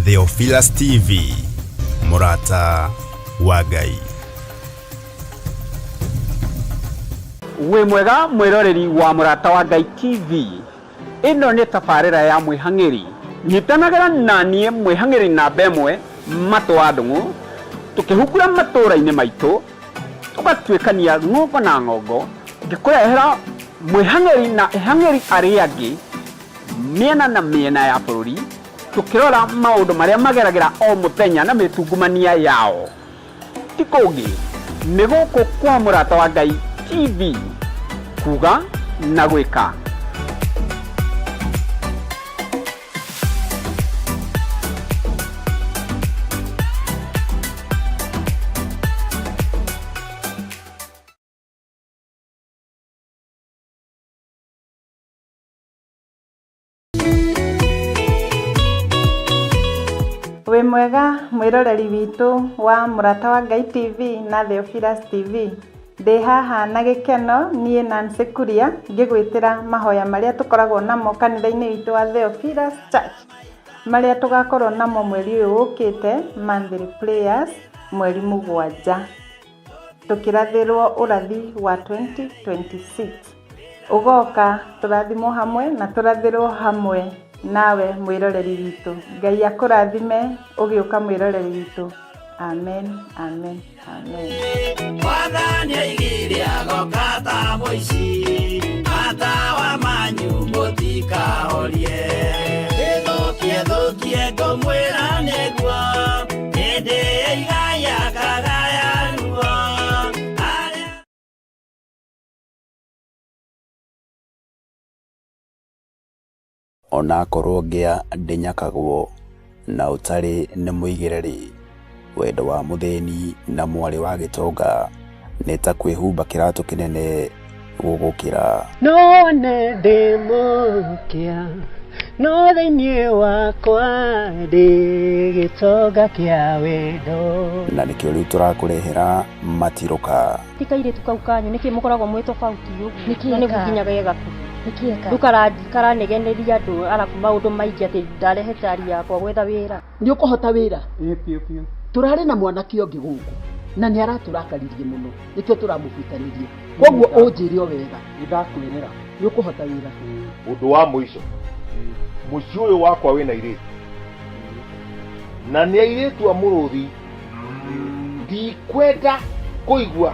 Theophilus TV, mũrata wa Ngai. Wĩ mwega mwĩroreri wa Mũrata wa Ngai TV. Ĩno nĩ tabarĩra ya mwĩhang'ĩri. Nyitanagĩra na niĩ mwĩhang'ĩri namba ĩmwe Matũ wa Ndung'u tũkĩhungura matũũra-inĩ maitũ, tũgatuĩkania ng'ongo na ng'ongo ngĩkũrehera mwĩhang'ĩri na ehang'ĩri arĩa angĩ mĩena na mĩena ya bũrũri tũkĩrora maũndũ marĩa mageragĩra o mũthenya na mĩtungumania yao. Ti kũngĩ, nĩ gũkũ kwa Mũrata wa Ngai TV, kuga na gwĩka. Wĩ mwega mwĩroreri witũ wa Mũrata wa Ngai TV na Theophilus TV. Ndĩ haha na gĩkeno niĩ Nancy Kuria ngĩgwĩtĩra mahoya marĩa tũkoragwo namo kanitha-inĩ witũ wa Theophilus Church, marĩa tũgakorwo namo mweri ũyũ ũkĩte, monthly prayers, mweri mũgwanja. Tũkĩrathĩrwo ũrathi wa 2026. Ũgoka tũrathimwo hamwe na tũrathĩrwo hamwe nawe mwĩroreri witũ. Ngai akũrathime ũgĩũka mwĩroreri witũ. Amen, amen, amen. Mwathani aigire agoka ta mũici, matawa manyu mũtikahorie. Ĩthũkie thũkie ngũmwĩra nĩguo, hĩndĩ ĩigaya kagaya ruo. Arĩa Onakorwo ngĩa ndĩnyakagwo na ũtarĩ nĩ mũigĩre-rĩ, wendo wa mũthĩni na mwarĩ wa gĩtonga nĩ ta kwĩhumba kĩratũ kĩnene gũgũkĩra. No wone ndĩ mũkĩa, no thĩinĩ wakwa ndĩ gĩtonga kĩa wendo. Na nĩkĩo rĩu tũrakũrehera matirũka. Ti kairĩtu kau kanyu nĩkĩ mũkoragwo mwĩ tofauti ũguo? Nĩkĩ Na nĩguo eka? nginya ge gakuhĩ. Nĩkĩ eka? Rĩu karanegeneria andũ arabu maũndũ maingĩ atĩ ndarehe cari yakwa gwetha wĩra. Nĩ ũkũhota wĩra? Ĩĩ biũ biũ. Tũrarĩ na mwanake ũngĩ gũkũ na nĩ aratũrakaririe mũno nĩkĩo tũramũbutanirie. Koguo ũnjĩre o wega. Nĩ ndakwĩrĩra. Nĩ ũkũhota wĩra? Ũndũ wa mũico, mũciĩ ũyũ wakwa wĩna airĩtu na nĩ airĩtu a mũrũthi ndikwenda kũigua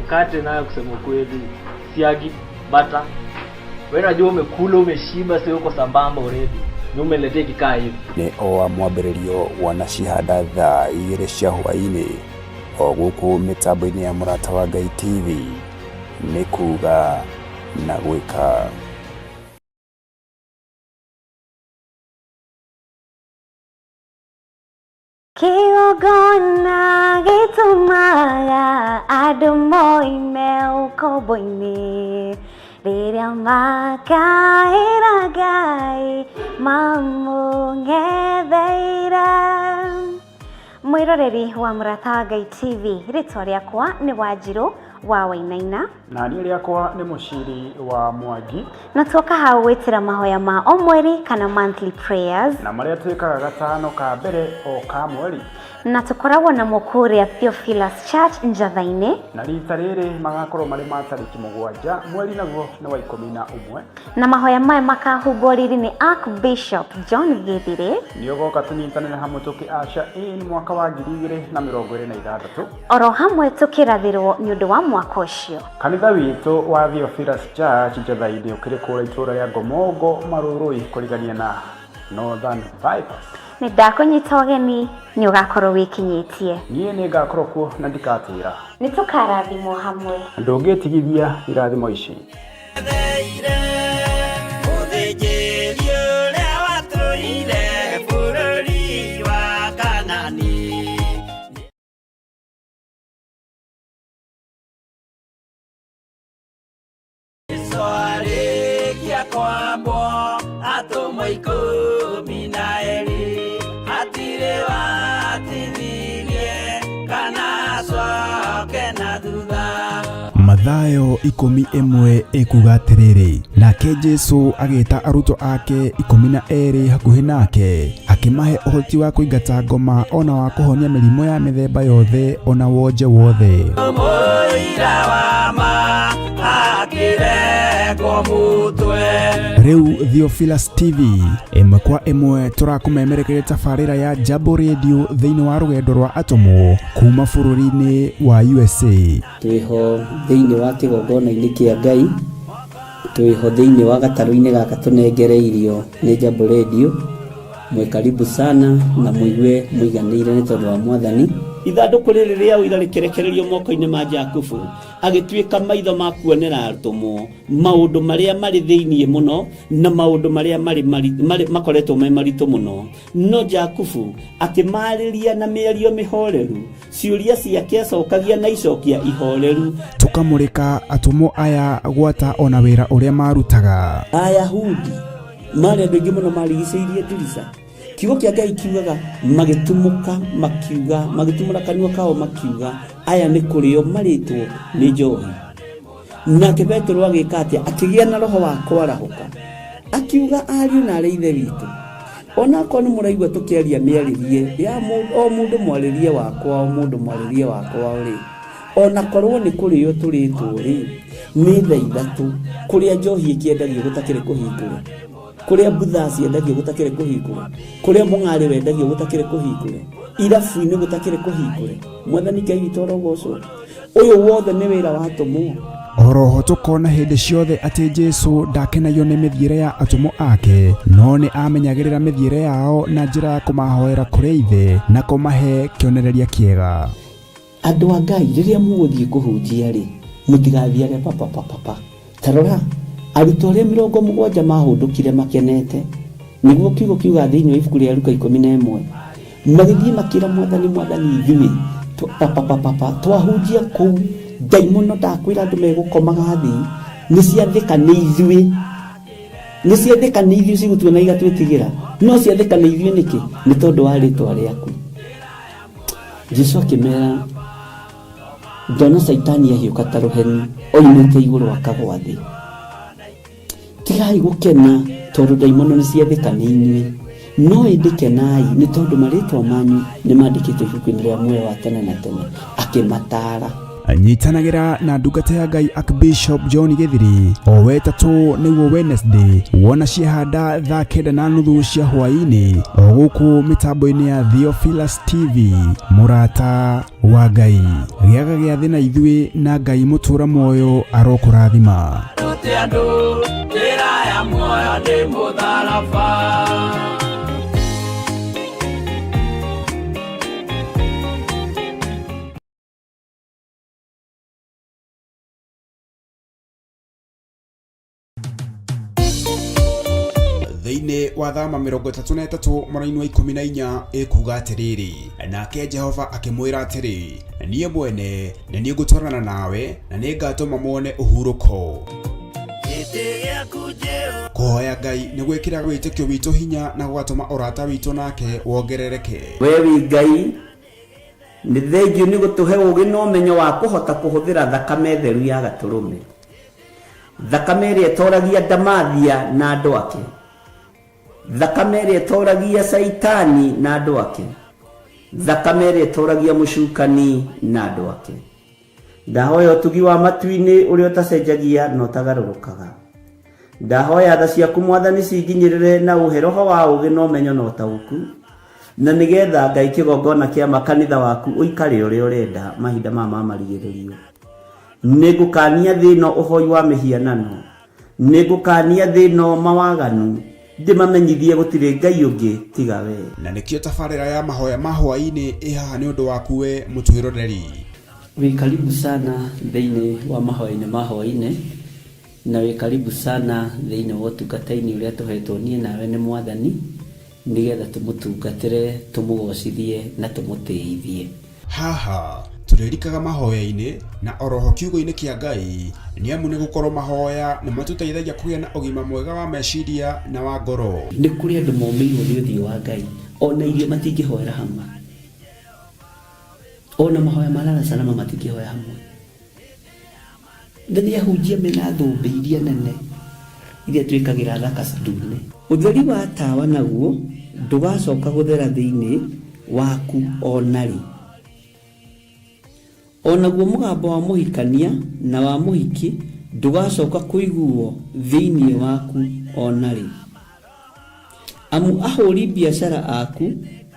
Mkate nayo kusema ukweli, siagi, bata. Wewe unajua umekula umeshiba, sio uko sambamba already. Ni umeletea ikikaa hivi. Nĩ o wa mwambĩrĩrio wanacihanda thaa igĩrĩ cia hwaĩ-inĩ o gũkũ mĩtambo-inĩ ya Mũrata wa Ngai TV nĩ kuga na gwĩka. Kĩgongona gĩtũmaga andũ moime ũkombo-inĩ rĩrĩa makaĩra Ngai mamũng'etheire. Mwĩroreri wa Mũrata wa Ngai TV, rĩtwa rĩakwa nĩ Wanjirũ wa Wainaina. Na niĩ rĩakwa nĩ Mũciri wa Mwangi. Na tuoka hau gwĩtĩra mahoya ma o mweri kana monthly prayers. Na marĩa twĩkaga gatano ka mbere o ka mweri. Na tũkoragwo namo kũrĩa Theophilus Church Njatha-inĩ. Na rita rĩrĩ magakorwo marĩ ma tarĩki mũgwanja mweri naguo nĩ wa 11. Na mahoya maya makahumbwo riri nĩ Archbishop John Gĩthirĩ. Nĩ ũgoka tũnyitanĩre hamwe tũkĩ usher in mwaka wa 2026. Oro hamwe tũkĩrathĩrwo nĩ ũndũ wa mwaka ũcio. Kanitha witũ wa Theophilus Church Njatha-inĩ ũkĩrĩ kũrĩa itũũra rĩa Ngomongo Marũrũi kũrigania na Northern Bypass. Nĩ ndakũnyita ũgeni nĩ ũgakorwo wĩkinyĩtie. Niĩ nĩ ngakorwo kuo na ndikatĩra. Nĩ tũkarathimwo hamwe. Ndũngĩtigithia irathimo ici. Kwambwo atũmwo 12 hatirĩ watithirie kana acoke na thutha. Mathayo 11 ĩkuga atĩrĩrĩ, nake Jesu agĩta arutwo ake 12 hakuhĩ nake, Akĩmahe ũhoti wa kũingata ngoma ona wa kũhonia mĩrimũ ya mĩthemba yothe ona wonje wothe. Mũira wa ma akĩrengwo mũtwe. Rĩu Theophilus TV ĩmwe kwa ĩmwe tũrakũmemerekeria tabarĩra ya Jambo Radio thĩinĩ wa rũgendo rwa atũmwo kuma bũrũri-inĩ wa USA. Twĩho thĩinĩ wa kĩgongona-inĩ kĩa Ngai, twĩho thĩinĩ wa gatarũ-inĩ gaka tũnengereirio nĩ Jambo Radio. Mwĩ karibu sana na mũigue mũiganĩire nĩ tondũ wa Mwathani. Ithandũkũ rĩrĩ rĩa ũira rĩkĩrekererio moko-inĩ ma Jakubu, agĩtuĩka maitho ma kuonera atũmwo maũndũ marĩa marĩ thĩinĩ mũno na maũndũ marĩa marĩ makoretwo me maritũ mũno. No Jakubu akĩmarĩria na mĩario mĩhoreru, ciũria ciake acokagia na icokia ihoreru. Tũkamũrĩka atũmwo aya gwata ona wĩra ũrĩa marutaga. Ayahudi marĩ andũ aingĩ mũno marigicĩirie ndirica. Kiugo kĩa Ngai kiugaga magĩtumũka makiuga, magĩtumũra kanua kao makiuga, aya nĩ kũrĩo marĩtwo nĩ njohi. Nake Petero agĩka atĩa? Akĩgĩa na roho wa kwarahũka, akiuga, ariũ na arĩ ithe witũ, onakorwo nĩ mũraigua tũkĩaria mĩarĩrie ya o mũndũ mwarĩrie wakwa, o mũndũ mwarĩrie wakwa rĩ, onakorwo nĩ kũrĩo tũrĩtwo rĩ, nĩ thaa ithatũ kũrĩa njohi ĩkĩendagio gũtakĩrĩ kũhingũre, kũrĩa mbutha ciendagio gũtakĩrĩ kũhingũre, kũrĩa mũng'arĩ wendagio gũtakĩrĩ kũhingũre, irabu-inĩ gũtakĩrĩ kũhingũre. Mwathani Ngai witũ arogocwo. Ũyũ wothe nĩ wĩra wa atũmwo. Oroho tũkona hĩndĩ ciothe atĩ Jesu ndakenagio nĩ mĩthiĩre ya atũmwo ake, no nĩ amenyagĩrĩra mĩthiĩre yao na njĩra ya kũmahoera kũrĩ Ithe na kũmahe kĩonereria kĩega. Andũ a Ngai, rĩrĩa mũgũthiĩ kũhunjia rĩ, mũtigathiage papapapapa. Ta rora, arutwo arĩa 70 mahũndũkire makenete, nĩguo kiugo kiuga thĩinĩ wa ibuku rĩa Luka 11, magĩthiĩ makĩra Mwathani, Mwathani, ithuĩ papapapapa twahunjia kũu, ndaimono ndakwĩra andũ megũkomaga thĩ, nĩ ciathĩka nĩ ithuĩ, nĩ ciathĩka nĩ ithuĩ cigũtuona igatwĩtigĩra, no ciathĩka nĩ ithuĩ nĩkĩ? Nĩ tondũ wa rĩtwa rĩaku. Jesu akĩmera, ndona Caitani ahiũka ta rũheni oimĩte igũrũ akagwa thĩ. Tigai gũkena tondũ ndaimono nĩ ciathĩka nĩ inyuĩ, no ĩndĩ kenai nĩ tondũ marĩtwa manyu nĩ mandĩkĩtwo ibuku-inĩ rĩa muoyo wa tene na tene. Akĩmataara. Nyitanagĩra na ndungata ya Ngai Archbishop John Gĩthiri o wetatũ nĩguo Wednesday wona ciahanda thaa 9:30 cia hwaĩ-inĩ o gũkũ mĩtambo-inĩ ya Theophilus TV. Mũrata wa Ngai, gĩaga gĩathĩ na ithuĩ na Ngai mũtũra muoyo arokũrathima. Rute andũ njĩra ya muoyo nĩ mũtharaba. Thĩinĩ wa Thama 33 mũraini wa 14 ĩkuga atĩrĩrĩ, nake Jehova akĩmwĩra atĩrĩ, niĩ mwene nĩ niĩ ngũtwarana nawe na nĩ ngatũma muone ũhurũko. Kũhoya Ngai nĩ gwĩkĩraga wĩtĩkio witũ hinya na gũgatũma ũrata witũ nake wongerereke. We wĩ Ngai, nĩ thengiũ nĩ gũtũhe ũũgĩ na ũmenyo wa kũhota kũhũthĩra thakame theru ya Gatũrũme, thakame ĩrĩa ĩtoragia Ndamathia na andũ ake, thakame ĩrĩa ĩtoragia Caitani na andũ ake, thakame ĩrĩa ĩtoragia mũcukani na andũ ake. Ndahoya ũtugi wa matu-inĩ ũrĩa ũtacenjagia na ũtagarũrũkaga. Ndahoya tha ciaku Mwathani cinginyĩrĩre na ũhe roho wa ũũgĩ na ũmenyo na ũtaũku, na nĩgetha Ngai kĩgongona kĩa ma kanitha waku ũikare ũrĩa ũrenda mahinda maya ma marigĩrĩrio. Nĩngũkania thĩ ĩno ũhoi wa mĩhianano, nĩngũkania thĩ ĩno mawaganu, ndĩmamenyithie gũtirĩ Ngai ũngĩ tiga we. Na nĩkĩo tabarĩra ya mahoya ma hwaĩ-inĩ ĩ haha nĩ ũndũ waku we mũtwĩroreri. Wĩ karibu sana thĩinĩ wa mahoya-inĩ ma hwaĩ-inĩ, na wĩ karibu sana thĩinĩ wa ũtungata-inĩ ũrĩa tũhetwo niĩ nawe nĩ Mwathani, nĩgetha tũmũtungatĩre, tũmũgocithie na tũmũtĩithie. Haha tũrĩrikaga mahoya-inĩ na oroho kiugo-inĩ kĩa Ngai, nĩ amu nĩ gũkorwo mahoya nĩ matũteithagia kũgĩa na ũgima mwega wa meciria na wa ngoro. Nĩ kũrĩ andũ momĩirwo nĩ ũthiũ wa Ngai, ona irio matingĩhoera hamwe, ona mahoya ma lala salama matingĩhoya hamwe. Na nĩ ahunjia mena thũmbĩ iria nene iria twĩkagĩra thaka ndune. Ũtheri wa tawa naguo ndũgacoka gũthera thĩinĩ waku o na rĩ. O naguo mũgambo wa mũhikania na wa mũhiki ndũgacoka kũiguwo thĩinĩ waku o na rĩ. Amu ahũri biacara aku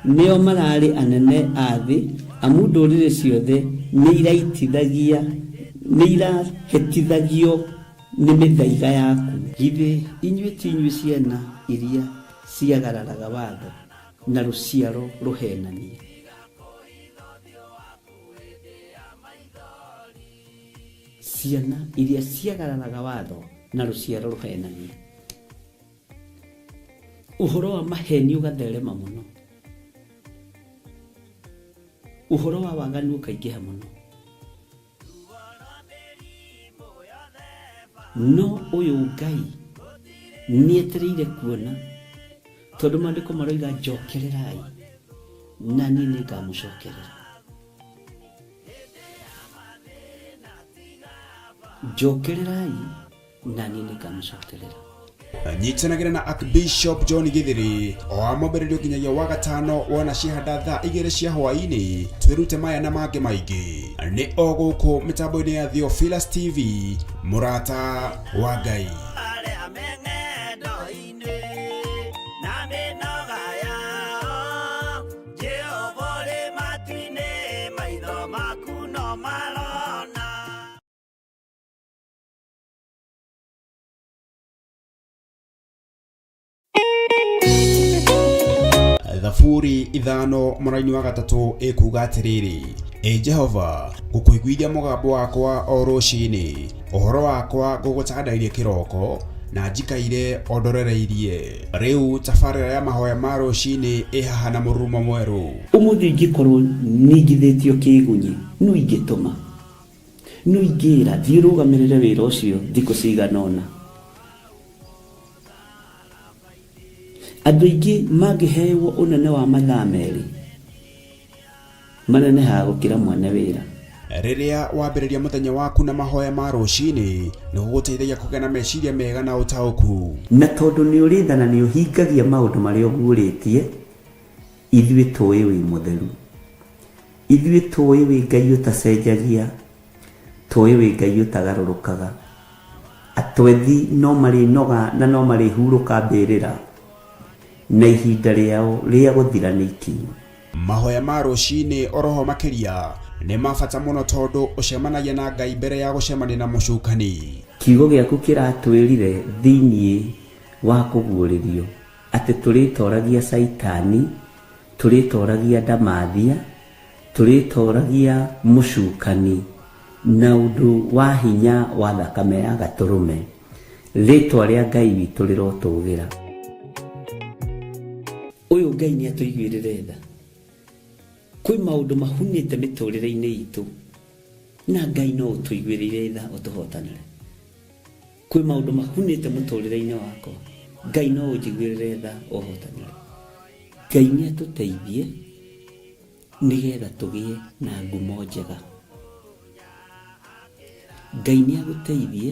nĩo mararĩ anene a thĩ, amu ndũrĩrĩ ciothe nĩiraitithagia nĩirahĩtithagio nĩ mĩthaiga yaku. Githĩ inyuĩ ti inyuĩ ciana iria ciagararaga watho, na rũciaro rũheenania? Ciana iria ciagararaga watho, na rũciaro rũheenania. Ũhoro wa maheni ũgatherema mũno, ũhoro wa waganu ũkaingĩha mũno. No ũyũ Ngai nĩetereire kuona, tondũ maandĩko maroiga njokererai na niĩ nĩngamũcokerera. Njokererai na niĩ nĩngamũcokerera. Nyitanagĩra na Archbishop John Githiri o wa mwambĩrĩrio nginyagia wa gatano wona ciahanda thaa 2 cia hwaĩ-inĩ, twĩrute maya na mangĩ maingĩ nĩ o gũkũ mĩtambo-inĩ ya Theophilus TV, mũrata wa Ngai. Thaburi 5 mũraini wa 3 ĩkuga atĩrĩrĩ, Ĩ Jehova, ngũkũiguithia mũgambo wakwa o rũcinĩ, ũhoro wakwa ngũgũtandairie kĩroko, na njikaire o ndorereirie. Rĩu tabarĩra ya mahoya ma rũcinĩ ĩ haha na mũrurumo mwerũ. Ũmũthĩ ingĩkorwo ningithĩtio kĩĩgunyĩ, nũ ingĩtũma? Nũ ingĩĩra, thiĩ ũrũgamĩrĩre wĩra ũcio thikũ cigana ũna? Andũ aingĩ mangĩhewo ũnene wa mathaa 2, manenehaga gũkĩra mwene wĩra. Rĩrĩa wambĩrĩria mũthenya waku na mahoya ma rũcinĩ, nĩ gũgũteithagia kũgĩa na meciria mega na ũtaũku. Na tondũ nĩ ũrĩ tha na nĩ ũhingagia maũndũ marĩa ũguũrĩtie, ithuĩ tũĩ wĩ mũtheru. Ithuĩ tũĩ wĩ Ngai ũtacenjagia, tũĩ wĩ Ngai ũtagarũrũkaga. Atwethi no marĩnoga na no marĩhurũka mbĩrĩra, na ihinda rĩao rĩa gũthira nĩ ikinyu. Mahoya ma rũcinĩ oroho makĩria nĩ ma bata mũno tondũ ũcemanagia na Ngai mbere ya gũcemania na mũcukani. Kiugo gĩaku kĩratwĩrire thĩinĩ wa kũguũrĩrio atĩ tũrĩtoragia Caitani, tũrĩtoragia ndamathia, tũrĩtoragia mũcukani na ũndũ wa hinya wa thakame ya gatũrũme. Rĩtwa rĩa Ngai witũ rĩrotũgĩra. Ũyũ Ngai nĩ atũiguĩrĩre tha. Kwĩ maũndũ mahunĩte mĩtũrĩre-inĩ itũ na Ngai no ũtũiguĩrĩire tha ũtũhotanĩre. Kwĩ maũndũ mahunĩte mũtũrĩre-inĩ wakwa, Ngai no ũnjiguĩrĩre tha ũhotanĩre. Ngai nĩ atũteithie nĩgetha tũgĩe na ngumo njega. Ngai nĩ agũteithie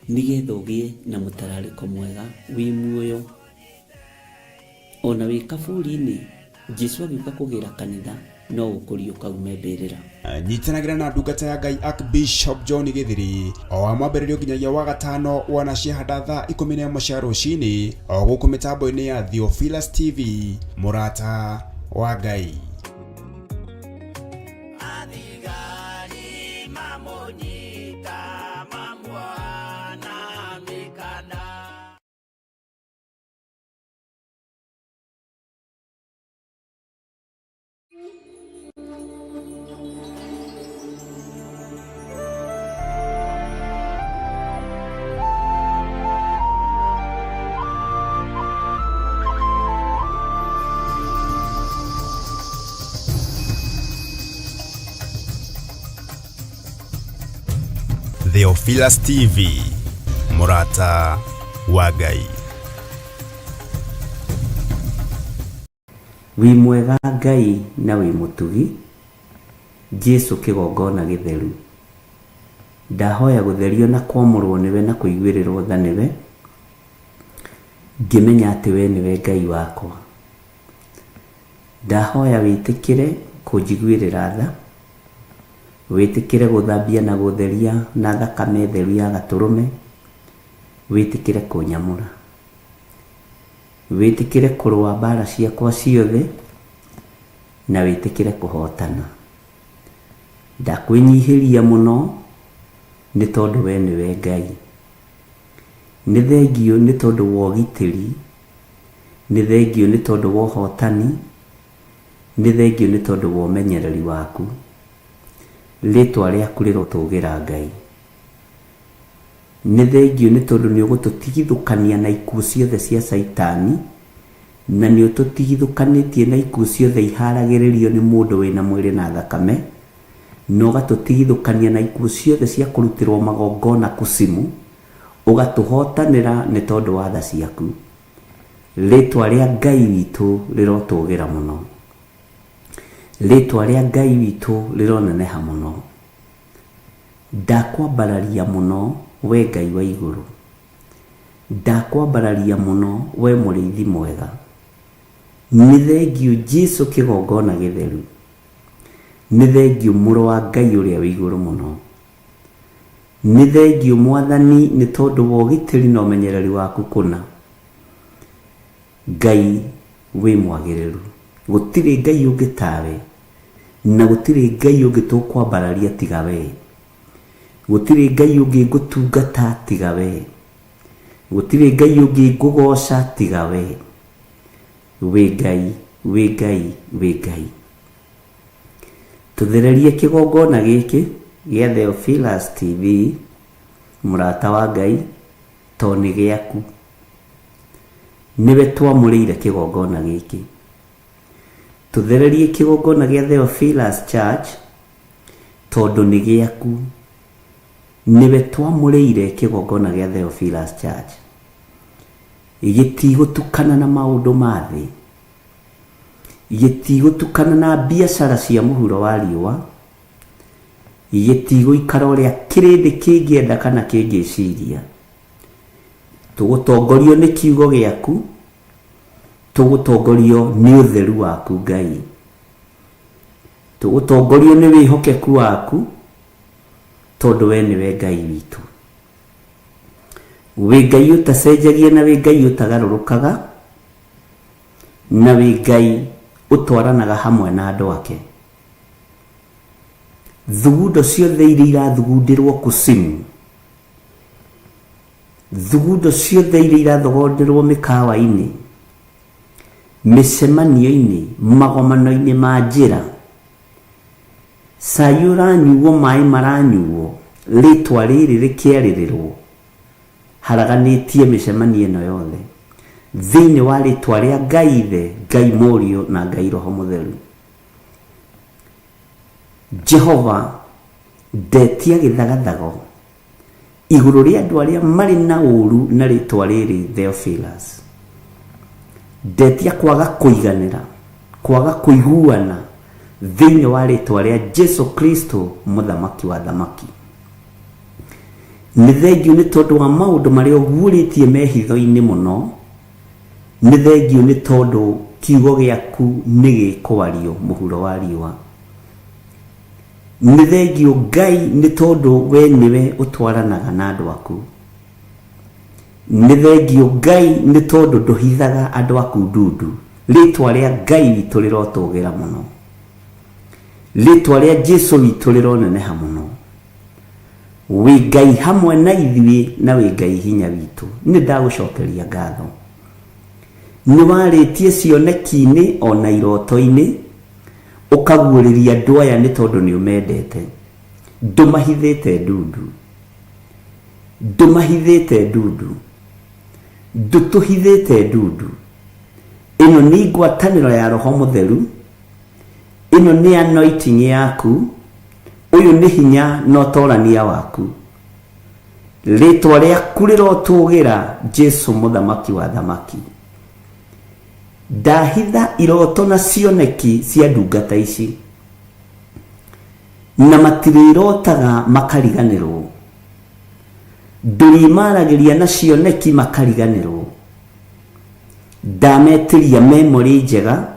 nĩgetha ũgĩe na mũtararĩko mwega wĩ muoyo. Ona wĩ kaburi-inĩ, Jesu agĩũka kũgĩra kanitha no ũkũriũka ume mbĩrĩra. Nyitanagĩra na ndungata ya Ngai Archbishop John Githiri o wa mwambĩrĩrio nginyagia wa gatano wona ciahanda thaa 11 cia rũcinĩ o gũkũ mĩtambo-inĩ ya Theophilus TV, mũrata wa Ngai. Theophilus TV, mũrata wa Ngai. Wĩ mwega Ngai na wĩ mũtugi, Jesu kĩgongona gĩtheru. Ndahoya gũtherio na kwamũrwo nĩwe na kũiguĩrĩrwo tha nĩwe, ngĩmenya atĩ we nĩwe Ngai wakwa. Ndahoya wĩtĩkĩre kũnjiguĩrĩra tha, wĩtĩkĩre gũthambia na gũtheria na thakame theru ya gatũrũme, wĩtĩkĩre kũnyamũra. Wĩtĩkĩre kũrũa mbara ciakwa ciothe na wĩtĩkĩre kũhotana. Ndakwĩnyihĩria mũno nĩ tondũ we nĩwe Ngai. Nĩ thengiũ nĩ tondũ wa ũgitĩri, nĩ thengiũ nĩ tondũ wa ũhotani, nĩ thengiũ nĩ tondũ wa ũmenyereri waku. Rĩtwa rĩaku rĩrotũgĩra Ngai. Nĩ thengiũ nĩ tondũ nĩ ũgũtũtigithũkania na ikuũ ciothe cia Caitani, na nĩ ũtũtigithũkanĩtie na ikuũ ciothe iharagĩrĩrio nĩ mũndũ wĩna mwĩrĩ na thakame, na ũgatũtigithũkania na ikuũ ciothe cia kũrutĩrwo magongona kusimu, ũgatũhotanĩra nĩ tondũ wa tha ciaku. Rĩtwa rĩa Ngai witũ rĩrotũgĩra mũno. Rĩtwa rĩa Ngai witũ rĩroneneha mũno. Ndakwambararia mũno, wee Ngai wa igũrũ. Ndakwambararia mũno, wee mũrĩithi mwega. Nĩ thengiũ Jesu kĩgongona gĩtheru. Nĩ thengiũ mũrũ wa Ngai ũrĩa wĩ igũrũ mũno. Nĩ thengiũ Mwathani nĩ tondũ wa ũgitĩri na ũmenyereri waku kũna. Ngai wĩ mwagĩrĩru. Gũtirĩ Ngai ũngĩ tawe, na gũtirĩ Ngai ũngĩ tũkwambararia tiga wee. Gũtirĩ Ngai ũngĩ ngũtungata tiga wee. Gũtirĩ Ngai ũngĩ ngũgoca tiga wee. Wĩ Ngai, wĩ Ngai, wĩ Ngai. Tũthererie kĩgongona gĩkĩ gĩa Theophilus TV, mũrata wa Ngai, to nĩ gĩaku. Nĩwe twamũrĩire kĩgongona gĩkĩ. Tũthererie kĩgongona gĩa Theophilus Church tondũ nĩ gĩaku. Nĩwe twamũrĩire kĩgongona gĩa Theophilus Church. Gĩtigũtukana na maũndũ ma thĩ. Gĩtigũtukana na biacara cia mũhuro wa riũa. Gĩtigũikara ũrĩa kĩrĩndĩ kĩngĩenda kana kĩngĩciria. Tũgũtongorio nĩ kiugo gĩaku, tũgũtongorio nĩ ũtheru waku Ngai. Tũgũtongorio nĩ wĩhokeku waku, tondũ we nĩwe Ngai witũ. Wĩ Ngai ũtacenjagia na wĩ Ngai ũtagarũrũkaga, na wĩ Ngai ũtwaranaga hamwe na andũ ake. Thugundo ciothe iria irathugundĩrwo kusimu, Thugundo ciothe iria irathogonderwo mĩkawa-inĩ, mĩcemanio-inĩ, magomano-inĩ ma njĩra, cai ũranyuo, maĩ maranyuo, rĩtwa rĩrĩ rĩkĩarĩrĩrwo, haraganĩtie mĩcemanio ĩno yothe thĩinĩ wa rĩtwa rĩa Ngai Ithe, Ngai Mũriũ na Ngai Roho Mũtheru. Jehova ndetia gĩthagathago igũrũ rĩa andũ arĩa marĩ na ũũru na rĩtwa rĩrĩ Theophilus. Ndetia kwaga kũiganĩra, kwaga kũiguana thĩinĩ wa rĩtwa rĩa Jesu Kristo mũthamaki wa thamaki. Nĩ thengiũ nĩ tondũ wa maũndũ marĩa ũguũrĩtie me hitho-inĩ mũno. Nĩ thengiũ nĩ tondũ kiugo gĩaku nĩ gĩkwario mũhuro wa riũa. Nĩ thengiũ Ngai nĩ tondũ we nĩwe ũtwaranaga na andũ aku. Nĩ thengiũ Ngai nĩ tondũ ndũhithaga andũ aku ndundu. Rĩtwa rĩa Ngai witũ rĩrotũgĩra mũno. Rĩtwa rĩa Jesu witũ rĩroneneha mũno. Wĩ Ngai hamwe na ithuĩ na wĩ Ngai hinya witũ. Nĩ ndagũcokeria ngatho. Nĩ warĩtie cioneki-inĩ ona iroto-inĩ. Ũkaguũrĩria andũ aya nĩ tondũ nĩ ũmendete. Ndũmahithĩte ndundu. Ndũmahithĩte ndundu. Ndũtũhithĩte ndundu. Ĩno nĩ ngwatanĩro ya Roho Mũtheru. Ĩno nĩ anointing yaku. Ũyũ nĩ hinya na ũtorania waku. Rĩtwa rĩaku rĩrotũgĩra Jesu mũthamaki wa thamaki. Ndahitha iroto na cioneki cia ndungata ici, na matirĩrotaga makariganĩrwo. Ndũrĩmaragĩria na cioneki makariganĩrwo. Ndametĩria memory njega,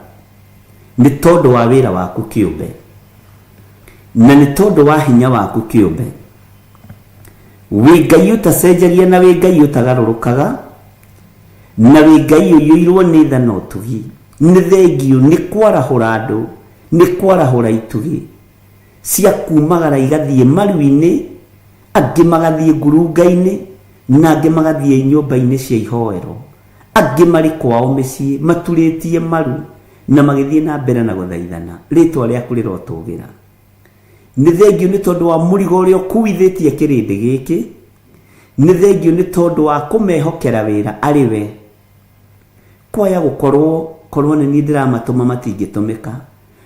Nĩ tondũ wa wĩra waku kĩũmbe, na nĩ tondũ wa hinya waku kĩũmbe. Wĩ Ngai ũtacenjagia na wĩ Ngai ũtagarũrũkaga, na wĩ Ngai ũiyũirwo nĩ tha na ũtugi. Nĩ thengiũ nĩ kwarahũra andũ, nĩ kwarahũra itugĩ cia kumagara igathiĩ maru-inĩ, angĩ magathiĩ ngurunga-inĩ, na angĩ magathiĩ nyũmba-inĩ cia ihoero. Angĩ marĩ kwao mĩciĩ maturĩtie maru na magĩthiĩ na mbere na gũthaithana, rĩĩtwa rĩaku rĩrotũgĩra. Nĩ thengiũ nĩ tondũ wa mũrigo ũrĩa ũkuithĩtie kĩrĩndĩ gĩkĩ, nĩ thengiũ nĩ tondũ wa kũmehokera wĩra arĩ we. Kwaya gũkorwo korwo nĩ niĩ ndĩramatũma matingĩtũmĩka,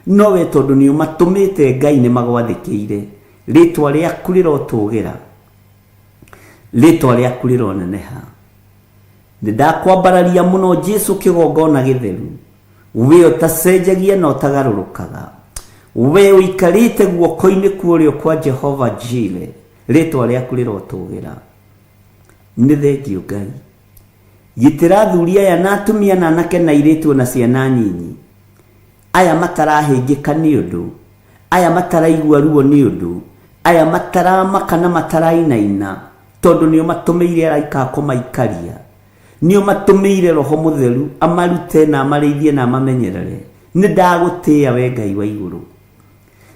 no we tondũ nĩ ũmatũmĩte Ngai nĩ magwathĩkĩire. Rĩĩtwa rĩaku rĩrotũgĩra, rĩĩtwa rĩaku rĩroneneha. Nĩ ndakwambararia mũno Jesu kĩgongona gĩtheru, we ũtacenjagia na ũtagarũrũkaga, we ũikarĩte guoko-inĩ kwa ũrĩo kwa Jehova Jire, rĩtwa rĩaku rĩrotũgĩra. Nĩ thengiũ Ngai. Gitĩra athuri aya na atumia na anake na airĩtu ona ciana nyinyi, aya matarahĩngĩka nĩ ũndũ, aya mataraigua ruo nĩ ũndũ, aya mataramaka na matarainaina, tondũ nĩ ũmatũmĩire araika a kũmaikaria, nĩ ũmatũmĩire Roho Mũtheru amarute na amarĩithie na amamenyerere. Nĩ ndagũtĩĩa we Ngai wa igũrũ.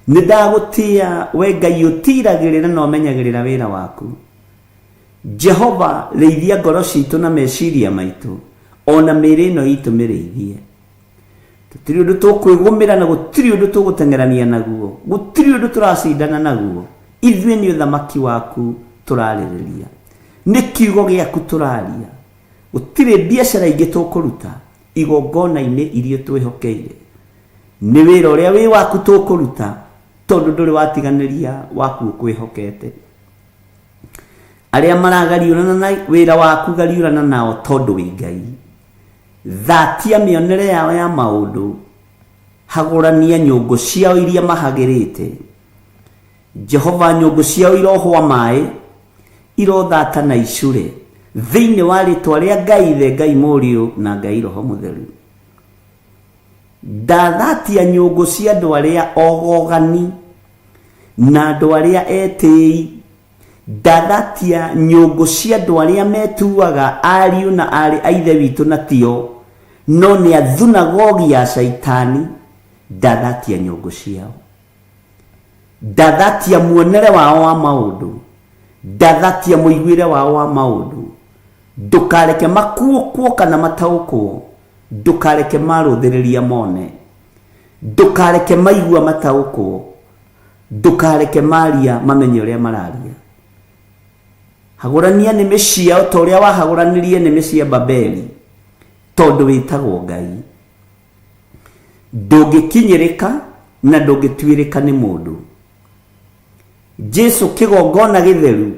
Nĩ ndagũtĩĩa we Ngai ũtiiragĩrĩra na ũmenyagĩrĩra wĩra waku. Jehova, rĩithia ngoro citũ na meciria maitũ, o na mĩĩrĩ ĩno itũ mĩrĩithie. Tũtirĩ ũndũ tũkwĩgũmĩra na gũtirĩ ũndũ tũgũteng'erania naguo, gũtirĩ ũndũ tũracindana naguo. Ithuĩ nĩ ũthamaki waku tũrarĩrĩria, nĩ kiugo gĩaku tũraria. Gũtirĩ biacara ingĩ tũkũruta igongona-inĩ iria twĩhokeire. Nĩ wĩra ũrĩa wĩ waku tũkũruta, tondũ ndũrĩ watiganĩria waku ũkwĩhokete. Arĩa maragariũrana na wĩra waku, gariũrana nao tondũ wĩ Ngai. Thatia mĩonere yao ya maũndũ, hagũrania nyũngũ ciao iria mahagĩrĩte. Jehova, nyũngũ ciao irohwa maĩ, irothata na icure, thĩinĩ wa rĩtwa rĩa Ngai Ithe, Ngai Mũriũ, na Ngai Roho Mũtheru. Ndathatia nyũngũ cia andũ arĩa ogogani na andũ arĩa etĩi, ndathatia nyũngũ cia andũ arĩa metuaga ariũ na aarĩ a Ithe witũ na tio, no nĩ a thunagogi ya Shaitani, ndathatia nyũngũ ciao. Ndathatia muonere wao wa maũndũ, ndathatia mũiguĩre wao wa maũndũ. Ndũkareke makuũkwo kana mataũkwo, ndũkareke marũthĩrĩria mone, ndũkareke maigua mataũkwo, ndũkareke maria mamenye ũrĩa mararia. Hagũrania nĩmĩ ciao ta ũrĩa wahagũranirie nĩmĩ cia Babeli, tondũ wĩtagwo Ngai. Ndũngĩkinyĩrĩka na ndũngĩtuĩrĩka nĩ mũndũ. Jesu kĩgongona gĩtheru,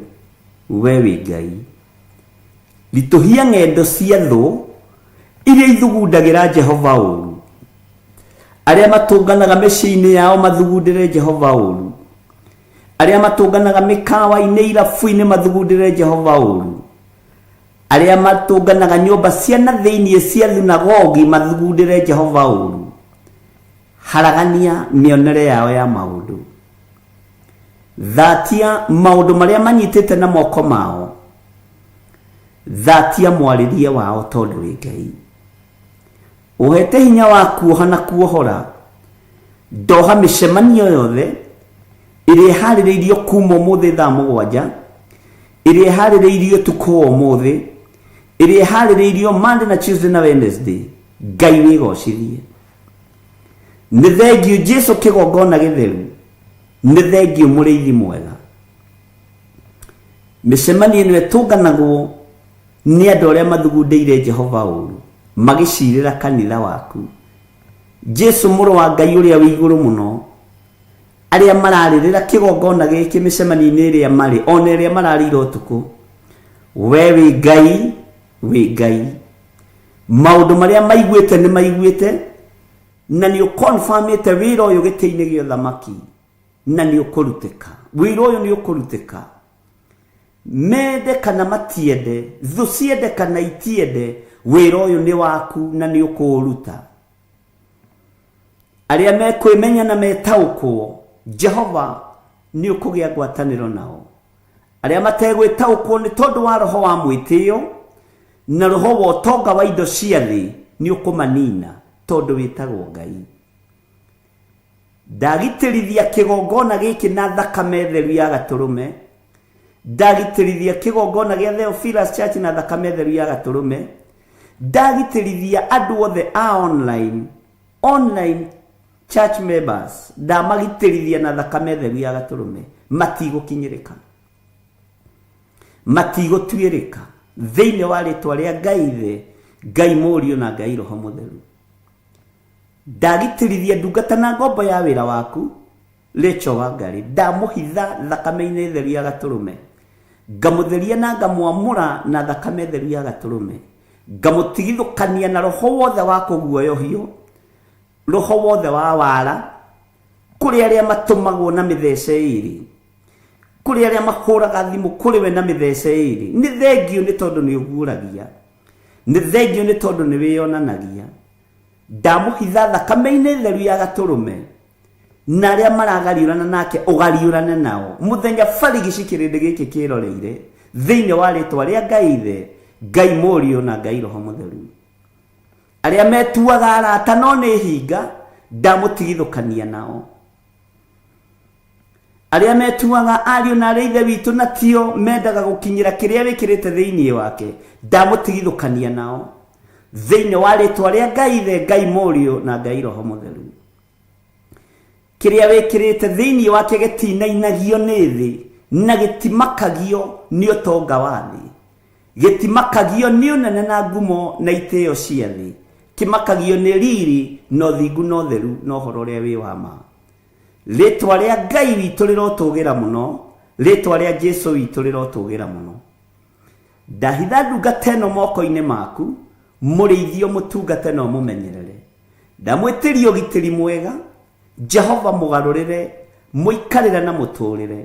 we wĩ Ngai. Ritũhia ng'endo cia thũ iria ithugundagĩra Jehova ũũru. Arĩa matũnganaga mĩciĩ-inĩ yao mathugundĩre Jehova ũũru. Arĩa matũnganaga mĩkawa-inĩ, irabu-inĩ mathugundĩre Jehova ũũru. Arĩa matũnganaga nyũmba cia na thĩinĩ cia thunagogi mathugundĩre Jehova ũũru. Haragania mĩonere yao ya maũndũ. Thatia maũndũ marĩa manyitĩte na moko mao. Thatia mwarĩrie wao tondũ wĩ Ngai. Ũhete hinya wa kuoha na kuohora. Ndoha mĩcemanio yothe ĩrĩa ĩharĩrĩirio kuma ũmũthĩ thaa 7, ĩrĩa ĩharĩrĩirio ũtukũ wa ũmũthĩ, ĩrĩa ĩharĩrĩirio Monday na Tuesday na Wednesday. Ngai wĩgocithie. Nĩ thengiũ Jesu kĩgongona gĩtheru, nĩ thengiũ mũrĩithi mwega. Mĩcemanio ĩno ĩtũnganagwo nĩ andũ arĩa mathugundĩire Jehova ũũru, magĩcirĩra kanitha waku. Jesu mũrũ wa Ngai ũrĩa wĩ igũrũ mũno, arĩa mararĩrĩra kĩgongona gĩkĩ mĩcemanio-inĩ ĩrĩa marĩ, ona ĩrĩa mararĩire ũtukũ. We wĩ Ngai, wĩ Ngai. Maũndũ marĩa maiguĩte nĩ maiguĩte, na nĩ ũkonfamĩte wĩra ũyũ gĩtĩ-inĩ gĩa ũthamaki, na nĩ ũkũrutĩka. Wĩra ũyũ nĩ ũkũrutĩka. Mende kana matiende, thũ ciende kana itiende, wĩra ũyũ nĩ waku na nĩ ũkũũruta. Arĩa mekwĩmenya na metaũkwo, Jehova nĩ ũkũgĩa ngwatanĩro nao. Arĩa mategwĩtaũkwo nĩ tondũ wa roho wa mwĩtĩo na roho wa ũtonga wa indo cia thĩ nĩ ũkũmanina tondũ wĩtagwo Ngai. Ndagitĩrithia kĩgongona gĩkĩ na thakame theru ya gatũrũme. Ndagitĩrithia kĩgongona gĩa Theophilus Church na thakame theru ya gatũrũme. Ndagitĩrithia andũ othe a online, online church members, ndamagitĩrithia na thakame theru ya gatũrũme. Matigũkinyĩrĩka, matigũtuĩrĩka thĩinĩ wa rĩtwa rĩa Ngai Ithe, Ngai Mũriũ na Ngai Roho Mũtheru. Ndagitĩrithia ndungata na ngombo ya wĩra waku Rachel Wangari, ndamũhitha thakame-inĩ theru ya gatũrũme, ngamũtheria na ngamwamũra na thakame theru ya gatũrũme, ngamũtigithũkania na roho wothe wa kũguoyohio, roho wothe wa wara, kũrĩ arĩa matũmagwo na mĩthece ĩrĩ, kũrĩ arĩa mahũraga thimũ kũrĩ we na mĩthece ĩrĩ. Nĩ thengiũ nĩ tondũ nĩ ũguũragia, nĩ thengiũ nĩ tondũ nĩ wĩyonanagia. Ndamũhitha thakame-inĩ theru ya gatũrũme, na arĩa maragariũrana nake ũgariũrane nao mũthenya barigici kĩrĩndĩ gĩkĩ kĩroreire thĩinĩ wa rĩtwa rĩa Ngai Ithe, Ngai Mũriũ na Ngai Roho Mũtheru. Arĩa metuaga arata no nĩ hinga, ndamũtigithũkania nao. Arĩa metuaga ariũ na arĩa ithe witũ na tio mendaga gũkinyĩra kĩrĩa wĩkĩrĩte thĩinĩ wake, ndamũtigithũkania nao thĩinĩ wa rĩtwa rĩa Ngai Ithe, Ngai Mũriũ na Ngai Roho Mũtheru. Kĩrĩa wĩkĩrĩte thĩinĩ wake gĩtinainagio nĩ thĩ na gĩtimakagio nĩ ũtonga wa thĩ, gĩtimakagio nĩ ũnene na ngumo na itĩo cia thĩ, kĩmakagio nĩ riri na ũthingu na ũtheru na ũhoro ũrĩa wĩ wa ma. Rĩtwa rĩa Ngai witũ rĩrotũgĩra mũno, rĩtwa rĩa Jesu witũ rĩrotũgĩra mũno. Ndahitha ndungata ĩno moko-inĩ maku, mũrĩithio mũtungate na ũmũmenyerere. Ndamwĩtĩria ũgitĩri mwega, Jehova mũgarũrĩre, mũikarĩre na mũtũrĩre.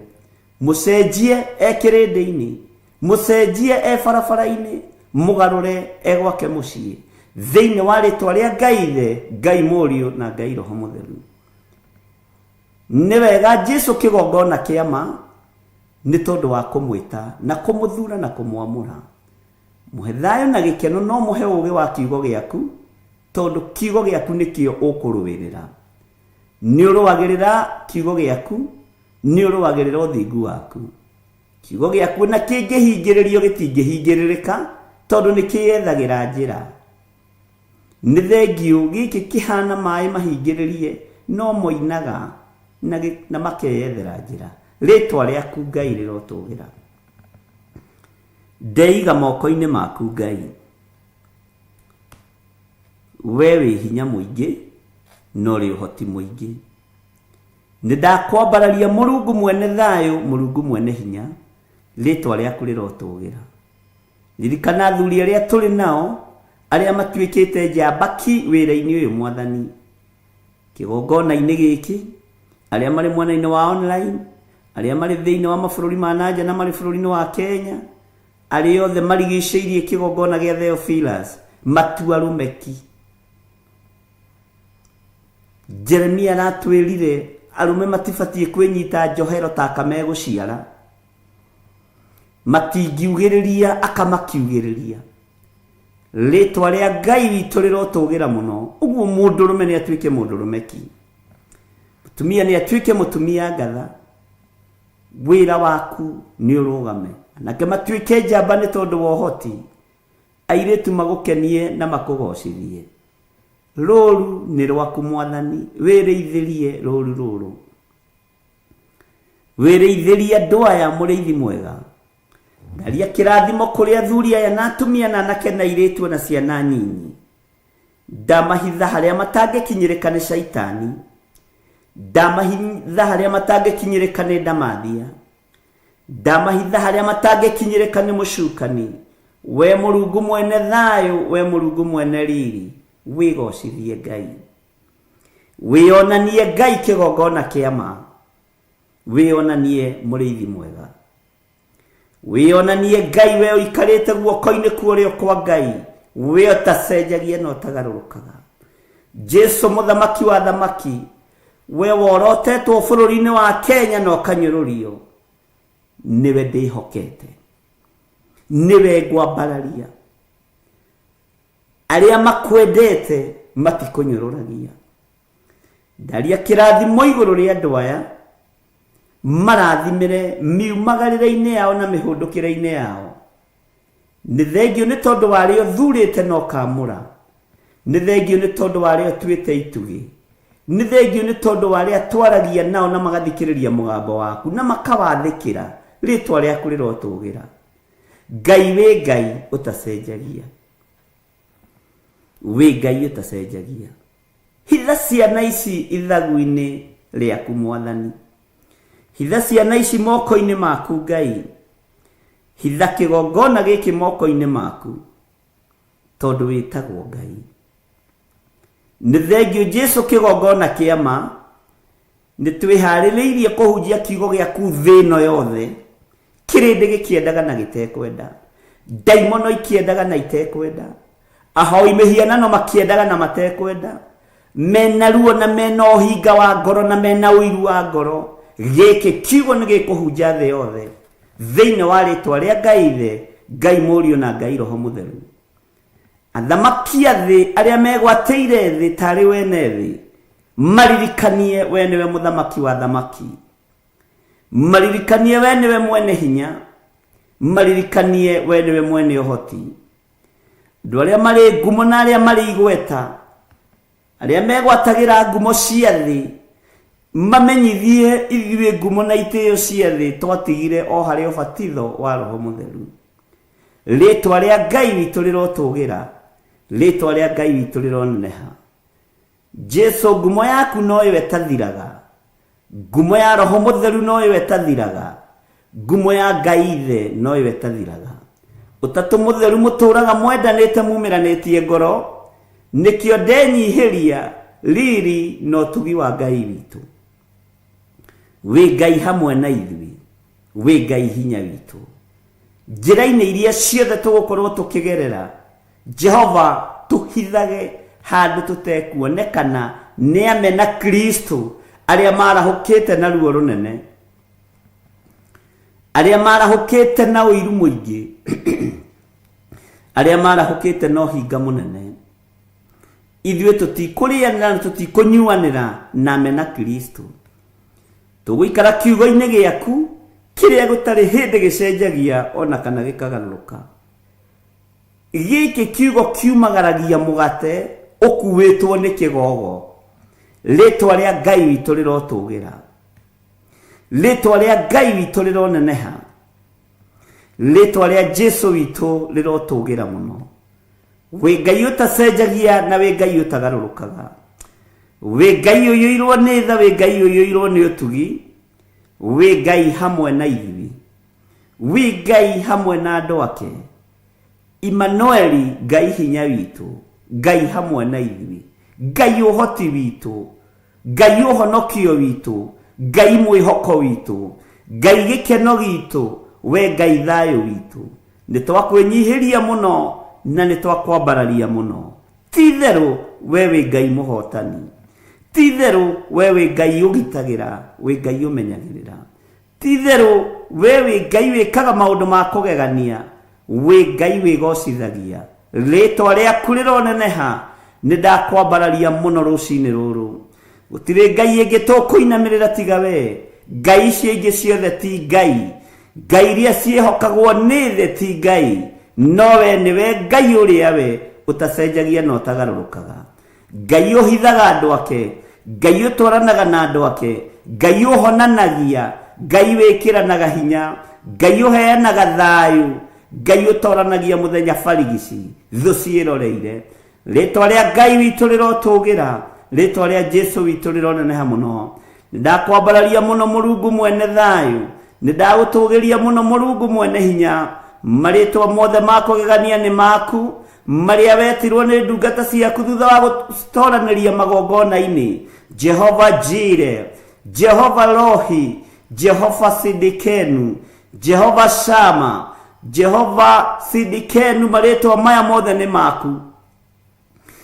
Mũcenjie e kĩrĩndĩ-inĩ, mũcenjie e barabara-inĩ, mũgarũre e gwake mũciĩ. Thĩinĩ wa rĩtwa rĩa Ngai Ithe, Ngai Mũriũ na Ngai Roho Mũtheru. Nĩ wega Jesu kĩgongona kĩa ma nĩ tondũ wa kũmwĩta na kũmũthura na kũmwamũra. Mũhe thayũ na gĩkeno no mũhe ũũgĩ wa kiugo gĩaku tondũ kiugo gĩaku nĩkĩo ũkũrũĩrĩra. Nĩ ũrũagĩrĩra kiugo gĩaku, nĩ ũrũagĩrĩra ũthingu waku. Kiugo gĩaku na kĩngĩhingĩrĩrio gĩtingĩhingĩrĩrĩka tondũ nĩ kĩyethagĩra njĩra. Nĩ thengiũ gĩkĩ kĩhana maĩ mahingĩrĩrie no moinaga na, na makeyethera njĩra. Rĩtwa rĩaku Ngai rĩrotũgĩra. Ndeiga moko-inĩ maku Ngai. We wĩ hinya mũingĩ na ũrĩ ũhoti mũingĩ. Nĩ ndakwambararia Mũrungu mwene thayũ, Mũrungu mwene hinya, rĩtwa rĩaku rĩrotũgĩra. Ririkana athuri arĩa tũrĩ nao, arĩa matuĩkĩte njamba ki wĩra-inĩ ũyũ Mwathani. Kĩgongona-inĩ gĩkĩ, arĩa marĩ mwena-inĩ wa online, arĩa marĩ thĩinĩ wa mabũrũri ma nanja na marĩ bũrũri-inĩ wa Kenya, arĩa othe marigicĩirie kĩgongona gĩa Theophilus, matua arũme ki. Jeremia aratwĩrire arũme matibatiĩ kwĩnyita njohero ta aka megũciara. Matingiugĩrĩria aka makiugĩrĩria. Rĩtwa rĩa Ngai witũ rĩrotũgĩra mũno. Ũguo mũndũrũme nĩ atuĩke mũndũrũme ki. Mũtumia nĩ atuĩke mũtumia ngatha. Wĩra waku nĩ ũrũgame. Anake matuĩke njamba nĩ tondũ wa ũhoti. Airĩtu magũkenie na makũgocithie. Rũũru nĩ rwaku Mwathani, wĩrĩithĩrie rũũru rũrũ. Wĩrĩithĩrie andũ aya mũrĩithi mwega. Ndaria kĩrathimo kũrĩ athuri aya na atumia na anake na airĩtu na ciana nyinyi. Ndamahitha harĩa matangĩkinyĩrĩka nĩ caitani. Ndamahitha harĩa matangĩkinyĩrĩka nĩ ndamathia. Ndamahitha harĩa matangĩkinyĩrĩka nĩ mũcukani. We Mũrungu mwene thayũ, we Mũrungu mwene riri, wĩgocithie Ngai. Wĩonanie Ngai kĩgongona kĩa ma. Wĩonanie mũrĩithi mwega. Wĩonanie Ngai we ũikarĩte guoko-inĩ kwa ũrĩo kwa Ngai, we ũtacenjagia na ũtagarũrũkaga. Jesu mũthamaki wa thamaki, we worotetwo bũrũri-inĩ wa Kenya na ũkanyũrũrio, nĩwe ndĩhokete, nĩwe ngwambararia. Arĩa makwendete matikũnyũrũragia. Ndaria kĩrathimo igũrũ rĩa andũ aya, marathimĩre miumagarĩre-inĩ yao na mĩhũndũkĩre-inĩ yao. Nĩ thengio nĩ tondũ wa arĩa ũthurĩte na ũkaamũra. Nĩ thengio nĩ tondũ wa arĩa ũtuĩte itugĩ. Nĩ thengio nĩ tondũ wa arĩa twaragia nao na magathikĩrĩria mũgambo waku na makawathĩkĩra. Rĩtwa rĩaku rĩrotũgĩra. Ngai wĩ Ngai ũtacenjagia. Wĩ Ngai ũtacenjagia. Hitha ciana ici ithagu-inĩ rĩaku Mwathani. Hitha ciana ici moko-inĩ maku Ngai. Hitha kĩgongona gĩkĩ moko-inĩ maku, tondũ wĩtagwo Ngai. Nĩ thengio Jesu kĩgongona kĩa ma, nĩ twĩharĩrĩirie kũhunjia kiugo gĩaku thĩ ĩno yothe, kĩrĩndĩ gĩkĩendaga na gĩtekwenda, ndaimono ikĩendaga na itekwenda, ahoi mĩhianano makĩendaga na matekwenda, mena ruo na mena ũhinga wa ngoro na mena ũiru wa ngoro. Gĩkĩ kiugo nĩ gĩkũhunja thĩ yothe, thĩinĩ wa rĩtwa rĩa Ngai Ithe, Ngai Mũriũ na Ngai Roho Mũtheru. Athamaki a thĩ arĩa megwatĩire thĩ tarĩ wene thĩ, maririkanie we nĩwe mũthamaki wa thamaki, maririkanie we nĩwe mwene hinya, maririkanie we nĩwe mwene ũhoti. Andũ arĩa marĩ ngumo na arĩa marĩ igweta, arĩa megwatagĩra ngumo cia thĩ, mamenyithie ithuĩ ngumo na itĩo cia thĩ twatigire o harĩ ũbatitho wa Roho Mũtheru. Rĩtwa rĩa Ngai witũ rĩrotũgĩra, rĩtwa rĩa Ngai witũ rĩroneneha. Jesu, ngumo yaku noyo ĩtathiraga, ngumo ya Roho Mũtheru noyo ĩtathiraga, ngumo ya Ngai Ithe noyo ĩtathiraga. Ũtatũ Mũtheru mũtũraga mwendanĩte mumĩranĩtie ngoro, nĩkĩo ndenyihĩria riri na ũtugi wa Ngai witũ. Wĩ Ngai hamwe na ithuĩ, wĩ Ngai hinya witũ. Njĩra-inĩ iria ciothe tũgũkorwo tũkĩgerera, Jehova tũhithage handũ tũtekuonekana nĩ amena Kristo arĩa marahũkĩte na ruo rũnene, arĩa marahũkĩte na ũiru mũingĩ, arĩa marahũkĩte na ũhinga mũnene. Ithuĩ tũtikũrĩanĩra na tũtikũnyuanĩra na amena Kristo. Tũgũikara kiugo-inĩ gĩaku kĩrĩa gũtarĩ hĩndĩ gĩcenjagia ona kana gĩkagarũrũka. Gĩkĩ kiugo kiumagaragia mũgate ũkuĩtwo nĩ kĩgogo. Rĩtwa rĩa Ngai witũ rĩrotũgĩra, rĩtwa rĩa Ngai witũ rĩroneneha, rĩtwa rĩa Jesu witũ rĩrotũgĩra mũno. Wĩ Ngai ũtacenjagia na wĩ Ngai ũtagarũrũkaga, wĩ Ngai ũiyũirwo nĩ tha, wĩ Ngai ũiyũirwo nĩ ũtugi, wĩ Ngai hamwe na ithuĩ, wĩ Ngai hamwe na andũ ake. Immanueli, Ngai hinya witũ, Ngai hamwe na ithuĩ, Ngai ũhoti witũ, Ngai ũhonokio witũ, Ngai mwĩhoko witũ, Ngai gĩkeno gitũ, we Ngai thayũ witũ. Nĩ twakwĩnyihĩria mũno na nĩ twakwambararia mũno. Ti itherũ we wĩ Ngai mũhotani, ti itherũ we wĩ Ngai ũgitagĩra, wĩ Ngai ũmenyagĩrĩra. Ti itherũ we wĩ Ngai wĩkaga maũndũ ma kũgegania, wĩ Ngai wĩgocithagia. Rĩtwa rĩaku rĩroneneha, nĩ ndakwambararia mũno rũcinĩ rũrũ. Gũtirĩ Ngai ĩngĩ tũkũinamĩrĩra tiga we. Ngai icio ingĩ ciothe ti Ngai. Ngai iria ciĩhokagwo nĩ thĩ ti Ngai. No we nĩwe Ngai ũrĩa we ũtacenjagia na ũtagarũrũkaga. Ngai ũhithaga andũ ake, Ngai ũtwaranaga na andũ ake, Ngai ũhonanagia, Ngai wĩkĩranaga hinya, Ngai ũheanaga thayũ, Ngai ũtoranagia mũthenya barigici, thũ ciĩroreire. Rĩtwa rĩa Ngai witũ rĩrotũgĩra, rĩtwa rĩa Jesu witũ rĩroneneha mũno. Nĩndakwambararia mũno Mũrungu mwene thayũ, nĩndagũtũgĩria mũno Mũrungu mwene hinya. Marĩtwa mothe ma kũgegania nĩ maku, marĩa wetirwo nĩ ndungata ciaku thutha wa gũtoranĩria magongona-inĩ. Jehova Jire, Jehova Rohi, Jehova Sidikenu, Jehova Shama, Jehova Sidikenu, marĩtwa maya mothe nĩ maku.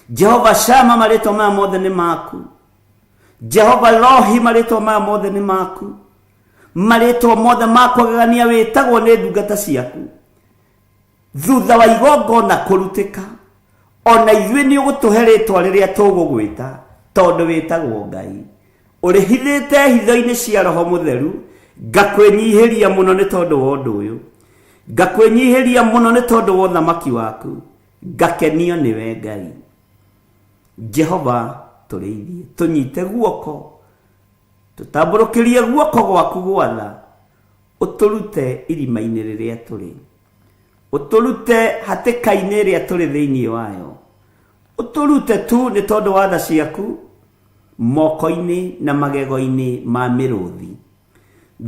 Jehova Shama, marĩtwa maya mothe nĩ maku. Jehova Rohi, marĩtwa maya mothe nĩ maku. Marĩtwa mothe ma kwagegania wĩtagwo nĩ ndungata ciaku. Thutha wa igongona kũrutĩka, ona ithuĩ nĩ ũgũtũhe rĩtwa rĩrĩa tũgũgwĩta, tondũ wĩtagwo Ngai. Ũrĩhithĩte hitho-inĩ cia Roho Mũtheru, ngakwĩnyihĩria mũno nĩ tondũ wa ũndũ ũyũ. Ngakwĩnyihĩria mũno nĩ tondũ wa ũthamaki waku, ngakenio nĩwe Ngai. Jehova tũrĩithie, tũnyite guoko, tũtambũrũkĩrie guoko gwaku gwatha, ũtũrute irima-inĩ rĩrĩa tũrĩ, ũtũrute hatĩka-inĩ ĩrĩa tũrĩ thĩinĩ wayo, ũtũrute tu nĩ tondũ wa tha ciaku moko-inĩ na magego-inĩ ma mĩrũthi.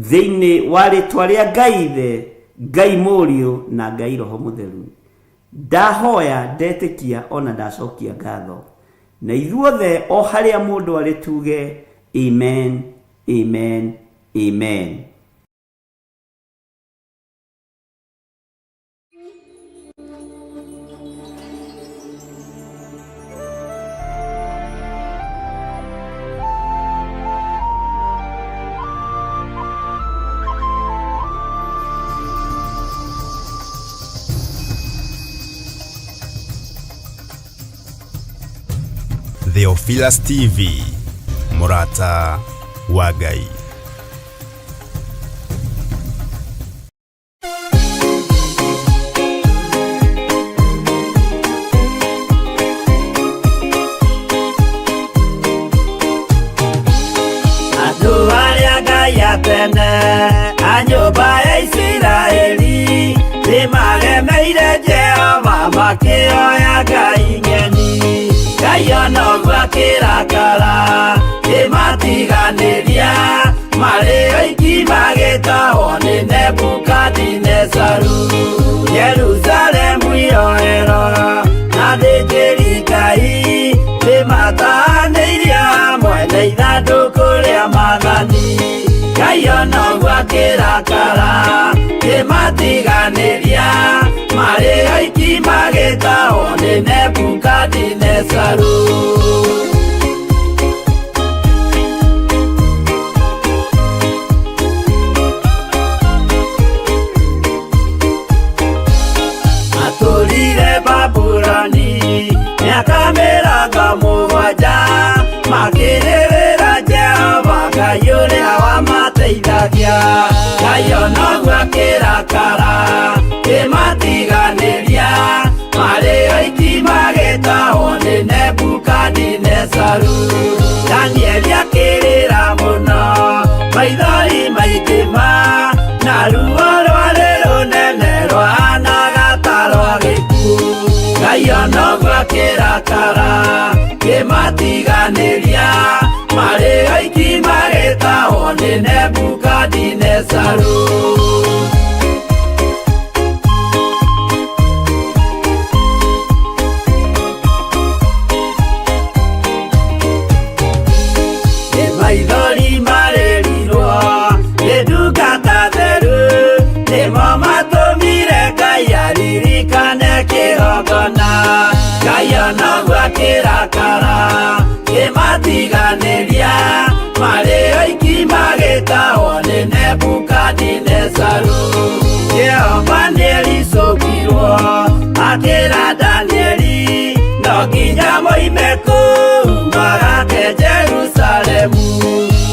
Thĩinĩ wa rĩtwa rĩa Ngai Ithe, Ngai Mũriũ na Ngai Roho Mũtheru, ndahoya, ndetĩkia ona ndacokia ngatho. Na ithuothe o harĩa mũndũ arĩ tuge amen, amen, amen. Theophilus TV, mũrata wa Ngai. Andũ arĩa Ngai atene a nyũmba ya Isiraeli nĩmaremeire Jehova makĩoya ngai ng'eni. Ngai ona ũguo akĩrakara kĩmatiganĩria marĩ oiki magĩtahwo nĩ Nebukadinezaru. Jerusalemu iroero na athĩnjĩri Ngai nĩmatahanĩirio hamwe na ithandũkũ rĩa maathani. Ngai ona ũguo akĩrakara kĩmatiganĩria marĩ oiki magĩtahwo nĩ Nebukadinezaru. Matũrire Babuloni mĩaka mĩrongo mũgwanja makĩrĩrĩra Jehova Ngai ũrĩa wamateithagia. Ngai ona ũguo akĩrakara kĩmatiganĩria marĩ oiki magĩtahwo nĩ Nebukadinezaru. Danieli akĩrĩra mũno maithori maingĩ ma na ruo rwarĩ rũnene rwahanaga ta rwa gĩkuũ. Ngai ona ũguo akĩrakara kĩmatiganĩria marĩ oiki magĩtahwo nĩ Nebukadinezaru. Nĩ maithori marĩrirwo nĩ ndungata theru nĩmo matũmire Ngai aririkane kĩgongona. Ngai ona ũguo akĩrakara kĩmatiganĩria marĩ oiki magĩtahwo nĩ Nebukadinezaru. Jehova nĩericũkirwo akĩra Danieli no nginya moime kũu magake Jerusalemu.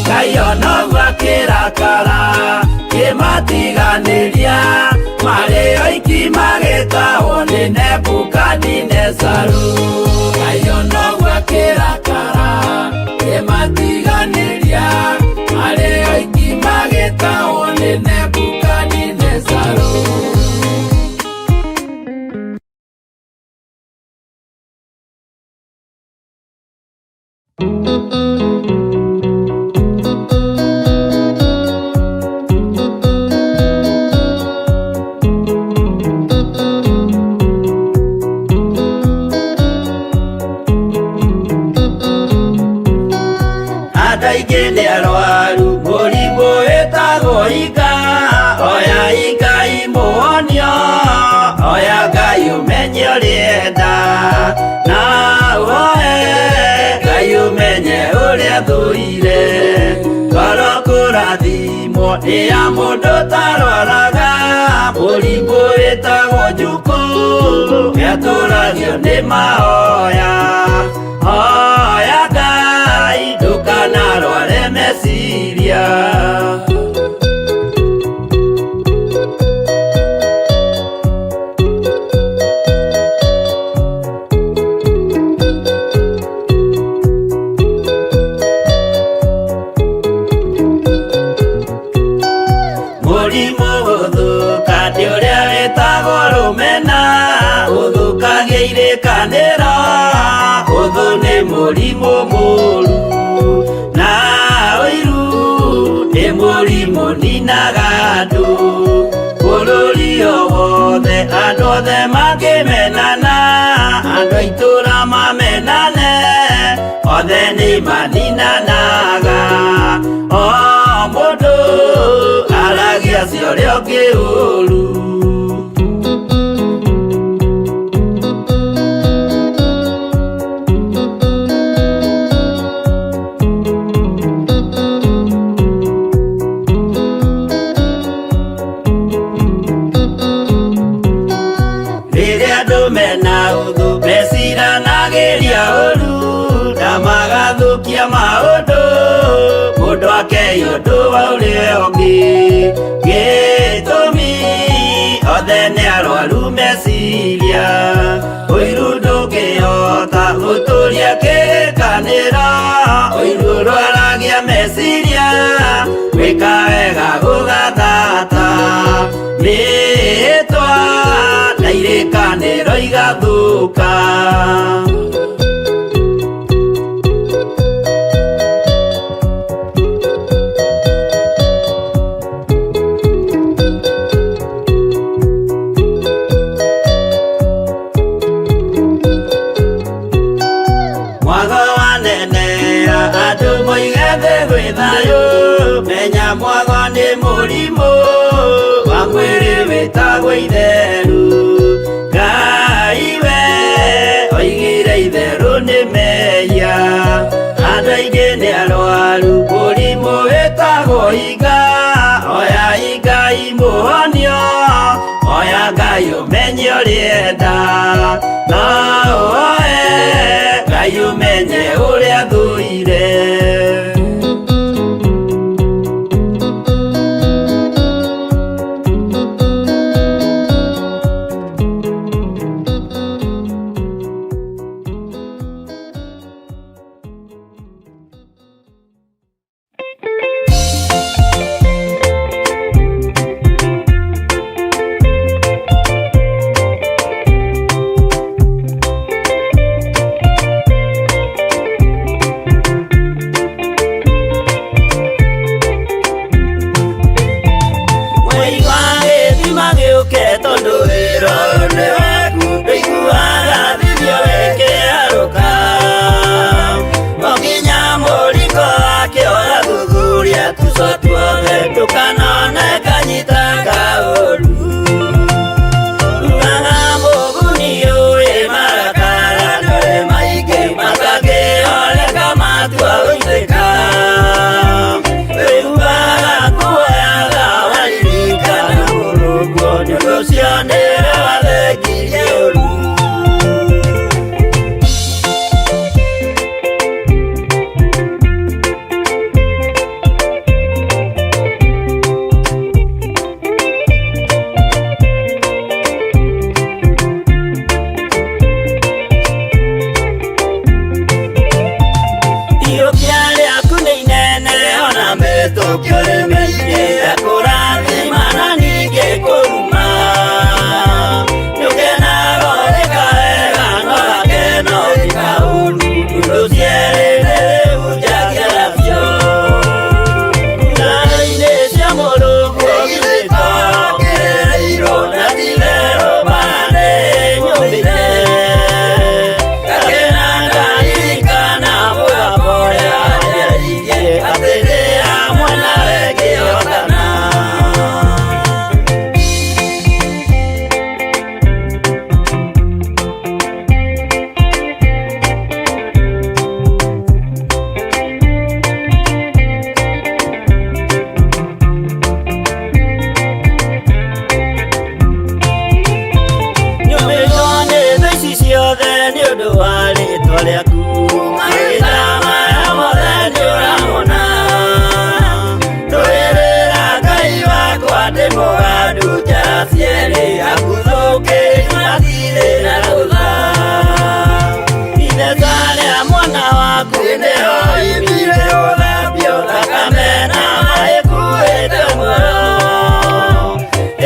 Ngai ona ũguo akĩrakara kĩmatiganĩria marĩ oiki magĩtahwo nĩ Nebukadinezaru. Ngai ona ũguo akĩrakara kĩmatiganĩria marĩ oiki magĩtahwo nĩ Nebukadinezaru. Andũ aingĩ nĩ arwaru mũrimũ wĩtagwo ika, oya Ngai mũhonio, oya Ngai ũmenye ũrĩenda, na ũhonio. ũrĩa thũire ngoro kũrathimwo nĩ ya mũndũ ũtarwaraga mũrimũ wĩtagwo njukũ nĩatũragio nĩ mahoya hoya Ngai ndũkanarware meciria. Mũrimũ gũthũka nĩ ũrĩa wĩtagwo rũmena ũthũkagia irĩkanĩro ũthũ nĩ mũrimũ mũru na ũiru nĩ mũrimũ ninaga andũ bũrũri o wothe andũ othe mangĩmenana andũ a itũũra mamenane othe nĩ maninanaga o mũndũ aragia cia ũrĩa ũngĩ ũru. Rĩrĩa andũ mena ũthũ meciranagĩria ũru na magathũkia maũndũ mũndũ akei ũndũ wa ũrĩa ũngĩ gĩtũmi othe nĩ arwaru meciria ũiru ndũngĩhota gũtũria kĩrĩkanĩro ũiru ũrwaragia meciria gwĩka wega gũgathata mĩhĩtwa na irĩkanĩro igathũka. Mwago wanenea andũ moige thĩ gwĩ thayũ menya mwago nĩ mũrimũ wa mwĩrĩ wĩtagwo itheru Ngai we oigire itherũ nĩ mehia andũ aingĩ nĩ arwaru mũrimũ wĩtagwo iga oya Ngai mũhonio oya Ngai ũmenye ũrĩa enda no ũoe Ngai ũmenye ũrĩa thũire. Mũigua gĩthima gĩũke tondũ wĩra ũyũ nĩ waku ndũiguaga thithio wĩkĩharũka o nginya mũringo wake ũgathuthuria tuco tuothe ndũkanone kanyita kaũru ugaga mũguni ũĩ marakara ndũrĩ maingĩ matangĩhoreka matua gũitĩka wĩhubaga kuoyaga waririkana mũrũguo nĩ ũndũ ũcio nĩwe wathengirie ũru. Iyũkia rĩaku nĩ inene ona mĩtũkio nĩ mĩingĩ ekũrathima na ningĩ kũruma nĩũkenaga ũrĩka wega no gakeno ũrĩka ũru ũndũ cierĩ nĩrĩhunjagia nacio Ngari-inĩ cia Mũrungu githĩ to kĩrĩirwo na ti-itherũ mbara nĩ nyũmĩte ngakena ndaririkana mũgambo ũrĩa wanjarĩirie atĩ ndĩ hamwe nawe ngĩaga. Yaku nĩyo imire ũthambio thakame na maĩ kuĩte muoyo.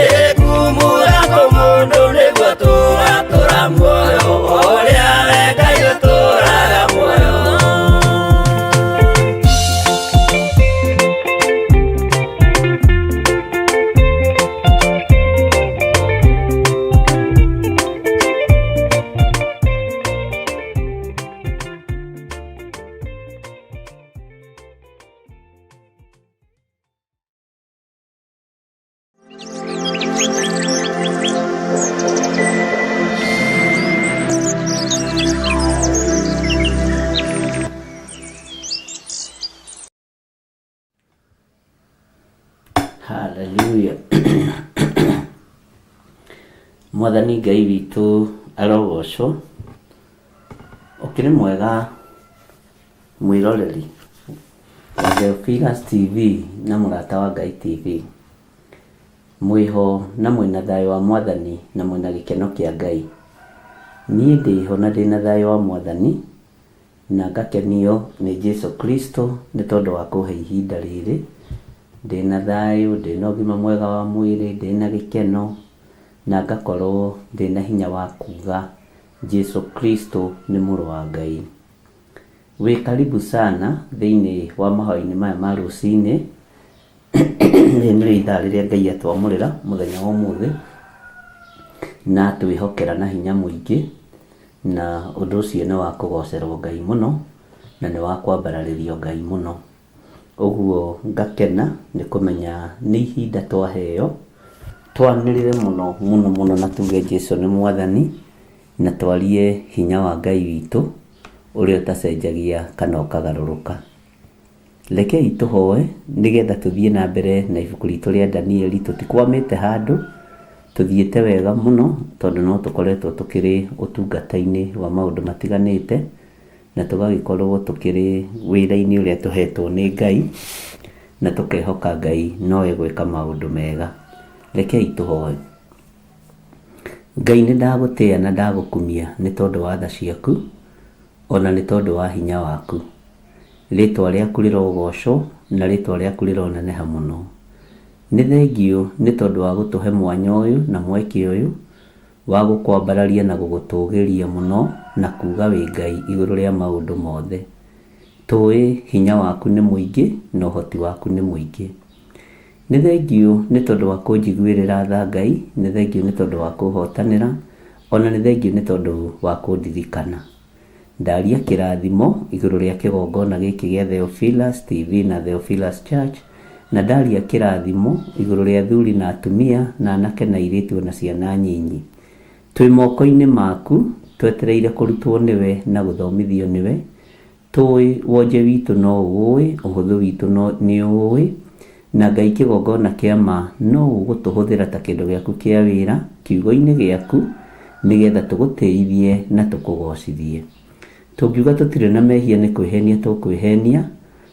Ĩkumura kũmũndũ nĩguo tũgatũra muoyo ũrĩa we Ngai ũtũraga muoyo. Hallelujah. Mwathani Ngai witũ arogocwo. Ũkĩrĩ mwega mwĩroreri wa Theophilus TV na Mũrata wa Ngai TV. Mwĩho na mwĩna thayũ wa Mwathani na mwĩna gĩkeno kĩa Ngai. Niĩ ndĩho na ndĩna thayũ wa Mwathani na ngakenio nĩ Jesu Kristo nĩ tondũ wa kũhe ihinda rĩrĩ. Ndĩna thayũ, ndĩna ũgima mwega wa mwĩrĩ, ndĩna gĩkeno na ngakorwo ndĩna hinya wa kuga Jesu Kristo nĩ mũrũ wa Ngai. Wĩ karibu sana thĩinĩ wa mahoya-inĩ maya ma rũcinĩ. Rĩrĩ nĩrĩo ithaa rĩrĩa Ngai atwamũrĩra mũthenya wa ũmũthĩ na atwĩhokera na hinya mũingĩ, na ũndũ ũcio nĩ wa kũgocerwo Ngai mũno na nĩ wa kwambararĩrio Ngai mũno. Ũguo ngakena nĩ kũmenya nĩ ihinda twaheo twanĩrĩre mũno mũno mũno na tuge Jesu nĩ Mwathani, na twarie hinya wa Ngai witũ ũrĩa ũtacenjagia kana ũkagarũrũka. Rekei tũhoe nĩgetha tũthiĩ na mbere na ibuku ritũ rĩa Danieli. Tũtikwamĩte handũ, tũthiĩte wega mũno tondũ no tũkoretwo tũkĩrĩ ũtungata-inĩ wa maũndũ matiganĩte, na tũgagĩkorwo tũkĩrĩ wĩra-inĩ ũrĩa tũhetwo nĩ Ngai, na tũkehoka Ngai no egwĩka maũndũ mega. Rekei tũhoe. Ngai nĩ ndagũtĩa na ndagũkumia nĩ tondũ wa tha ciaku, ona nĩ tondũ wa hinya waku. Rĩtwa rĩaku rĩrogocwo na rĩtwa rĩaku rĩroneneha mũno. Nĩ thengiũ nĩ tondũ wa gũtũhe mwanya ũyũ na mweke ũyũ wa gũkwambararia na gũgũtũgĩria mũno na kuga wĩ Ngai igũrũ rĩa maũndũ mothe. Tũĩ hinya waku nĩ mũingĩ na ũhoti waku nĩ mũingĩ. Nĩ thengiũ nĩ tondũ wa kũnjiguĩrĩra tha Ngai, nĩ thengiũ nĩ tondũ wa kũhotanĩra, ona nĩ thengiũ nĩ tondũ wa kũndirikana. Ndaria kĩrathimo igũrũ rĩa kĩgongona gĩkĩ gĩa Theophilus TV na Theophilus Church, na ndaria kĩrathimo igũrũ rĩa athuri na atumia na anake na airĩtu ona ciana nyinyi. Twĩ moko-inĩ maku, twetereire kũrutwo nĩwe na gũthomithio nĩwe. Tũĩ wonje witũ no ũũĩ, ũhũthũ witũ nĩ ũũĩ, na Ngai kĩgongona kĩa ma no ũgũtũhũthĩra ta kĩndũ gĩaku kĩa wĩra kiugo-inĩ gĩaku nĩgetha tũgũtĩithie na tũkũgocithie. Tũngiuga tũtirĩ na mehia nĩ kwĩhenia tũkwĩhenia,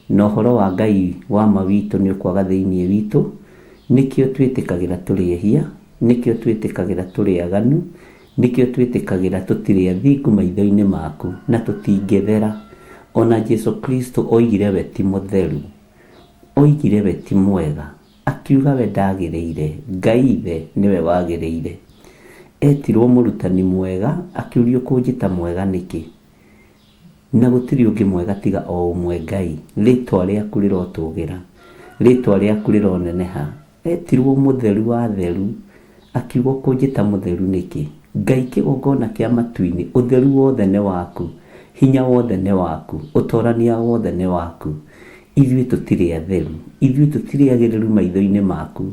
na ũhoro wa Ngai wa ma witũ nĩ ũkwaga thĩinĩ witũ. Nĩkĩo twĩtĩkagĩra tũrĩ ehia, nĩkĩo twĩtĩkagĩra tũrĩ aganu, nĩkĩo twĩtĩkagĩra tũtirĩ athingu maitho-inĩ maku na tũtingĩthera. Ona Jesu Kristo oigire we ti mũtheru, oigire we ti mwega, akiuga we ndagĩrĩire, Ngai Ithe nĩwe wagĩrĩire. Etirwo mũrutani mwega, akĩũrio kũnjĩta mwega nĩkĩ? Na gũtirĩ ũngĩ mwega tiga o ũmwe Ngai. Rĩtwa rĩaku rĩrotũgĩra, rĩtwa rĩaku rĩroneneha. Etirwo mũtheru wa atheru, akiuga ũkũnjĩta mũtheru nĩkĩ? Ngai kĩgongona kĩa matu-inĩ, ũtheru wothe nĩ waku, hinya wothe nĩ waku, ũtorania wothe nĩ waku. Ithuĩ tũtirĩ atheru, ithuĩ tũtirĩ agĩrĩru maitho-inĩ maku,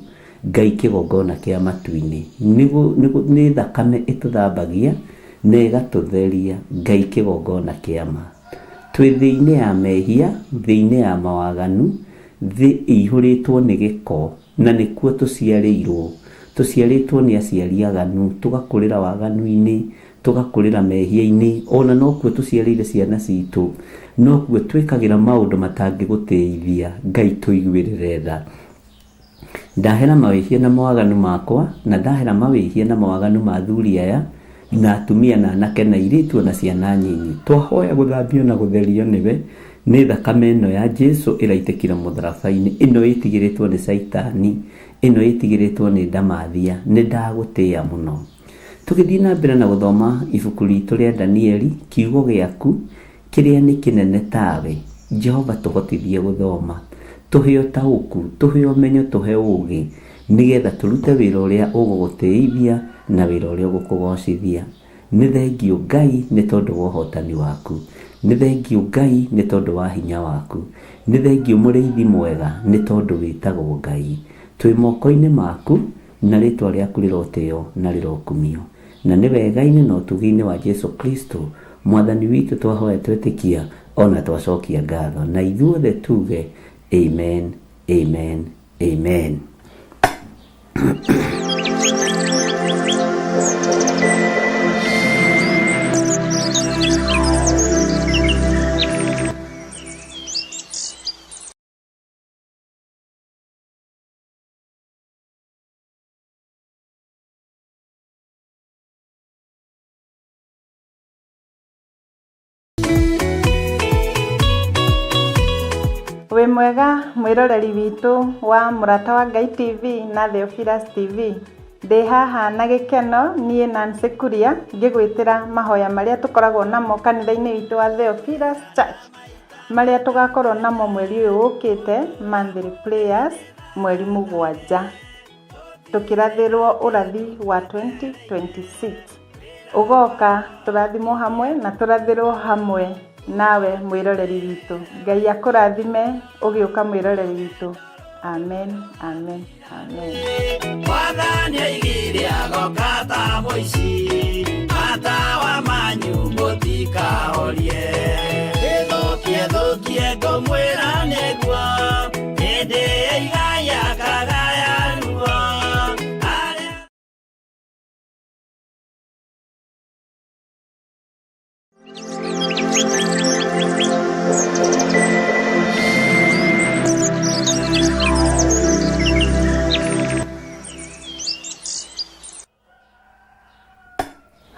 Ngai kĩgongona kĩa matu-inĩ. Nĩ thakame ĩtũthambagia na ĩgatũtheria, Ngai kĩgongona kĩa ma. Twĩ thĩ-inĩ ya mehia, thĩ-inĩ ya mawaganu, thĩ ĩihũrĩtwo nĩ gĩko, na nĩkuo tũciarĩirwo. Tũciarĩtwo nĩ aciari aganu, tũgakũrĩra waganu-inĩ, tũgakũrĩra mehia-inĩ, ona nokuo tũciarĩire ciana citũ, nokuo twĩkagĩra maũndũ matangĩgũtĩithia. Ngai tũiguĩrĩre tha. Ndahera mawĩhia na mawaganu makwa, na ndahera mawĩhia na mawaganu ma athuri aya, na atumia na anake na airĩtu ona ciana nyinyi. Twahoya gũthambio na gũtherio nĩwe nĩ thakame ĩno ya Jesu ĩraitĩkire mũtharaba-inĩ, ĩno ĩtigĩrĩtwo nĩ Caitani, ĩno ĩtigĩrĩtwo nĩ ndamathia. Nĩ ndagũtĩĩa mũno. Tũgĩthiĩ na mbere na gũthoma ibuku ritũ rĩa Danieli, kiugo gĩaku kĩrĩa nĩ kĩnene tawe, Jehova tũhotithie gũthoma, tũhe ũtaũku, tũhe ũmenyo, tũhe ũũgĩ, nĩgetha tũrute wĩra ũrĩa ũgũgũtĩithia na wĩra ũrĩa ũgũkũgocithia. Nĩ thengiũ Ngai nĩ tondũ wa ũhotani waku, nĩ thengiũ Ngai nĩ tondũ wa hinya waku, nĩ thengiũ mũrĩithi mwega nĩ tondũ wĩtagwo Ngai. Twĩ moko-inĩ maku na rĩtwa rĩaku rĩrotĩo na rĩrokumio. Na nĩ wega-inĩ na ũtugi-inĩ wa Jesu Kristo mwathani witũ twahoya twetĩkia ona twacokia ngatho, na ithuothe tuge amen, amen, amen. Wĩ mwega mwĩroreri witũ wa Mũrata wa Ngai TV na Theophilus TV. Ndĩ haha na gĩkeno niĩ Nancy Kuria ngĩgwĩtĩra mahoya marĩa tũkoragwo namo kanitha-inĩ witũ wa Theophilus Church, marĩa tũgakorwo namo mweri ũyũ ũkĩte, monthly prayers, mweri 7, tũkĩrathĩrwo ũrathi wa 2026. Ũgoka tũrathimwo hamwe na tũrathĩrwo hamwe nawe mwĩroreri witũ. Ngai akũrathime ũgĩũka mwĩroreri witũ. Amen, amen, amen. Mwathani aigire agoka ta mũici, matawa manyu mũtikahorie. Ĩthũkie thũkie ngũmwĩra nĩguo, hĩndĩ ĩigaya kagaya ruo.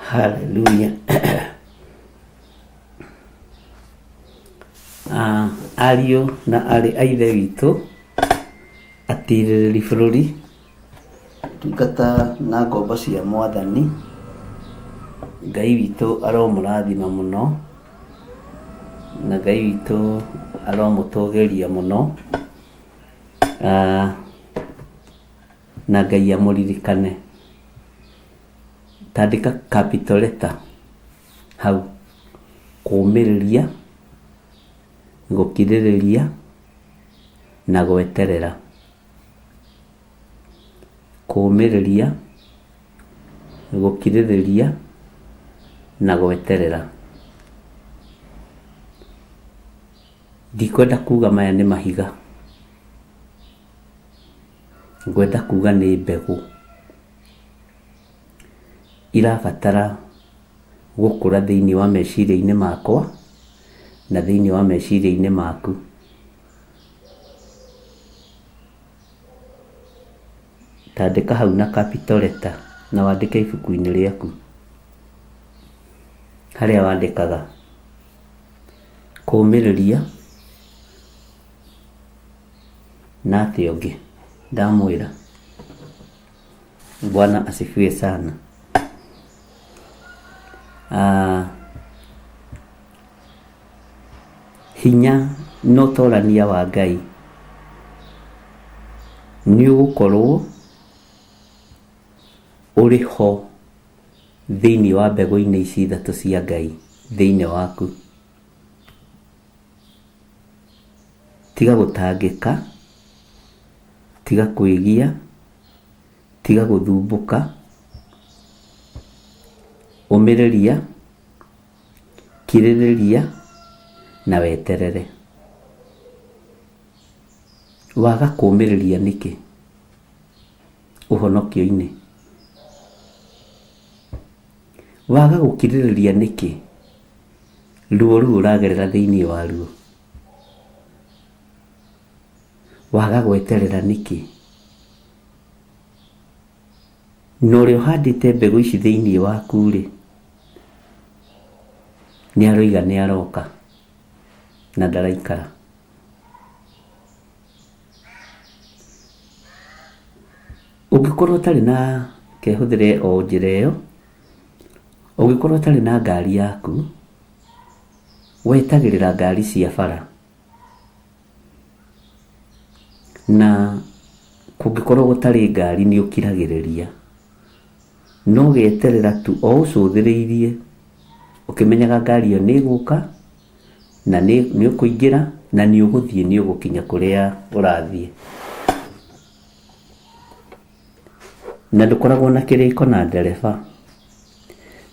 Hallelujah. Ariũ na arĩ a ithe witũ atirĩrĩri bũrũri, ndungata na ngombo cia mwathani, Ngai witũ aromũrathima mũno, na Ngai witũ aromũtũgĩria mũno, na Ngai amũririkane. Tandĩka capital letter hau, kũũmĩrĩria, gũkirĩrĩria na gweterera. Kũũmĩrĩria, gũkirĩrĩria na gweterera. Ndikwenda kuga maya nĩ mahiga, ngwenda kuga nĩ mbegũ irabatara gũkũra thĩinĩ wa meciria-inĩ makwa na thĩinĩ wa meciria-inĩ maku. Tandĩka hau na capital letter na wandĩke ibuku-inĩ rĩaku harĩa wandĩkaga kũũmĩrĩria na atĩa ũngĩ ndamwĩra. Bwana asifiwe sana. Hinya na ũtorania wa Ngai nĩ ũgũkorwo ũrĩ ho thĩinĩ wa mbegũ-inĩ ici ithatũ cia Ngai thĩinĩ waku. Tiga gũtangĩka, tiga kwĩgia, tiga gũthumbũka, ũmĩrĩria, kirĩrĩria na weterere. Waga kũũmĩrĩria nĩkĩ ũhonokio-inĩ? Waga gũkirĩrĩria nĩkĩ ruo rũu ũragerera thĩinĩ wa ruo? Waga gweterera nĩkĩ? Na ũrĩa ũhandĩte mbegũ ici thĩinĩ waku rĩ, Nĩ aroiga nĩ aroka na ndaraikara. Ũngĩkorwo ũtarĩ na kehũthĩre o njĩra ĩyo, ũngĩkorwo ũtarĩ na ngari yaku, wetagĩrĩra ngari cia bara. Na kũngĩkorwo gũtarĩ ngari nĩ ũkiragĩrĩria. No ũgeterera tu o ũcũthĩrĩirie ũkĩmenyaga ngari ĩyo nĩ ĩgũka na nĩ ũkũingĩra na nĩ ũgũthiĩ nĩ ũgũkinya kũrĩa ũrathiĩ. Na ndũkoragwo na kĩrĩko na ndereba.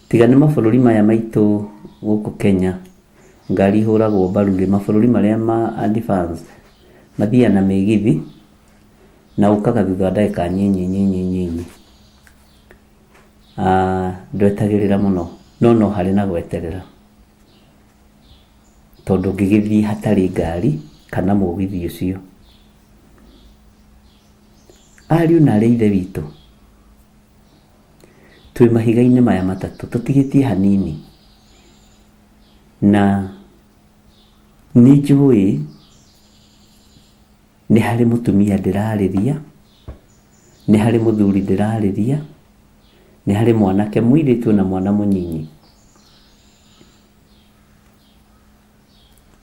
Tiga nĩ mabũrũri maya maitũ gũkũ Kenya ngari ihũragwo mbaru rĩ, mabũrũri marĩa ma advanced mathiaga na mĩgithi na ũkaga thutha wa ndagĩka nyinyi nyinyi nyinyi. Ndwetagĩrĩra mũno no no harĩ na gweterera tondũ ũngĩgĩthiĩ hatarĩ ngari kana mũgithi ũcio. Ariũ na aarĩ a Ithe witũ, twĩ mahiga-inĩ maya matatũ, tũtigĩtie hanini, na nĩ njũĩ nĩ harĩ mũtumia ndĩrarĩria, nĩ harĩ mũthuri ndĩrarĩria, nĩ harĩ mwanake mũirĩtu na mwana mũnyinyi.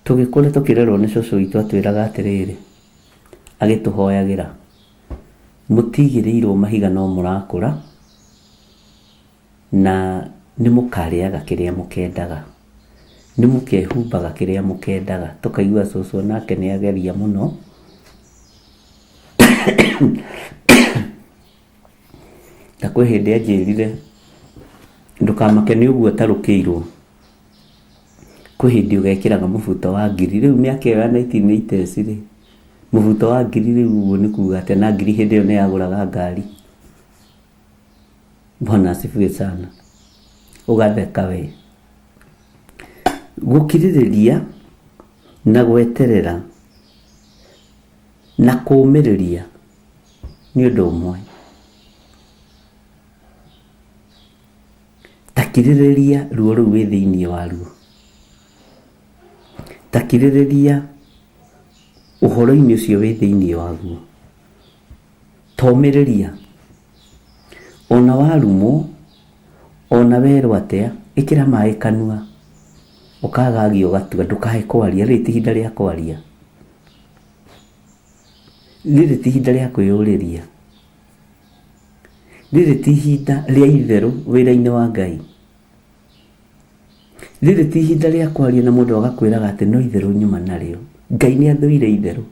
Tũgĩkũra tũkĩrerwo nĩ cũcũ witũ atwĩraga atĩrĩrĩ, agĩtũhoyagĩra, mũtigĩrĩirwo mahiga no mũrakũra, na nĩ mũkarĩaga kĩrĩa mũkendaga, nĩ mũkehumbaga kĩrĩa mũkendaga. Tũkaigua cũcũ onake nĩ ageria mũno. Na kwĩ hĩndĩ anjĩrire, ndũkamake nĩ ũguo ũtarũkĩirwo. Kwĩ hĩndĩ ũgekĩraga mũbuto wa ngiri, rĩu mĩaka ĩyo ya 1980s rĩ, mũbuto wa ngiri rĩu ũguo nĩ kuga atĩa na ngiri hĩndĩ ĩyo nĩ yagũraga ngari. Bwana asifiwe sana. Ũgatheka we. Gũkirĩrĩria na gweterera na kũũmĩrĩria nĩ ũndũ ũmwe. Ta kirĩrĩria ruo rũu wĩ thĩinĩ waruo. Ta kirĩrĩria ũhoro-inĩ ũcio wĩ thĩinĩ waguo. Ta ũmĩrĩria. Ona warumwo, ona werwo atĩa, ĩkĩra maĩ kanua, ũkagagia ũgatua, ndũkae kwaria, rĩrĩ ti ihinda rĩa kwaria. Rĩrĩ ti ihinda rĩa kwĩyũrĩria. Rĩrĩ ti ihinda rĩa itherũ wĩra-inĩ wa Ngai. Rĩrĩ ti ihinda rĩa kwaria na mũndũ agakwĩraga atĩ no itherũ nyuma narĩo. Ngai nĩ athũire itherũ.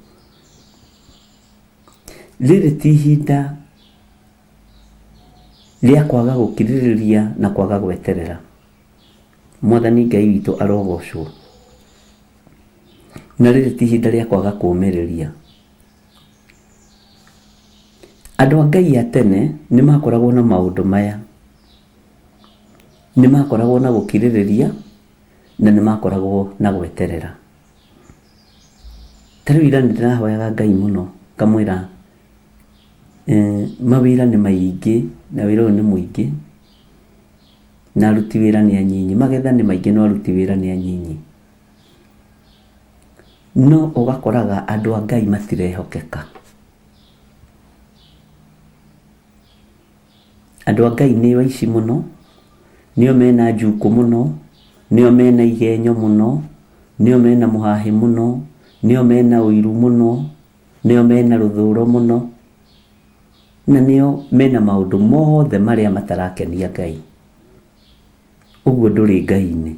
Rĩrĩ ti ihinda rĩa kwaga gũkirĩrĩria na kwaga gweterera. Mwathani Ngai witũ arogocwo. Na rĩrĩ ti ihinda rĩa kwaga kũũmĩrĩria. Andũ a Ngai a tene nĩ makoragwo na maũndũ maya. Nĩ makoragwo na gũkirĩrĩria na nĩ makoragwo na gweterera. Ta rĩu ira nĩ ndĩrahoyaga Ngai mũno ngamwĩra mawĩra nĩ maingĩ na wĩra ũyũ nĩ mũingĩ na aruti wĩra nĩ anyinyi, magetha nĩ maingĩ no aruti wĩra nĩ anyinyi. No ũgakoraga andũ a Ngai matirehokeka. Andũ a Ngai nĩo aici mũno, nĩo mena njukũ mũno, nĩo mena igenyo mũno, nĩo mena mũhahĩ mũno, nĩo mena ũiru mũno, nĩo mena rũthũro mũno, na nĩo mena maũndũ mothe marĩa matarakenia Ngai. Ũguo ndũrĩ Ngai-inĩ.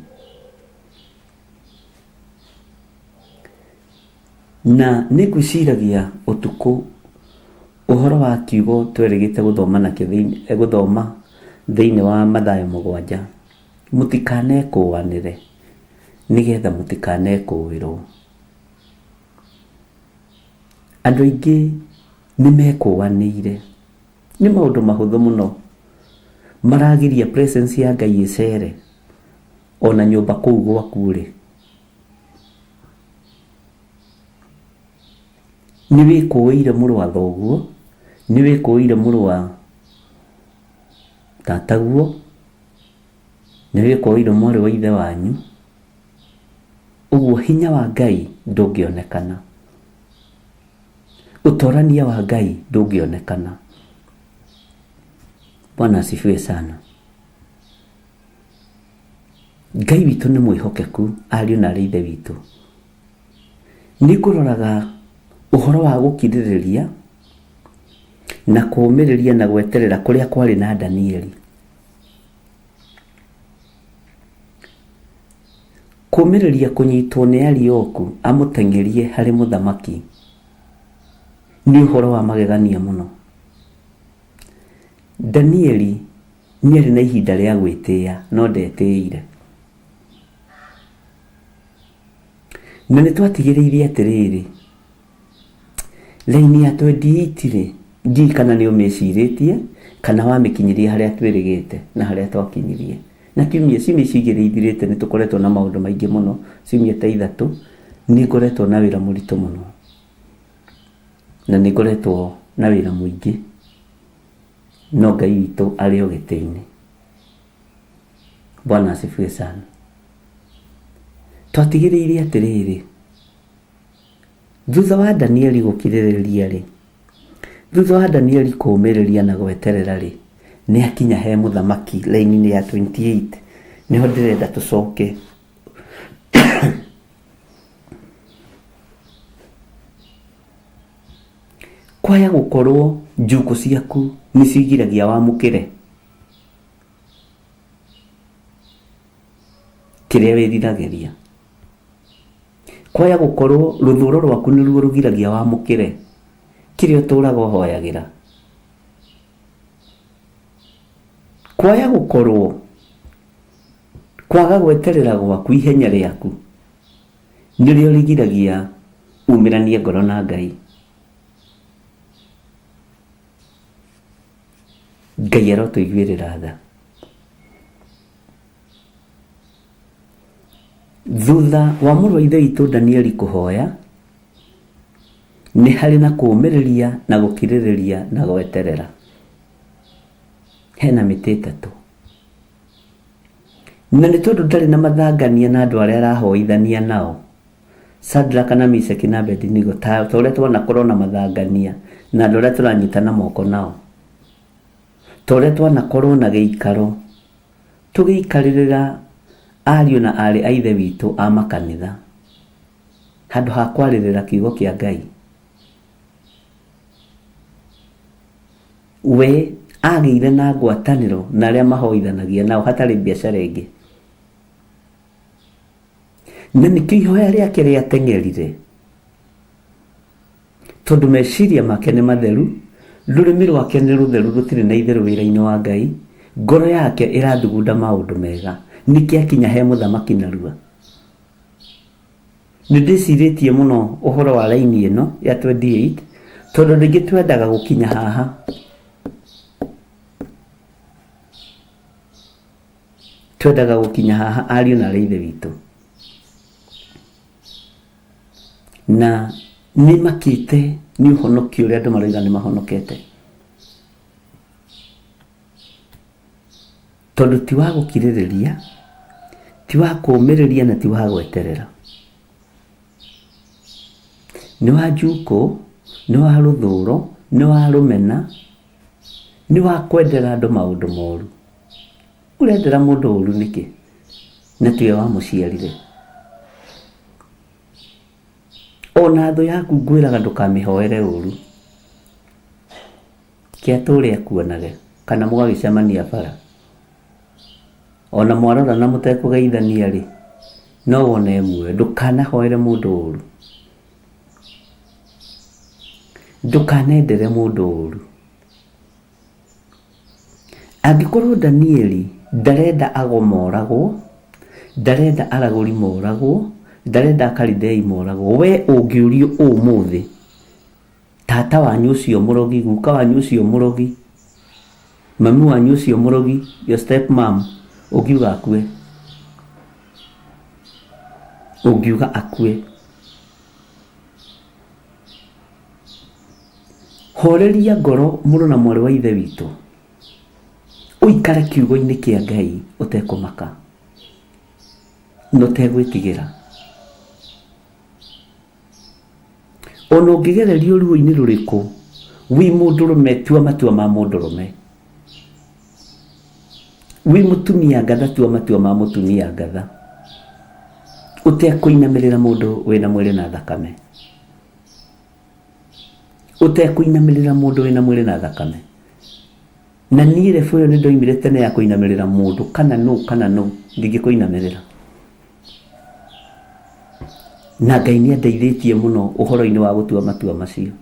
Na nĩ ngwĩciragia ũtukũ ũhoro wa kiugo twerĩgĩte gũthoma nakĩo thĩinĩ, gũthoma thĩinĩ wa Mathayo mũgwanja, mũtikanekũanĩre nĩgetha mũtikanekũĩrwo. Andũ aingĩ nĩ mekũanĩire, nĩ maũndũ mahũthũ mũno, maragiria presence ya Ngai ĩcere ona nyũmba kũu gwaku ũrĩ. Nĩ wĩkũĩire mũrũ wa thoguo, nĩ wĩkũĩire mũrũ wa tataguo, nĩ wĩkũĩire mwarĩ wa ithe wanyu. Ũguo hinya wa Ngai ndũngĩonekana. Ũtorania wa Ngai ndũngĩonekana. Bwana asifiwe sana. Ngai witũ nĩ mwĩhokeku ariũ na arĩ ithe witũ. Nĩ ngũroraga ũhoro wa gũkirĩrĩria na kũũmĩrĩria na gweterera kũrĩa kwarĩ na Danieli. Kũũmĩrĩria kũnyitwo nĩ Arioku amũteng'erie harĩ mũthamaki nĩ ũhoro wa magegania mũno. Danieli nĩarĩ na ihinda rĩa gwĩtĩĩa no ndetĩĩire. Na nĩ twatigĩrĩire atĩrĩrĩ, raini ya 28 rĩ, ndiũĩ kana nĩ ũmĩcirĩtie kana wamĩkinyirie harĩa twĩrĩgĩte na harĩa twakinyirie. Na kiumia, ciumia ici igĩrĩ ithirĩte nĩ tũkoretwo na maũndũ maingĩ mũno, ciumia ta ithatũ, nĩ ngoretwo na wĩra mũritũ mũno. Na nĩ ngoretwo na wĩra mũingĩ, no Ngai witũ arĩ o gĩtĩ-inĩ. Bwana asifiwe sana. Twatigĩrĩire atĩrĩrĩ, thutha wa Danieli gũkirĩrĩria-rĩ, thutha wa Danieli kũũmĩrĩria na gweterera-rĩ, nĩ akinya he mũthamaki raini-inĩ ya 28, nĩho ndĩrenda tũcoke. Kwaya gũkorwo njukũ ciaku nĩcio igiragia wamũkĩre kĩrĩa wĩriragĩria. Kwaya gũkorwo rũthũro rwaku nĩruo rũgiragia wamũkĩre kĩrĩa ũtũraga ũhoyagĩra. Kwaya gũkorwo kwaga gweterera gwaku ihenya rĩaku nĩrĩo rĩgiragia umĩranie ngoro na Ngai. Ngai arotũiguĩrĩra tha. Thutha wa mũrũ wa Ithe witũ Danieli kũhoya, nĩ harĩ na kũũmĩrĩria na gũkirĩrĩria na gweterera. Hena mĩtĩ ĩtatũ. Na nĩ tondũ ndarĩ na mathangania na andũ arĩa arahoithania nao, Shadraka na Meshaki na Abednego, ta ũrĩa twanakorwo na mathangania na andũ arĩa tũranyitana moko nao, ta ũrĩa twanakorwo na gĩikaro tũgĩikarĩrĩra ariũ na aarĩ a Ithe witũ a makanitha, handũ ha kwarĩrĩra kiugo kĩa Ngai. We agĩire na ngwatanĩro na arĩa mahoithanagia nao hatarĩ biacara ĩngĩ. Na nĩkĩo ihoya rĩake rĩateng'erire, tondũ meciria make nĩ matheru, rũrĩmĩ rwake nĩ rũtheru rũtirĩ na itherũ wĩra-inĩ wa Ngai, ngoro yake ĩrathugunda maũndũ mega. Nĩkĩo akinya he mũthamaki narua. Nĩ ndĩcirĩtie mũno ũhoro wa raini ĩno ya 28 tondũ andũ aingĩ twendaga gũkinya haha. Twendaga gũkinya haha ariũ na aarĩ a Ithe witũ. Na nĩ makĩte nĩ ũhonokio ũrĩa andũ maroiga nĩ mahonokete. Tondũ ti wa gũkirĩrĩria, ti wa kũũmĩrĩria na ti wa gweterera. Nĩ wa njukũ, nĩ wa rũthũro, nĩ wa rũmena, nĩ wa kwendera andũ maũndũ moru. Ũrendera mũndũ ũru nĩkĩ na tiwe wamũciarire? Ona thũ yaku ngwĩraga ndũkamĩhoere ũru. Ke atũre akuonage kana mũgagĩcemania bara. Ona mwarorana mũtekũgeithania-rĩ, no wone e muoyo. Ndũkanahoere mũndũ ũru. Ndũkanendere mũndũ ũru. Angĩkorwo Danieli ndarenda ago moragwo, ndarenda aragũri moragwo, ndarenda Akalidei moragwo, we ũngĩũrio ũmũthĩ, tata wanyu ũcio mũrogi, guka wanyu ũcio mũrogi, mami wanyu ũcio mũrogi, your step mom, ũngiuga akue? Ũngiuga akue? Horeria ngoro mũrũ na mwarĩ wa Ithe witũ, ũikare kiugo-inĩ kĩa Ngai ũtekũmaka na ũtegwĩtigĩra. Ona ũngĩgererio ruo-inĩ rũrĩkũ, wĩ mũndũrũme tua matua ma mũndũrũme. Wĩ mũtumia ngatha tua matua ma mũtumia ngatha. Ũtekũinamĩrĩra mũndũ wĩna mwĩrĩ na thakame. Ũtekũinamĩrĩra mũndũ wĩna mwĩrĩ na thakame. Na niĩ rebu ĩyo nĩ ndoimire tene ya kũinamĩrĩra mũndũ kana nũ kana nũ, ndingĩkũinamĩrĩra. Na Ngai nĩ andeithĩtie mũno ũhoro-inĩ wa gũtua matua macio.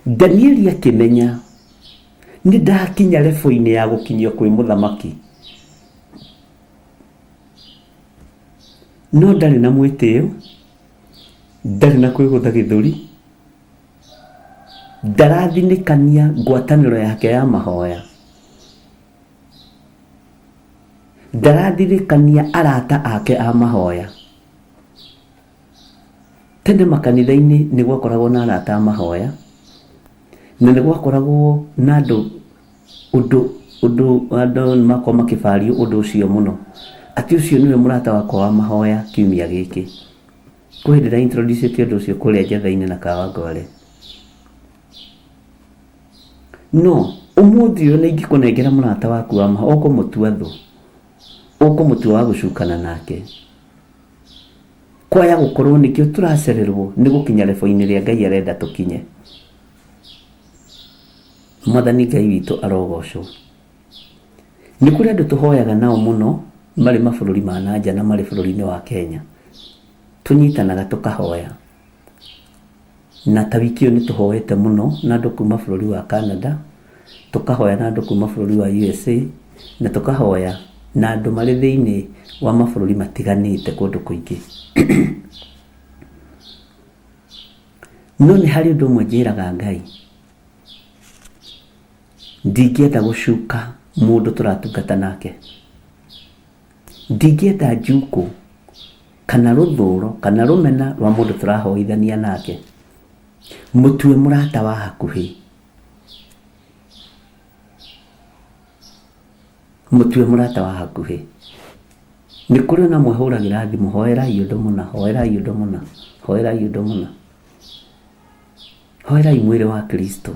Danieli akĩmenya nĩ ndakinya rebu-inĩ ya gũkinyio kwĩ mũthamaki. No ndarĩ na mwĩtĩo, ndarĩ na kwĩgũtha gĩthũri, Ndarathinĩkania ngwatanĩro yake ya mahoya. Ndarathirĩkania arata ake a mahoya. Tene makanitha-inĩ nĩ gwakoragwo na arata a mahoya, na nĩ gwakoragwo na andũ ũndũ ũndũ andũ nĩ makoragwo makĩbario ũndũ ũcio mũno, atĩ ũcio nĩwe mũrata wakwa wa mahoya kiumia gĩkĩ. Kwĩ hĩndĩ nda introduce te ũndũ ũcio kũrĩa Njetha-inĩ na Kawangware. No ũmũthĩ ũyũ nĩ ingĩkũnengera mũrata waku wa ma ũkũmũtua thũ, ũkũmũtua wa gũcukana nake. Kwaya gũkorwo nĩkĩo tũracererwo nĩ gũkinya level-inĩ ĩrĩa Ngai arenda tũkinye. Mwathani Ngai witũ arogocwo. Nĩ kũrĩ andũ tũhoyaga nao mũno marĩ mabũrũri ma na nja na marĩ bũrũri-inĩ wa Kenya. Tũnyitanaga tũkahoya. Na ta wiki ĩyo nĩ tũhoete mũno na andũ kuma bũrũri wa Canada, tũkahoya na andũ kuma bũrũri wa USA, na tũkahoya na andũ marĩ thĩinĩ wa mabũrũri matiganĩte kũndũ kũingĩ. No nĩ harĩ ũndũ ũmwe njĩraga Ngai. Ndingĩenda gũcuka mũndũ tũratungata nake. Ndingĩenda njukũ kana rũthũro kana rũmena rwa mũndũ tũrahoithania nake. Mũtue mũrata wa hakuhĩ. Mũtue mũrata wa hakuhĩ. Nĩ kũrĩ ona amwe hũragĩra thimũ, hoerai ũndũ mũna, hoerai ũndũ mũna, hoerai ũndũ mũna. Hoerai mwĩrĩ wa Kristo.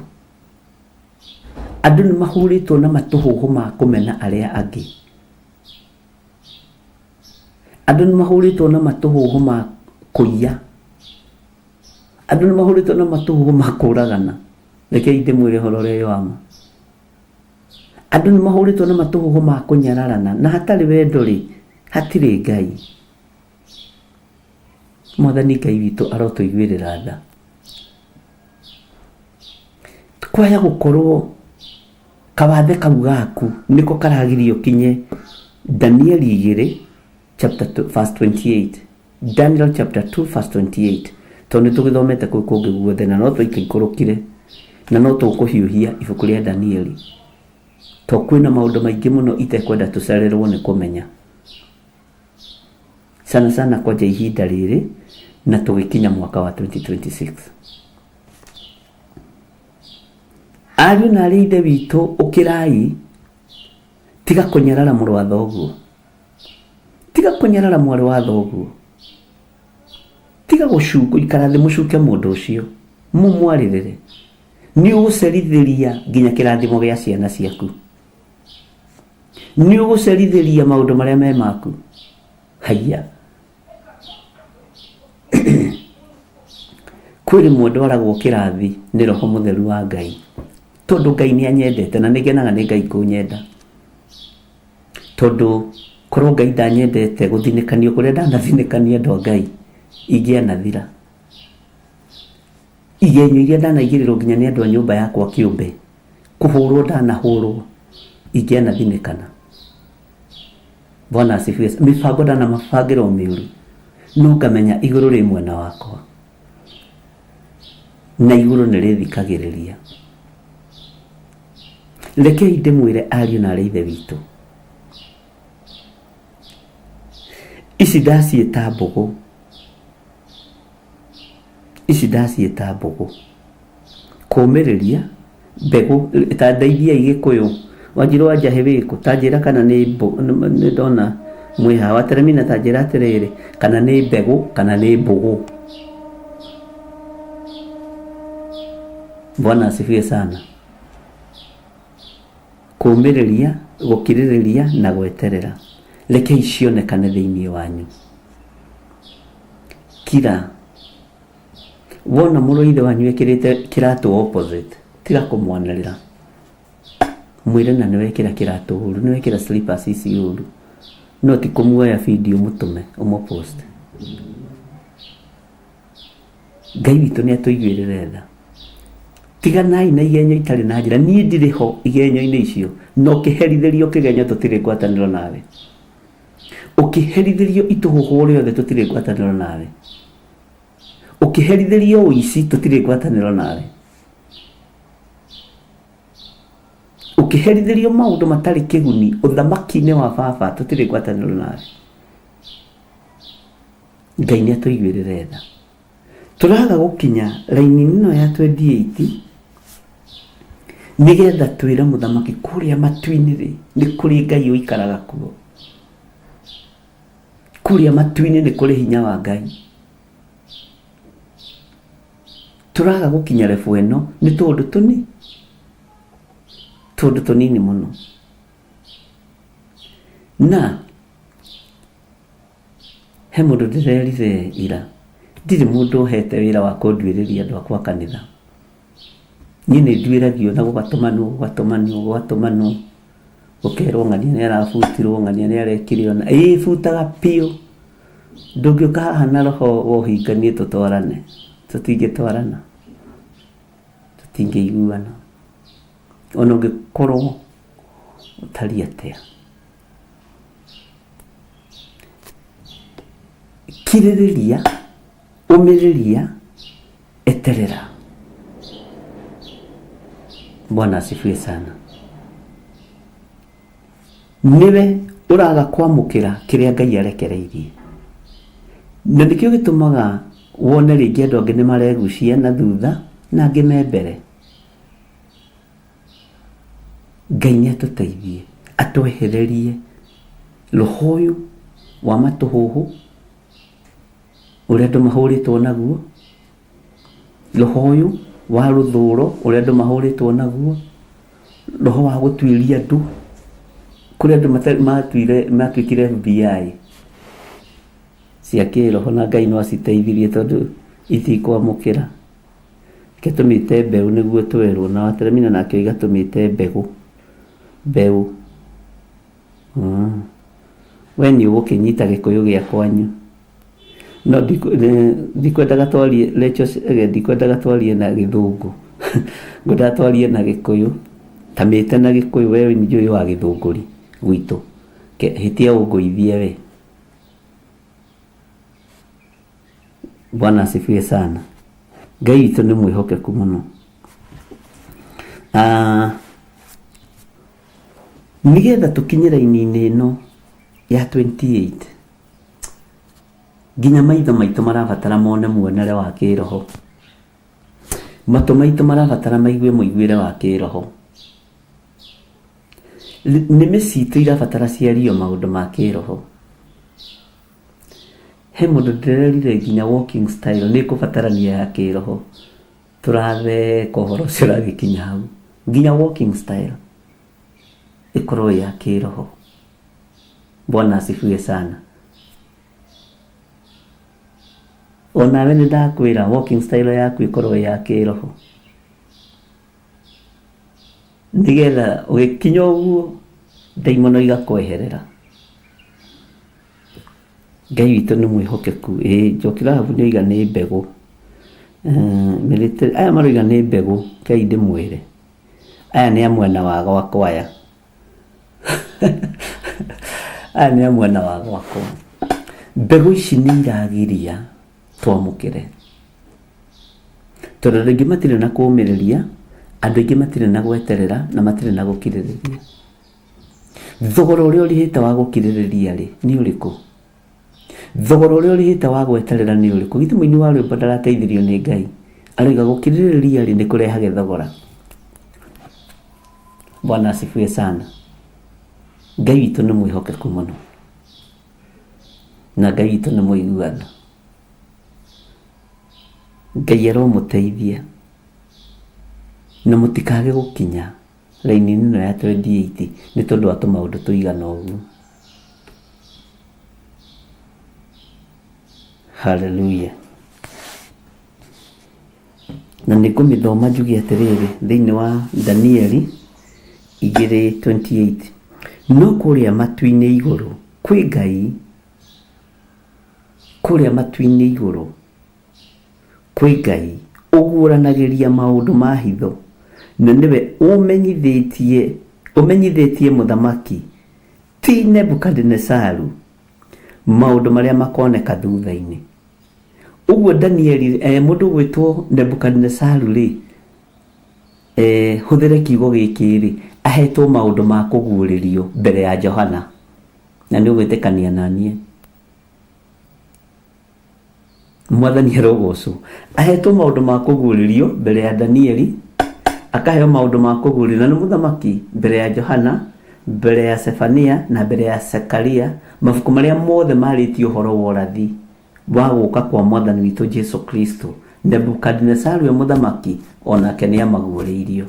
Andũ nĩ mahũrĩtwo na matũhũhũ ma kũmena arĩa angĩ. Andũ nĩ mahũrĩtwo na matũhũhũ ma kũiya. Andũ nĩ mahũrĩtwo na matũhũhũ ma kũragana. Rekei ndĩmwĩre ũhoro ũrĩa wĩ wa ma. Andũ nĩ mahũrĩtwo na matũhũhũ ma kũnyararana, na hatarĩ wendo rĩ, hatirĩ Ngai. Mwathani Ngai witũ arotũiguĩrĩra tha. Kwaya gũkorwo kawathe kau gaku nĩko karagiria ũkinye Danieli igĩrĩ chapter 2, verse 28 Daniel chapter 2 verse 28 tondũ nĩ tũgĩthomete kũu kũngĩ guothe na no twaikaikũrũkire na no tũkũhiũhia ibuku rĩa Danieli to kwĩna maũndũ maingĩ mũno itekwenda tũcererwo nĩ kũmenya sana sana kwanja ihinda rĩrĩ na tũgĩkinya mwaka wa 2026 ariũ na arĩ ithe witũ ũkĩrai tiga kũnyarara mũrũ wa thoguo tiga kũnyarara mwarĩ wa thoguo tiga gũikara thĩ mũcuke mũndũ ũcio mũmwarĩrĩre nĩ ũgũcerithĩria nginya kĩrathimo gĩa ciana ciaku nĩ ũgũcerithĩria maũndũ marĩa me maku haiya kwĩ rĩmwe ndwaragwo kĩrathi nĩ roho mũtheru wa Ngai tondũ Ngai nĩ anyendete na nĩ ngenaga nĩ Ngai kũnyenda tondũ korwo Ngai ndanyendete gũthinĩkanio kũrĩa ndanathinĩkania andũ a Ngai ingĩanathira igenyo iria ndanaigĩrĩrwo nginya nĩ andũ a nyũmba yakwa kĩũmbe kũhũrwo ndanahũrwo ingĩanathinĩkana Bwana asifiwe. Mĩbango ndanamabangĩrwo mĩũru no ngamenya igũrũ rĩ mwena wakwa na igũrũ nĩ rĩthikagĩrĩria. Rekei ndĩmwĩre ariũ na arĩ ithe witũ, ici ndaciĩta mbũgũ, ici ndaciĩta mbũgũ. Kũũmĩrĩria mbegũ, ta ndeithiai Gĩkũyũ, Wanjirũ wa Njahĩ wĩkũ? Ta njĩra kana nĩ nĩ ndona mwĩ haha. Wateremina ta njĩra atĩrĩrĩ, kana nĩ mbegũ kana nĩ mbũgũ. Bwana asifiwe sana. Kũũmĩrĩria, gũkirĩrĩria na gweterera. Rekei cionekane thĩinĩ wanyu. Kira. Wona mũrũ wa ithe wanyu ekĩrĩte kĩratũ opposite, tiga kũmwanĩrĩra. Mwĩre na nĩwekĩra kĩratũ ũru, nĩwekĩra slippers ici ũru. No ti kũmuoya video mũtũme, ũmũpost. Ngai witũ nĩ atũiguĩrĩre tha. Tiganai na igenyo itarĩ na njĩra. Niĩ ndirĩ ho igenyo-inĩ icio. Na ũkĩherithĩrio kĩgenyo tũtirĩ ngwatanĩro nawe. Ũkĩherithĩrio itũhũhũ rĩothe tũtirĩ ngwatanĩro nawe. Ũkĩherithĩrio ũici tũtirĩ ngwatanĩro nawe. Ũkĩherithĩrio maũndũ matarĩ kĩguni ũthamaki-inĩ wa baba tũtirĩ ngwatanĩro nawe. Ngai nĩ atũiguĩrĩre tha. Tũraga gũkinya raini ĩno ya 28 nĩgetha twĩre mũthamaki kũrĩa matu-inĩ rĩ, nĩ kũrĩ Ngai ũikaraga kuo. Kũrĩa matu-inĩ nĩ kũrĩ hinya wa Ngai. Tũraga gũkinya level ĩno nĩ tũũndũ tũni tũũndũ tũnini mũno. Na he mũndũ ndĩrerire ira, ndirĩ mũndũ ũhete wĩra wa kũnduĩrĩria andũ akwa a kanitha. Niĩ nĩ nduĩragio na gũgatũmanwo, gũgatũmanwo, gũgatũmanwo, gũkerwo ng'ania nĩ arabutirwo, ng'ania nĩ arekire ũna. Ĩĩ butaga biũ. Ndũngĩũka haha na roho wa ũhinga niĩ tũtwarane, tũtingĩtwarana, tũtingĩiguana. Ona ũngĩkorwo ũtariĩ atĩa. Kirĩrĩria, ũmĩrĩria, eterera. Bwana asifiwe sana. Nĩwe ũraga kwamũkĩra kĩrĩa Ngai arekereirie. Na nĩkĩo gĩtũmaga wone rĩngĩ andũ angĩ nĩ maregucia na thutha na angĩ me mbere. Ngai nĩ atũteithie, atwehererie roho ũyũ wa matũhũhũ ũrĩa andũ mahũrĩtwo naguo, roho ũyũ wa rũthũro ũrĩa andũ mahũrĩtwo naguo, roho wa gũtuĩria andũ, kũrĩ andũ matuire matuĩkire FBI cia kĩroho na Ngai no aciteithirie tondũ itikwamũkĩra. Reke tũmĩte mbeũ nĩguo twerwo na Wateremina nake oiga tũmĩte mbegũ, mbeũ. We nĩ ũgũkĩnyita gĩkũyũ gĩa kwanyu. No ndikwendaga twarie Rachel Chege ndikwendaga twarie na gĩthũngũ. Ngwendaga twarie na gĩkũyũ. Ta mĩte na gĩkũyũ we nĩ njũĩ wa gĩthũngũri gwitũ. Hĩtia ũngũithie we. Bwana asifiwe sana. Ngai witũ nĩ mwĩhokeku mũno. Ah, nĩgetha tũkinye raini-inĩ ĩno ya 28 nginya maitho maitũ marabatara mone muonere wa kĩroho, matũ maitũ marabatara maigue mũiguĩre wa kĩroho, nĩmĩ citũ irabatara ciario maũndũ ma kĩroho. He mũndũ ndĩrerire nginya walking style nĩ ĩkũbatarania ya kĩroho. Tũratheka ũhoro ũcio ũragĩkinya hau. Nginya walking style ĩkorwo ĩ ya kĩroho. Bwana asifiwe sana. Onawe nĩ ndakwĩra walking style yaku ĩkorwo ĩ ya kĩroho. Nĩgetha ũgĩkinya ũguo ndaimono igakweherera. Ngai witũ nĩ mwĩhokeku. Ĩĩ Njoki Rahabu nĩ oiga nĩ mbegũ. Mĩrĩte aya maroiga nĩ mbegũ, rekei ndĩmwĩre. Aya nĩ a mwena wa gwakwa aya. Aya nĩ a mwena wa gwakwa. Mbegũ ici nĩ iragiria twamũkĩre. Tondũ andũ aingĩ matirĩ na kũũmĩrĩria, andũ aingĩ matirĩ na gweterera na matirĩ na gũkirĩrĩria. Thogora ũrĩa ũrĩhĩte wa gũkirĩrĩria rĩ, nĩ ũrĩkũ? Thogora ũrĩa ũrĩhĩte wa gweterera nĩ ũrĩkũ? Githĩ mũini wa rwĩmbo ndarateithirio nĩ Ngai? Aroiga gũkirĩrĩria rĩ, nĩ kũrehage thogora. Bwana asifiwe sana. Ngai witũ nĩ mwĩhokeku mũno, na Ngai witũ nĩ mũigua tha. Ngai aromũteithia. Na mũtikage gũkinya raini-inĩ ĩno ya 28 nĩ tondũ wa tũmaũndũ tũigana ũguo. Hallelujah. Na nĩ ngũmĩthoma njuge atĩrĩrĩ thĩinĩ wa Danieli 2:28 no kũrĩa matu-inĩ igũrũ kwĩ Ngai kũrĩa matu-inĩ igũrũ kwĩ Ngai ũguũranagĩria maũndũ ma hitho na nĩwe ũmenyithĩtie ũmenyithĩtie mũthamaki ti Nebukadinesaru maũndũ marĩa makoneka thutha-inĩ. Ũguo Danieli, eh, mũndũ ũgwĩtwo Nebukadinesaru rĩ, eh, hũthĩre kiugo gĩkĩ rĩ, ahetwo maũndũ ma kũguũrĩrio mbere ya Johana, na nĩ ũgwĩtĩkania na niĩ. Mwathani arogocwo. Ahetwo maũndũ ma kũguũrĩrio mbere ya Danieli, akaheo maũndũ ma kũguũrĩrio na nĩ mũthamaki mbere ya Johana, mbere ya Sefania na mbere ya Zekaria, mabuku marĩa mothe marĩtie ũhoro wa ũrathi wa gũka kwa Mwathani witũ Jesu Kristo. Nebukadinesaru we mũthamaki o nake nĩ amaguũrĩirio.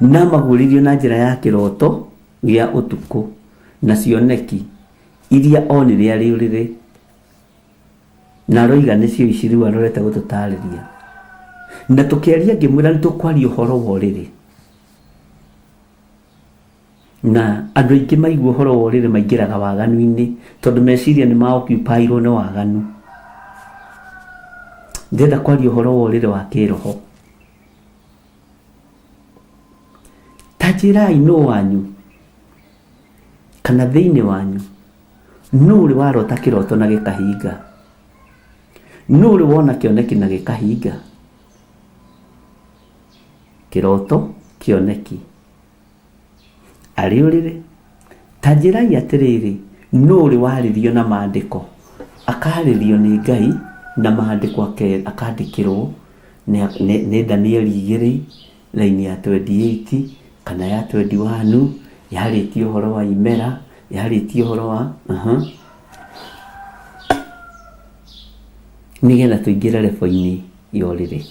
Na amaguũrĩirio na njĩra ya kĩroto gĩa ũtukũ na cioneki iria onire arĩ ũrĩrĩ, na aroiga nĩcio ici rĩu arorete gũtũtarĩria. Na tũkĩaria ngĩmwĩra nĩ tũkwaria ũhoro wa ũrĩrĩ. Na andũ aingĩ maigua ũhoro wa ũrĩrĩ maingĩraga waganu-inĩ tondũ meciria nĩ ma occupy-irwo nĩ waganu. Ndĩrenda kwaria ũhoro wa ũrĩrĩ wa kĩroho. Ta njĩrai nũ wanyu kana thĩinĩ wanyu nũ ũrĩ warota kĩroto na gĩkahinga? Nũ ũrĩ wona kĩoneki na gĩkahinga? Kĩroto, kĩoneki. Arĩ ũrĩrĩ? Ta njĩrai atĩrĩrĩ, nũ ũrĩ warĩrio na maandĩko? Akaarĩrio nĩ Ngai na maandĩko akandĩkĩrwo nĩ Danieli igĩrĩ raini ya 28 kana ya 21 yarĩtie ũhoro wa imera, yarĩtie ũhoro wa Nĩgetha tũingĩre level-inĩ ya ũrĩrĩ.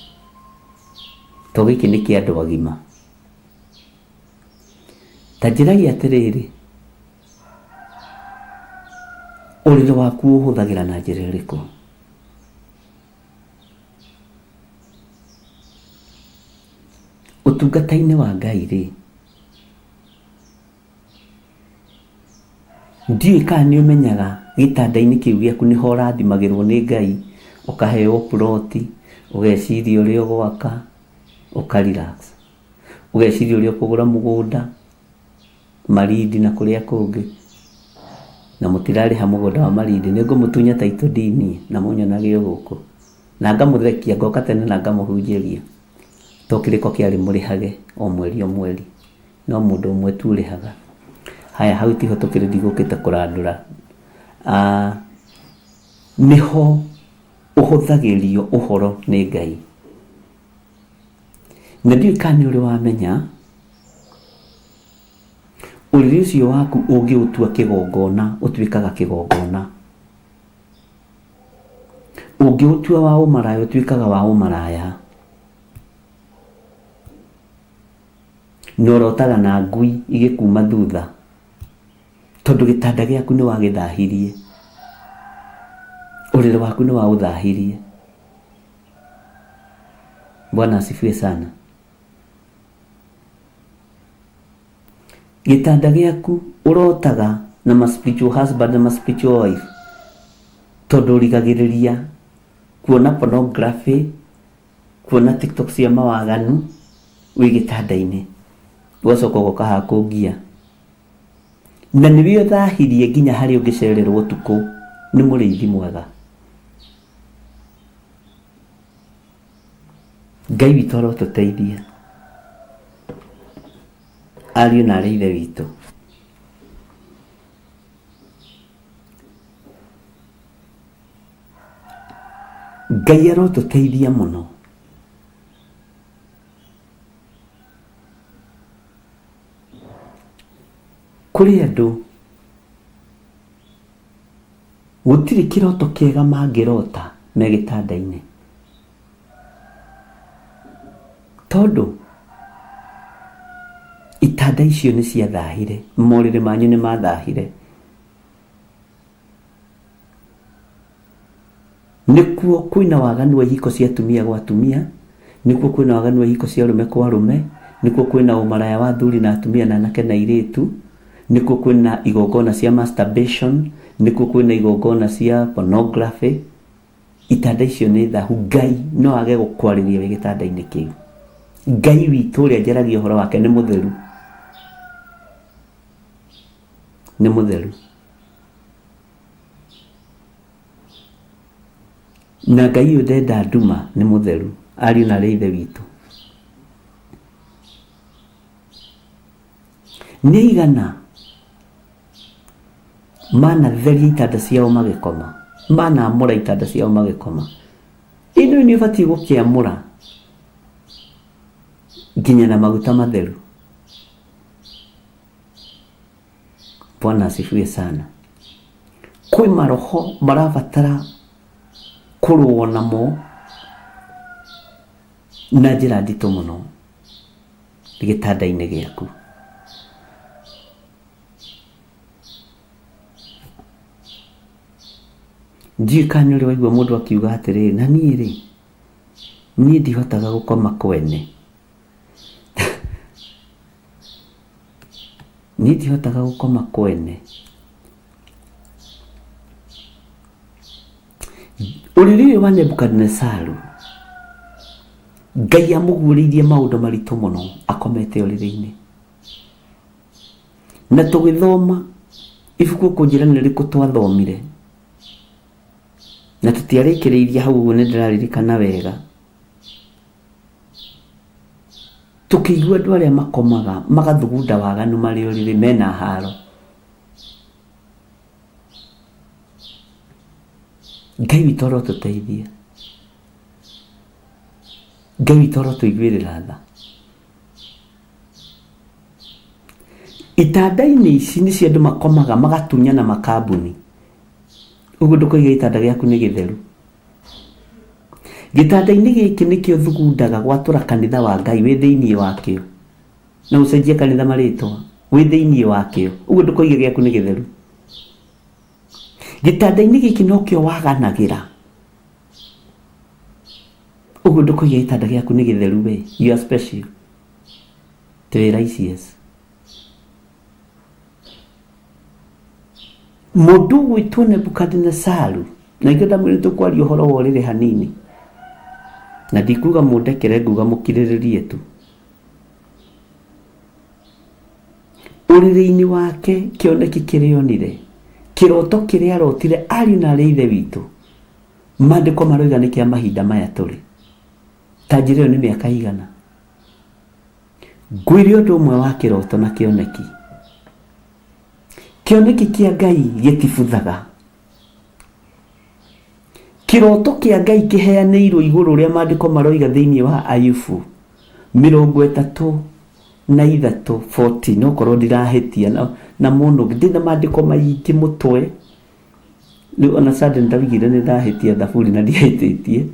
To gĩkĩ nĩ kĩa andũ agima. Ta njĩrai atĩrĩrĩ, ũrĩrĩ waku ũhũthagĩra na njĩra ĩrĩkũ? Ũtungata-inĩ wa Ngai rĩ, ndiũĩ kana nĩ ũmenyaga gĩtanda-inĩ kĩu gĩaku nĩho ũrathimagĩrwo nĩ Ngai, ũkaheo plot, ũgeciria ũrĩa ũgwaka, ũka relax. Ũgeciria ũrĩa ũkũgũra mũgũnda, Malindi na kũrĩa kũngĩ, na mũtirarĩha mũgũnda wa Malindi, nĩ ngũmũtunya title deed niĩ na mũnyonage o gũkũ. Na ngamũthekia, ngoka tene na ngamũhunjĩria. To kĩrĩko kĩarĩ mũrĩhage o mweri o mweri, no mũndũ ũmwe tu ũrĩhaga. Haya hau tiho tũkĩrĩ ndigũkĩte kũrandũra. Nĩho ũhũthagĩrio ũhoro nĩ Ngai. Na ndiũĩ kana nĩ ũrĩ wamenya, ũrĩrĩ ũcio waku ũngĩũtua kĩgongona, ũtuĩkaga kĩgongona. Ũngĩũtua wa ũmaraya, ũtuĩkaga wa ũmaraya. Na ũrotaga na ngui igĩkuma thutha, tondũ gĩtanda gĩaku nĩ wagĩthahirie. Ũrĩrĩ waku nĩ waũthahirie. Bwana asifiwe sana. Gĩtanda gĩaku ũrotaga na ma spiritual husband na ma spiritual wife tondũ ũrigagĩrĩria kuona pornography, kuona TikTok cia mawaganu wĩ gĩtanda-inĩ, ũgacoka ũgoka haha kũngia. Na nĩwe ũthahirie nginya harĩa ũngĩcererwo ũtukũ nĩ mũrĩithi mwega. Ngai witũ arotũteithia ariũ na arĩ ithe witũ. Ngai arotũteithia mũno. Kũrĩ andũ gũtirĩ kĩroto kĩega mangĩrota me gĩtanda-inĩ. Tondũ itanda icio nĩ ciathahire, morĩrĩ manyu nĩ mathahire. Nĩkuo kwĩna waganu wa ihiko cia atumia gwa atumia, nĩkuo kwĩna waganu wa ihiko cia arũme kwa arũme, nĩkuo kwĩna ũmaraya wa athuri na atumia na anake na airĩtu, nĩkuo kwĩna igongona cia masturbation, nĩkuo kwĩna igongona cia pornography. Itanda icio nĩ thahu, Ngai no age gũkwarĩria wĩ gĩtanda-inĩ kĩu. Ngai witũ ũrĩa njaragia ũhoro wake nĩ mũtheru, nĩ mũtheru. Na Ngai ũyũ ndenda nduma, nĩ mũtheru. Ariũ na aarĩ a Ithe witũ, nĩ aigana manatheria itanda ciao magĩkoma, manamũra itanda ciao magĩkoma? Ĩno nĩ ũbatiĩ gũkĩamũra nginya na maguta matheru. Bwana asifiwe sana. Kwĩ maroho marabatara kũrũo namo na njĩra nditũ mũno gĩtanda-inĩ gĩaku. Ndiũĩ kana nĩ ũrĩ waigua mũndũ akiuga atĩrĩrĩ, na niĩ rĩ, niĩ ndihotaga gũkoma kwene. Niĩ ndihotaga gũkoma kwene. Ũrĩrĩ ũyũ wa Nebukadinesaru, Ngai amũguũrĩirie maũndũ maritũ mũno akomete ũrĩrĩ-inĩ. Na tũgĩthoma ibuku ũkũnjĩra nĩ rĩrĩkũ twathomire, na tũtiarĩkĩrĩirie hau ũguo nĩ ndĩraririkana wega. Tũkĩigua andũ arĩa makomaga magathugunda waganu marĩ ũrĩrĩ mena haro. Ngai witũ arotũteithia. Ngai witũ arotũiguĩrĩra tha. Itanda-inĩ ici nĩcio andũ makomaga magatunyana makambuni. Ũguo ndũkoige gĩtanda gĩaku nĩ gĩtheru. Gĩtanda-inĩ gĩkĩ nĩkĩo thugundaga gwatũra kanitha wa Ngai wĩ thĩinĩ wakĩo. Na ũcenjie kanitha marĩtwa wĩ thĩinĩ wakĩo. Ũguo ndũkoige gĩaku nĩ gĩtheru. Gĩtanda-inĩ gĩkĩ nokĩo waganagĩra. Ũguo ndũkoige gĩtanda gĩaku nĩ gĩtheru we. You are special. Twĩ righteous. Mũndũ ũgwĩtwo Nebukadinesaru, na nĩkĩo ndamwĩra nĩtũkwaria ũhoro wa ũrĩrĩ hanini, na ndikuga mũndekere nguga mũkirĩrĩrie tu. Ũrĩrĩ-inĩ wake kĩoneki kĩrĩa onire, kĩroto kĩrĩa arotire ariũ na arĩ ithe witũ, maandĩko maroiga nĩ kĩa mahinda maya tũrĩ. Ta njĩra ĩyo nĩ mĩaka igana? Ngwĩre ũndũ ũmwe wa kĩroto na kĩoneki. Kĩoneki kĩa Ngai gĩtibuthaga. Kĩroto kĩa Ngai kĩheanĩirwo igũrũ ũrĩa maandĩko maroiga thĩinĩ wa Ayubu 33 14 okorwo ndirahĩtia na, na mũno ndĩna maandĩko maingĩ mũtwe rĩu ona Sunday nĩndaugire nĩndahĩtia thaburi na ndiahĩtĩtie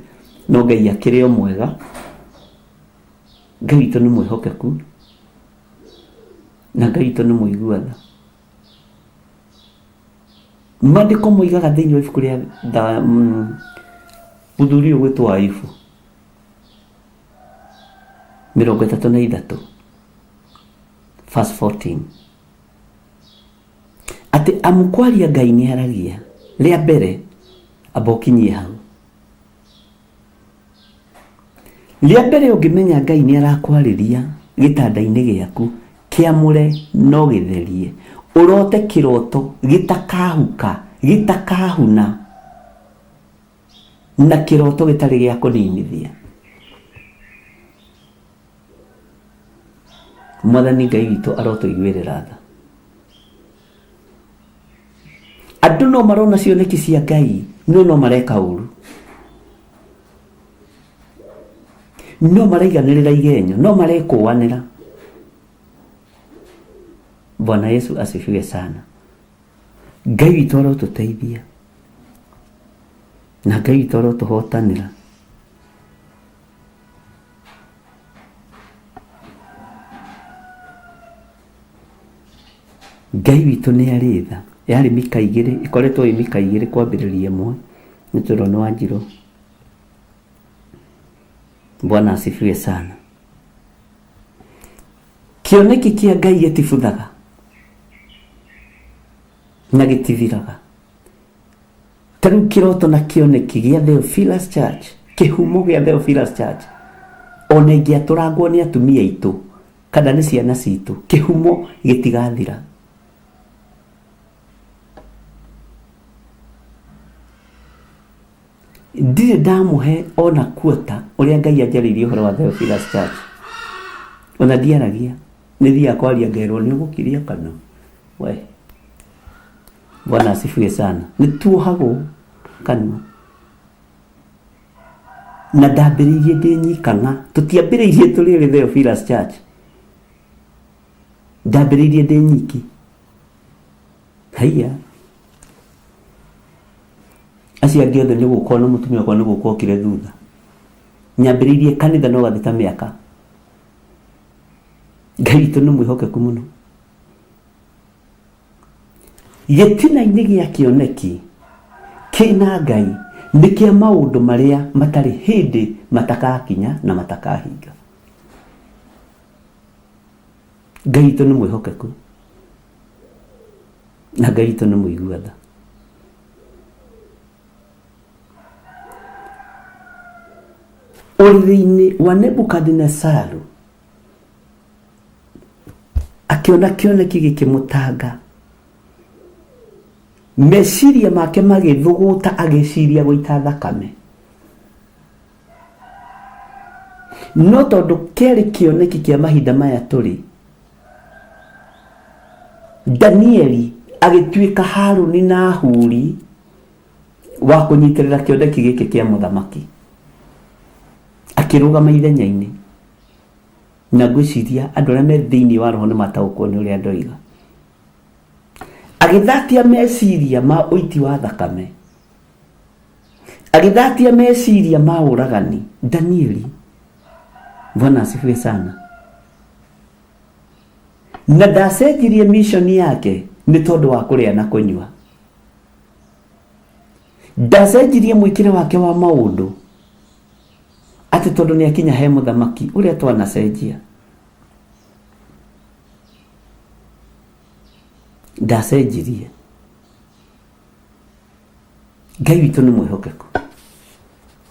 no Ngai akĩrĩ o mwega. Ngai witũ nĩ mwĩhokeku na Ngai witũ nĩ mũigua tha. Maandĩko moigaga thĩinĩ wa ibuku rĩa mũthuri ũyũ ũgwĩtwo Ayubu 33 verse 14 atĩ amu kwaria Ngai nĩ aragia rĩa mbere amba ũkinyie hau. Rĩa mbere ũngĩmenya Ngai nĩ arakwarĩria gĩtanda-inĩ gĩaku, kĩamũre no gĩtherie. Ũrote kĩroto gĩtakahuka, gĩtakahuna, na kĩroto gĩtarĩ gĩa kũninithia. Mwathani Ngai witũ arotũiguĩrĩra tha. Andũ no marona cioneki cia Ngai, no no mareka ũru. No maraiganĩrĩra igenyo, no marekũanĩra. Bwana Yesu asifiwe sana. Ngai witũ arotũteithia na Ngai witũ arotũhotanĩra. Ngai witũ nĩ arĩ tha. Yarĩ mika igĩrĩ, ĩkoretwo ĩ mika igĩrĩ kwambĩrĩria ĩmwe. Nĩ tondũ nĩ Wanjirũ. Bwana asifiwe sana. Kĩoneki kĩa Ngai gĩtibuthaga na gĩtithiraga. Ta rĩu kĩroto na kĩoneki gĩa Theophilus Church, kĩhumo gĩa Theophilus Church, ona ĩngĩatũrangwo nĩ atumia aitũ kana nĩ ciana citũ, kĩhumo gĩtigathira. Ndirĩ ndamũhe ona kuota ũrĩa Ngai anjarĩirie ũhoro wa Theophilus Church. Ona ndiaragia, nĩ thiaga kwaria ngerwo nĩ ũgũkiria kanua. We. Bwana asifiwe sana. Nĩ tuohagwo kanua. Na ndambĩrĩirie ndĩ nyika ng'a. Tũtiambĩrĩirie tũrĩ erĩ Theophilus Church. Ndambĩrĩirie ndĩ nyiki. Haiya. Acio angĩ othe nĩ gũka ona mũtumia wakwa nĩ gũka okire thutha. Nyambĩrĩirie kanitha no gathĩ ta mĩaka. Ngai witũ nĩ mwĩhokeku mũno. Gĩtina-inĩ gĩa kĩoneki kĩna Ngai nĩ kĩa maũndũ marĩa matarĩ hĩndĩ matakakinya na matakahinga. Ngai witũ nĩ mwĩhokeku na Ngai witũ nĩ mũigua tha. Ũrĩrĩ-inĩ wa Nebukadinesaru akĩona kĩoneki gĩkĩmũtanga meciria make magĩthũgũta agĩciria gũita thakame no tondũ kĩarĩ kĩoneki kĩa mahinda maya tũrĩ danieli agĩtuĩka haruni na huri wa kũnyitĩrĩra kĩoneki gĩkĩ kĩa mũthamaki akĩrũgama ithenya-inĩ Na ngwĩciria andũ arĩa me thĩinĩ wa roho nĩ mataũkwo nĩ ũrĩa ndoiga. Agĩthatia meciria ma ũiti wa thakame. Agĩthatia meciria ma ũragani. Danieli. Bwana asifiwe sana. Na ndacenjirie mission yake nĩ tondũ wa kũrĩa na kũnyua. Ndacenjirie mwĩkĩre wake wa maũndũ atĩ tondũ nĩ akinya he mũthamaki ũrĩa twanacenjia ndacenjirie ngai witũ nĩ mwĩhokeku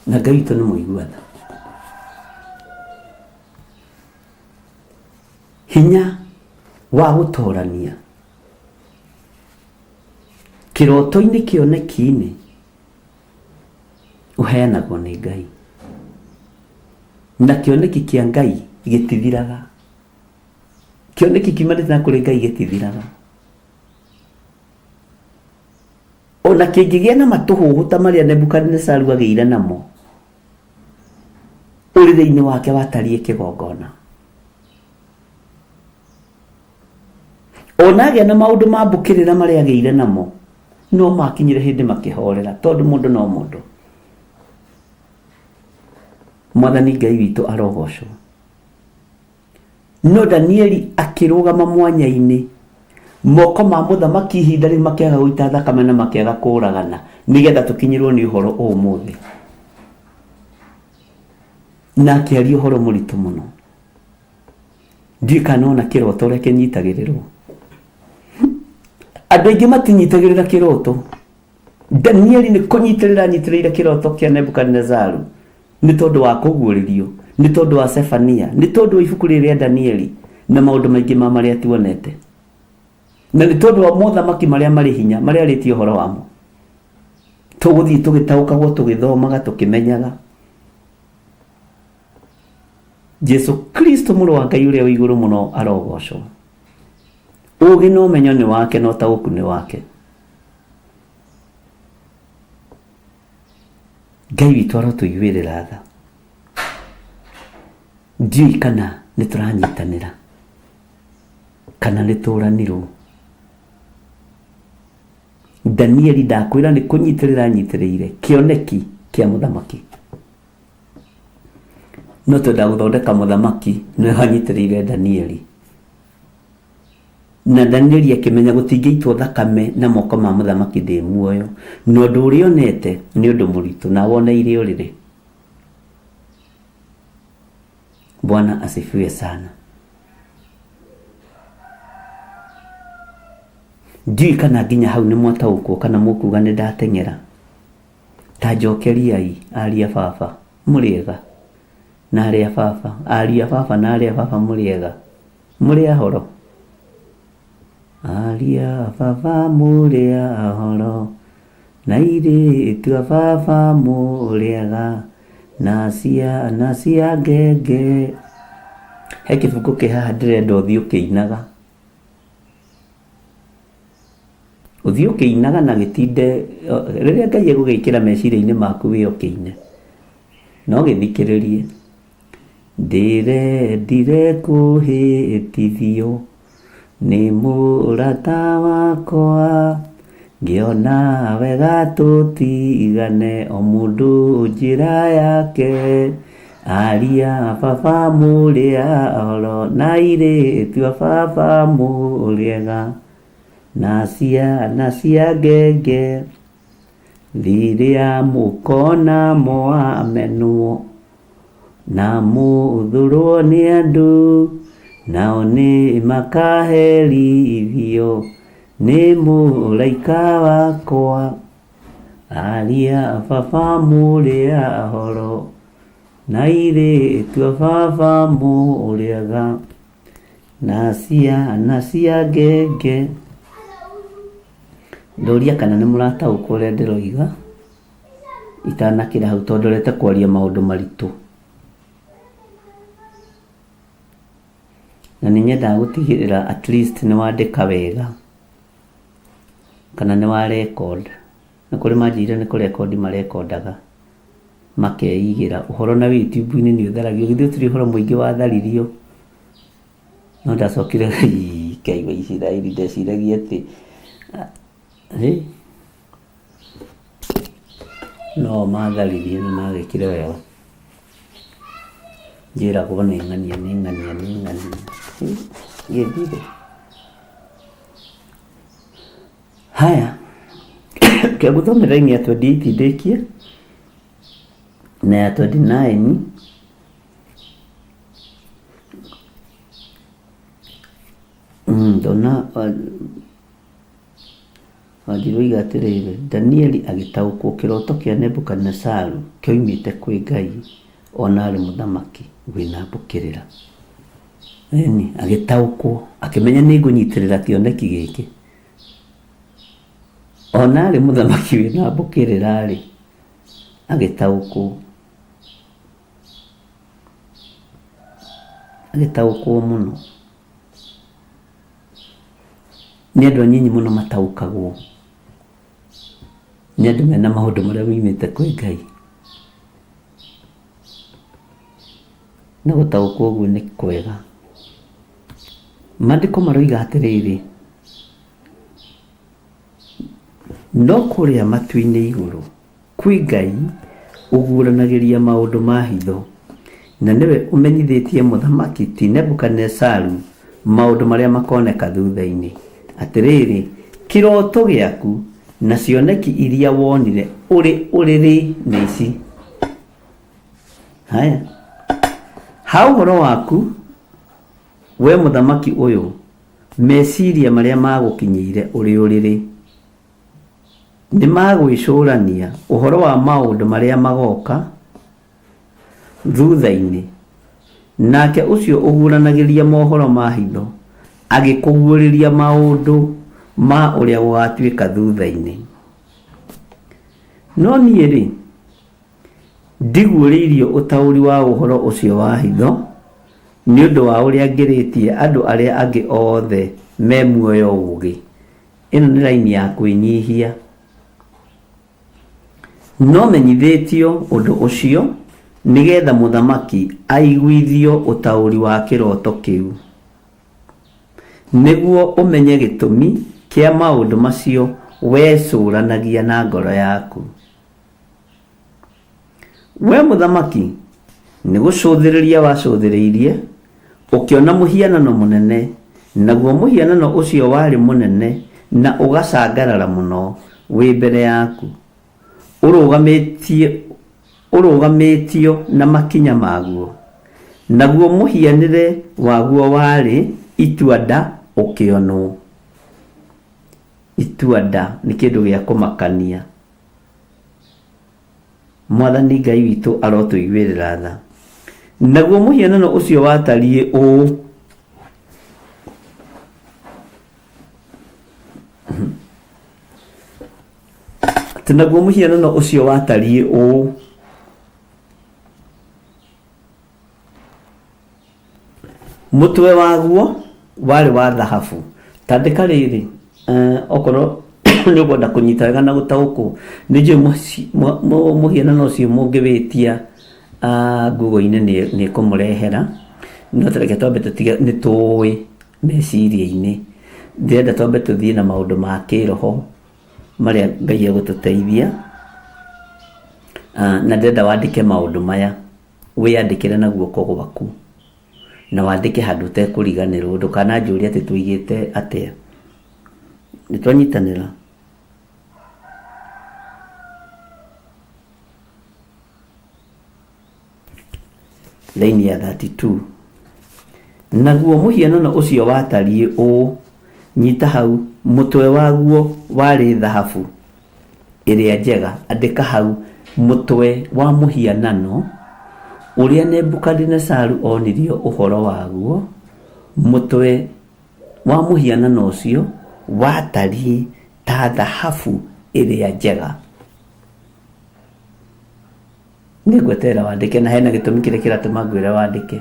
na ngai witũ nĩ mũigua tha hinya wa gũtorania kĩroto-inĩ kĩoneki-inĩ ũheanagwo nĩ Ngai. Na kĩoneki kĩa Ngai gĩtithiraga. Kĩoneki kiumanĩte na kũrĩ Ngai gĩtithiraga. Ona kĩngĩgĩa na matũhũhũ ta marĩa Nebukadinesaru agĩire namo, ũrĩrĩ-inĩ wake watariĩ kĩgongona. Ona agĩa na maũndũ ma mbũkĩrĩra marĩa agĩire namo, no makinyire hĩndĩ makĩhorera, tondũ mũndũ no mũndũ. Mwathani Ngai witũ arogocwo. No Danieli akĩrũgama mwanya-inĩ, moko ma mũthamaki ihinda rĩu makĩaga gũita thakame na makĩaga kũũragana, nĩgetha tũkinyĩrwo nĩ ũhoro ũmũthĩ. Na akĩaria ũhoro mũritũ mũno. Ndiũĩ kana nĩwona kĩroto ũrĩa kĩnyitagĩrĩrwo. Andũ aingĩ matinyitagĩrĩra kĩroto. Danieli nĩ kũnyitĩrĩra anyitĩrĩire kĩroto kĩa Nebukadinezaru nĩ tondũ wa kũguũrĩrio, nĩ tondũ wa Sefania, nĩ tondũ wa ibuku rĩrĩ rĩa Danieli na maũndũ maingĩ ma marĩa tuonete. Na nĩ tondũ wa mothamaki marĩa marĩ hinya marĩa arĩtie ũhoro wamo. Tũgũthiĩ tũgĩtaũkagwo tũgĩthomaga tũkĩmenyaga. Jesu Kristo mũrũ wa Ngai ũrĩa wĩ igũrũ mũno arogocwo. Ũũgĩ na ũmenyo nĩ wake na ũtaũku nĩ wake. Ngai witũ arotũiguĩrĩra tha. Ndiũĩ kana nĩ tũranyitanĩra kana nĩ tũranirwo. Danieli ndakwĩra nĩ kũnyitĩrĩra anyitĩrĩire kĩoneki kĩa mũthamaki. No twenda gũthondeka mũthamaki nĩwe wanyitĩrĩire Danieli. Na Danieli akĩmenya gũtingĩitwo thakame na moko ma mũthamaki ndĩ muoyo, na ũndũ ũrĩa onete nĩ ũndũ mũritũ, nawe oneire ũrĩrĩ. Bwana asifiwe sana. Ndiũĩ kana nginya hau nĩ mwataũkwo kana mũkuga nĩ ndateng'era. Ta njokeriai ariũ a baba, mũrĩ ega? Na arĩ a baba, ariũ a baba na arĩ a baba mũrĩ ega? Mũrĩ ahoro? Ariũ a baba mũrĩ ahoro, na airĩtu a baba mũrĩ ega, na ciana cia ngenge. He kĩbungo kĩ haha ndĩrenda ũthiĩ ũkĩinaga. Ũthiĩ ũkĩinaga na gĩtinde, rĩrĩa Ngai egũgĩkĩra meciria-inĩ maku wĩ ũkĩine. No gĩthikĩrĩrie. Ndĩrendire kũhĩtithio nĩ mũrata wakwa, ngĩona wega tũtigane o mũndũ njĩra yake. Aria baba mũrĩ ahoro na airĩtu a baba mũrĩ ega, na ciana cia ngenge. Rĩrĩa mũkona mwamenwo na mũthũrwo nĩ andũ, nao nĩ makaherithio nĩ mũraika wakwa. Aria baba mũrĩ ahoro, na airĩtu a baba mũrĩ ega, na ciana cia ngenge. Ndoria kana nĩ mũrataũkwo ũrĩa ndĩroiga itanakĩra hau tondũ ndorete kwaria maũndũ maritũ. Na nĩ nyendaga gũtigĩrĩra at least nĩ wandĩka wega kana nĩ wa record. Nĩ kũrĩ manjĩrire nĩ kũrekondi marekondaga makeigĩra. Ũhoro na YouTube-inĩ nĩ ũtharagio, githĩ gũtirĩ ũhoro mũingĩ watharirio? No ndacokire Ngai wa Isiraeli ndeciragia atĩ ĩ no matharirie nĩ magĩkire wega. Njĩragwo nĩ ng'ania nĩ ng'ania nĩ ng'ania gĩthire. Haya, reke ngũthomere raini ya 28 ndĩkie na ya 29. Ndona Wanjirũ oiga atĩrĩrĩ, Danieli agĩtaũkwo kĩroto kĩa Nebukadinezaru kĩoimĩte kwĩ Ngai o na arĩ mũthamaki wĩna mbũkĩrĩra. Ĩni, agĩtaũkwo, akĩmenya nĩ ngũnyitĩrĩra kĩoneki gĩkĩ. O na arĩ mũthamaki wĩna mbũkĩrĩra-rĩ, agĩtaũkwo. Agĩtaũkwo mũno. Nĩ andũ anyinyi mũno mataũkagwo nĩ andũ mena maũndũ marĩa moimĩte kwĩ Ngai. Na gũtaũkwo ũguo nĩ kwega. Maandĩko maroiga atĩrĩrĩ, no kũrĩa matu-inĩ igũrũ Kwĩ Ngai ũguũranagĩria maũndũ ma hitho, na nĩwe ũmenyithĩtie mũthamaki ti Nebukadinezaru maũndũ marĩa makoneka thutha-inĩ. Atĩrĩrĩ, kĩroto gĩaku na cioneki iria wonire ũrĩ ũrĩrĩ nĩ ici. Haya. Ha ũhoro waku, wee mũthamaki ũyũ, meciria marĩa magũkinyĩire ũrĩ ũrĩrĩ, Nĩ ma gwĩcũrania ũhoro wa maũndũ marĩa magooka thutha-inĩ, nake ũcio ũguũranagĩria mohoro ma hitho agĩkũguũrĩria maũndũ ma ũrĩa gũgaatuĩka thutha-inĩ. No niĩ-rĩ, ndiguũrĩirio ũtaũri wa ũhoro ũcio wa hitho, nĩ ũndũ wa ũrĩa ngĩrĩtie andũ arĩa angĩ othe me muoyo ũũgĩ. Ĩno nĩ raini ya kwĩnyihia. No menyithĩtio ũndũ ũcio nĩgetha mũthamaki aiguithio ũtaũri wa kĩroto kĩu, nĩguo ũmenye gĩtũmi kĩa maũndũ macio wecũranagia na ngoro yaku. Wee mũthamaki, nĩ gũcũthĩrĩria wacũthĩrĩirie, ũkĩona mũhianano mũnene Naguo mũhianano ũcio warĩ mũnene na ũgacangarara mũno wĩ mbere yaku, ũrũgamĩtie ũrũgamĩtio na makinya maguo, naguo mũhianĩre waguo warĩ itua-nda ũkĩonwo. Itua-nda nĩ kĩndũ gĩa kũmakania. Mwathani Ngai witũ arotũiguĩrĩra tha. Naguo mũhianano ũcio watariĩ ũũ. Atĩ naguo mũhianano ũcio watariĩ ũũ. Mũtwe waguo warĩ wa thahabu. Tandĩka rĩrĩ, eh, okorwo nĩ ũkwenda kũnyita wega na gũtaũkwo, nĩ njũĩ mũhianano ũcio mũngĩwĩtia ah, Google-inĩ nĩ ĩkũmũrehera, no ta reke twambe tũtige nĩ tũĩ meciria-inĩ. Ndĩrenda twambe tũthiĩ na maũndũ ma kĩroho marĩa Ngai egũtũteithia, ah, na ndĩrenda wandĩke maũndũ maya. Wĩyandĩkĩre na guoko gwaku, na wandĩke handũ ũtekũriganĩrwo, ndũkananjũrie atĩ tũigĩte atĩa. Nĩ twanyitanĩra? Raini ya 32. Naguo mũhianano ũcio watariĩ ũũ, nyita hau, mũtwe waguo warĩ thahabu ĩrĩa njega, andĩka hau, mũtwe wa mũhianano ũrĩa Nebukadinezaru onirio ũhoro waguo, mũtwe wa mũhianano ũcio watariĩ ta thahabu ĩrĩa njega. Nĩngweterera wandĩke na hena gĩtũmi kĩrĩa kĩratũma ngwĩre wandĩke.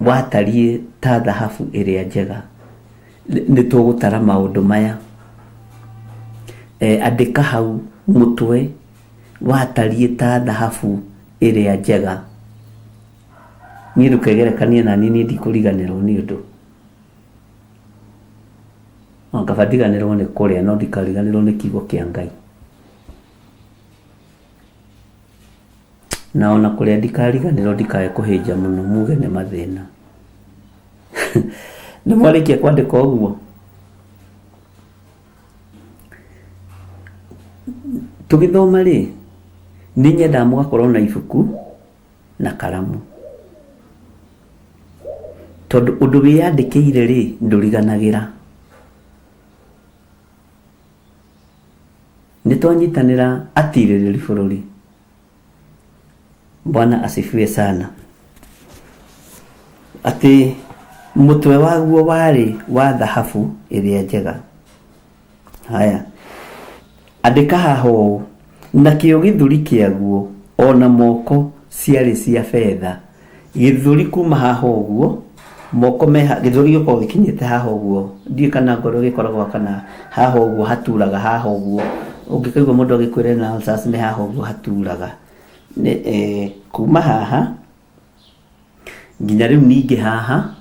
Watariĩ ta thahabu ĩrĩa njega. Nĩ tũgũtara maũndũ maya. Andĩka hau mũtwe watariĩ ta thahabu ĩrĩa njega. Niĩ ndũkegerekanie naniĩ niĩ ndikũriganĩrwo nĩ ũndũ. No kaba ndiganĩrwo nĩ kũrĩa no ndikariganĩrwo nĩ kiugo kĩa Ngai. Na ona kũrĩa ndikariganĩrwo ndikae kũhĩnja mũno muge nĩ mathĩna. Nĩ mwarĩkia kwandĩka ũguo? Tũgĩthoma rĩ, nĩ nyendaga mũgakorwo na ibuku na karamu. Tondũ ũndũ wĩyandĩkĩire rĩ, ndũriganagĩra. Nĩ twanyitanĩra atirĩrĩri bũrũri. Bwana asifiwe sana. Atĩ mũtwe waguo warĩ wa thahabu ĩrĩa njega. Haya. Andĩka haha ũũ, nakĩo gĩthũri kĩaguo o na moko ciarĩ cia betha. Gĩthũri kuma haha ũguo, moko me haha, gĩthũri gĩkoragwo gĩkinyĩte haha ũguo, ndiũĩ kana ngoro gĩkoragwo kana haha ũguo haturaga haha ũguo, ũngĩkaigua mũndũ agĩkwĩra ena ulcers nĩ haha ũguo haturaga. Nĩ kuma haha nginya rĩu ningĩ haha,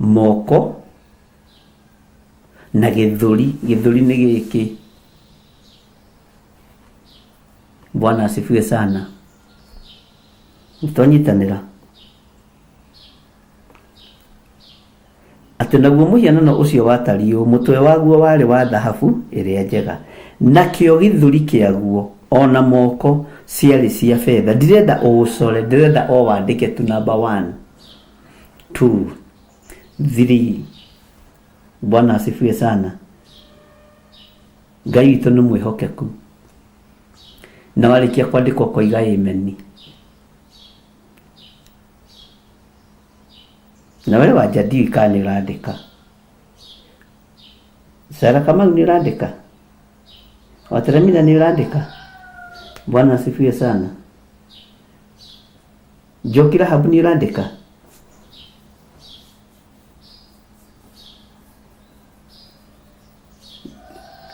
moko na gĩthũri, gĩthũri nĩ gĩkĩ. Bwana asifiwe sana. Nĩtwanyitanĩra? Atĩ naguo mũhianano ũcio watariĩ ũũ, mũtwe waguo warĩ wa thahabu ĩrĩa njega, nakĩo gĩthũri kĩaguo, o na moko, ciarĩ cia betha. Ndirenda ũũcore, ndĩrenda o wandĩke tu number one, two, three. Bwana asifiwe sana. Ngai witũ nĩ mwĩhokeku. Na warĩkia kwandĩka ũkoiga ameni. Na we wanja ndiũĩ kana nĩ ũrandĩka. Sarah Kamau nĩ ũrandĩka? Wateremina nĩ ũrandĩka? Bwana asifiwe sana. Njoki Rahabu nĩ ũrandĩka?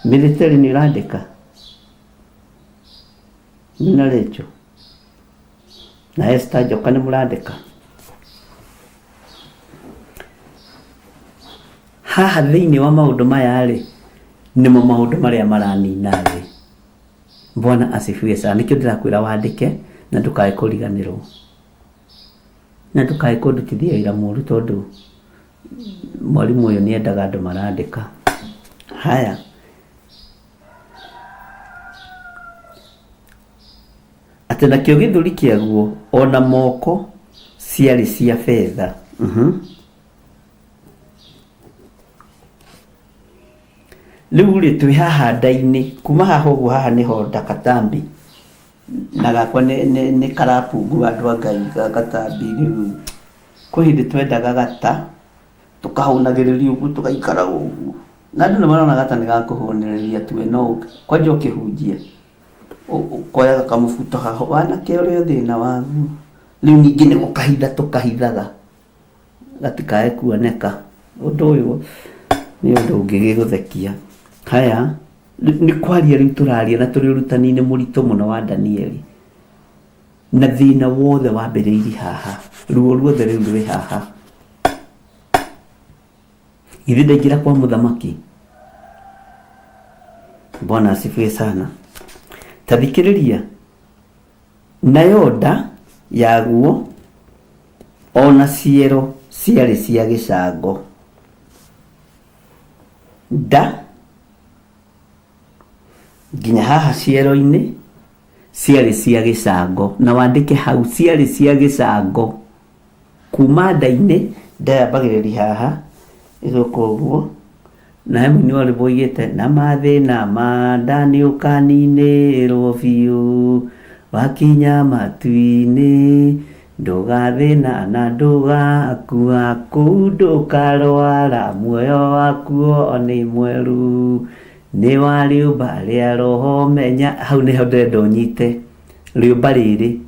Military nĩ ũrandĩka? Na Rachel na Esther Njoka nĩ mũrandĩka? Haha thĩinĩ wa maũndũ maya rĩ, nĩmo maũndũ marĩa maranina thĩ. Bwana asifiwe sana. Nĩkĩo ndĩrakwĩra wandĩke na ndũkae kũriganĩrwo. Na ndũkae kũndutithia wĩra mũru tondũ mwarimũ ũyũ nĩ endaga andũ marandĩka. Haya. Atĩ nakĩo gĩthũri kĩaguo o na moko ciarĩ cia betha. Rĩu rĩ twĩ haha nda-inĩ, kuma haha ũguo haha nĩho nda katambi, na gakwa nĩ, nĩ, nĩ karabungua andũ a Ngai gatambi rĩu. Kwĩ hĩndĩ twendaga gata, tũkahũnagĩrĩria ũguo tũgaikara ũguo. Na andũ nĩ marona gata nĩ gakũhũnĩrĩria tu we no kwanja ũkĩhunjia, ũkoyaga kamũbuto haha, wanake ũrĩ o thĩna waguo. Rĩu ningĩ nĩ gũkahitha tũkahithaga gatikae kuoneka. Ũndũ ũyũ nĩ ũndũ ũngĩgĩgũthekia. Haya, nĩ kwaria rĩu tũraria na tũrĩ ũrutani-inĩ mũritũ mũno wa Danieli. Na thĩna wothe wambĩrĩirie haha, ruo ruothe rĩu rwĩ haha. Githĩ ndaingĩra kwa mũthamaki? Bwana asifiwe sana. Ta thikĩrĩria, nayo nda yaguo o na ciero ciarĩ cia gĩcango. Nda nginya haha ciero-inĩ ciarĩ cia gĩcango, na wandĩke hau ciarĩ cia gĩcango. Kuma nda-inĩ, nda yambagĩrĩria haha, ĩgoka ũguo, na he mũini wa rwĩmbo oigĩte, na mathĩna ma nda nĩ ũkaninĩrwo biũ, wakinya matu-inĩ, ndũgathĩna na ndũgakua, kũu ndũkarwara, muoyo wakuo nĩ mwerũ, nĩ wa rĩũmba rĩa roho menya, hau nĩho ndĩrenda ũnyite. Rĩũmba rĩrĩ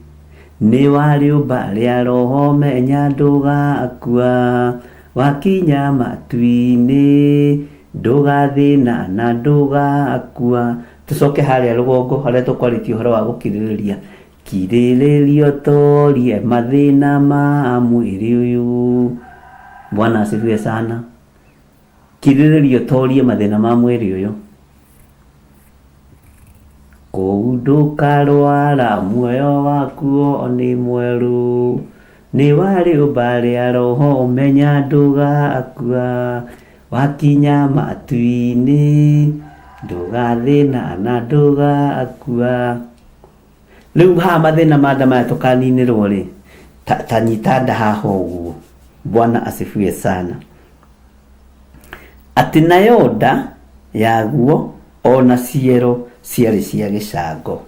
nĩ wa rĩũmba rĩa roho menya ndũgakua wakinya matu-inĩ ndũgathĩna na ndũgakua. Tũcoke harĩa rũgongo harĩa tũkwarĩtie ũhoro wa gũkirĩrĩria. Kirĩrĩria ũtorie mathĩna ma mwĩrĩ ũyũ. Bwana asifiwe sana. Kirĩrĩria ũtorie mathĩna ma mwĩrĩ ũyũ. Kũu ndũkarwara muoyo wakuo nĩ mwerũ, nĩ wa rĩũmba rĩa roho menya ndũgakua, wakinya matu-inĩ ndũgathĩna na ndũgakua. Rĩu haha mathĩna ma nda maya tũkaninĩrwo rĩ, ta, ta nyita nda haha ũguo. Bwana asifiwe sana. Atĩ nayo nda yaguo o na ciero ciarĩ cia gĩcango.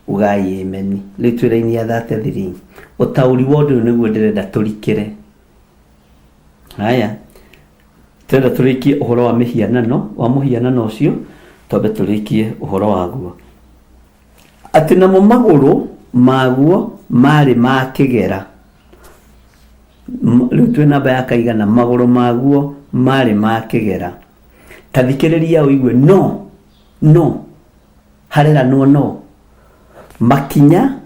Ugai ameni. Rĩu twĩ raini ya 33. Ũtaũri wa ũndũ ũyũ nĩguo ndĩrenda tũrikĩre. Haya, tũrenda tũrĩkie ũhoro wa mĩhianano, wa mũhianano ũcio, twambe tũrĩkie ũhoro waguo. Atĩ namo magũrũ maguo maarĩ ma kĩgera. Rĩu twĩ namba ya kaigana, magũrũ maguo maarĩ ma kĩgera. Ta thikĩrĩria ũigue, no, no, hareranwo no. Makinya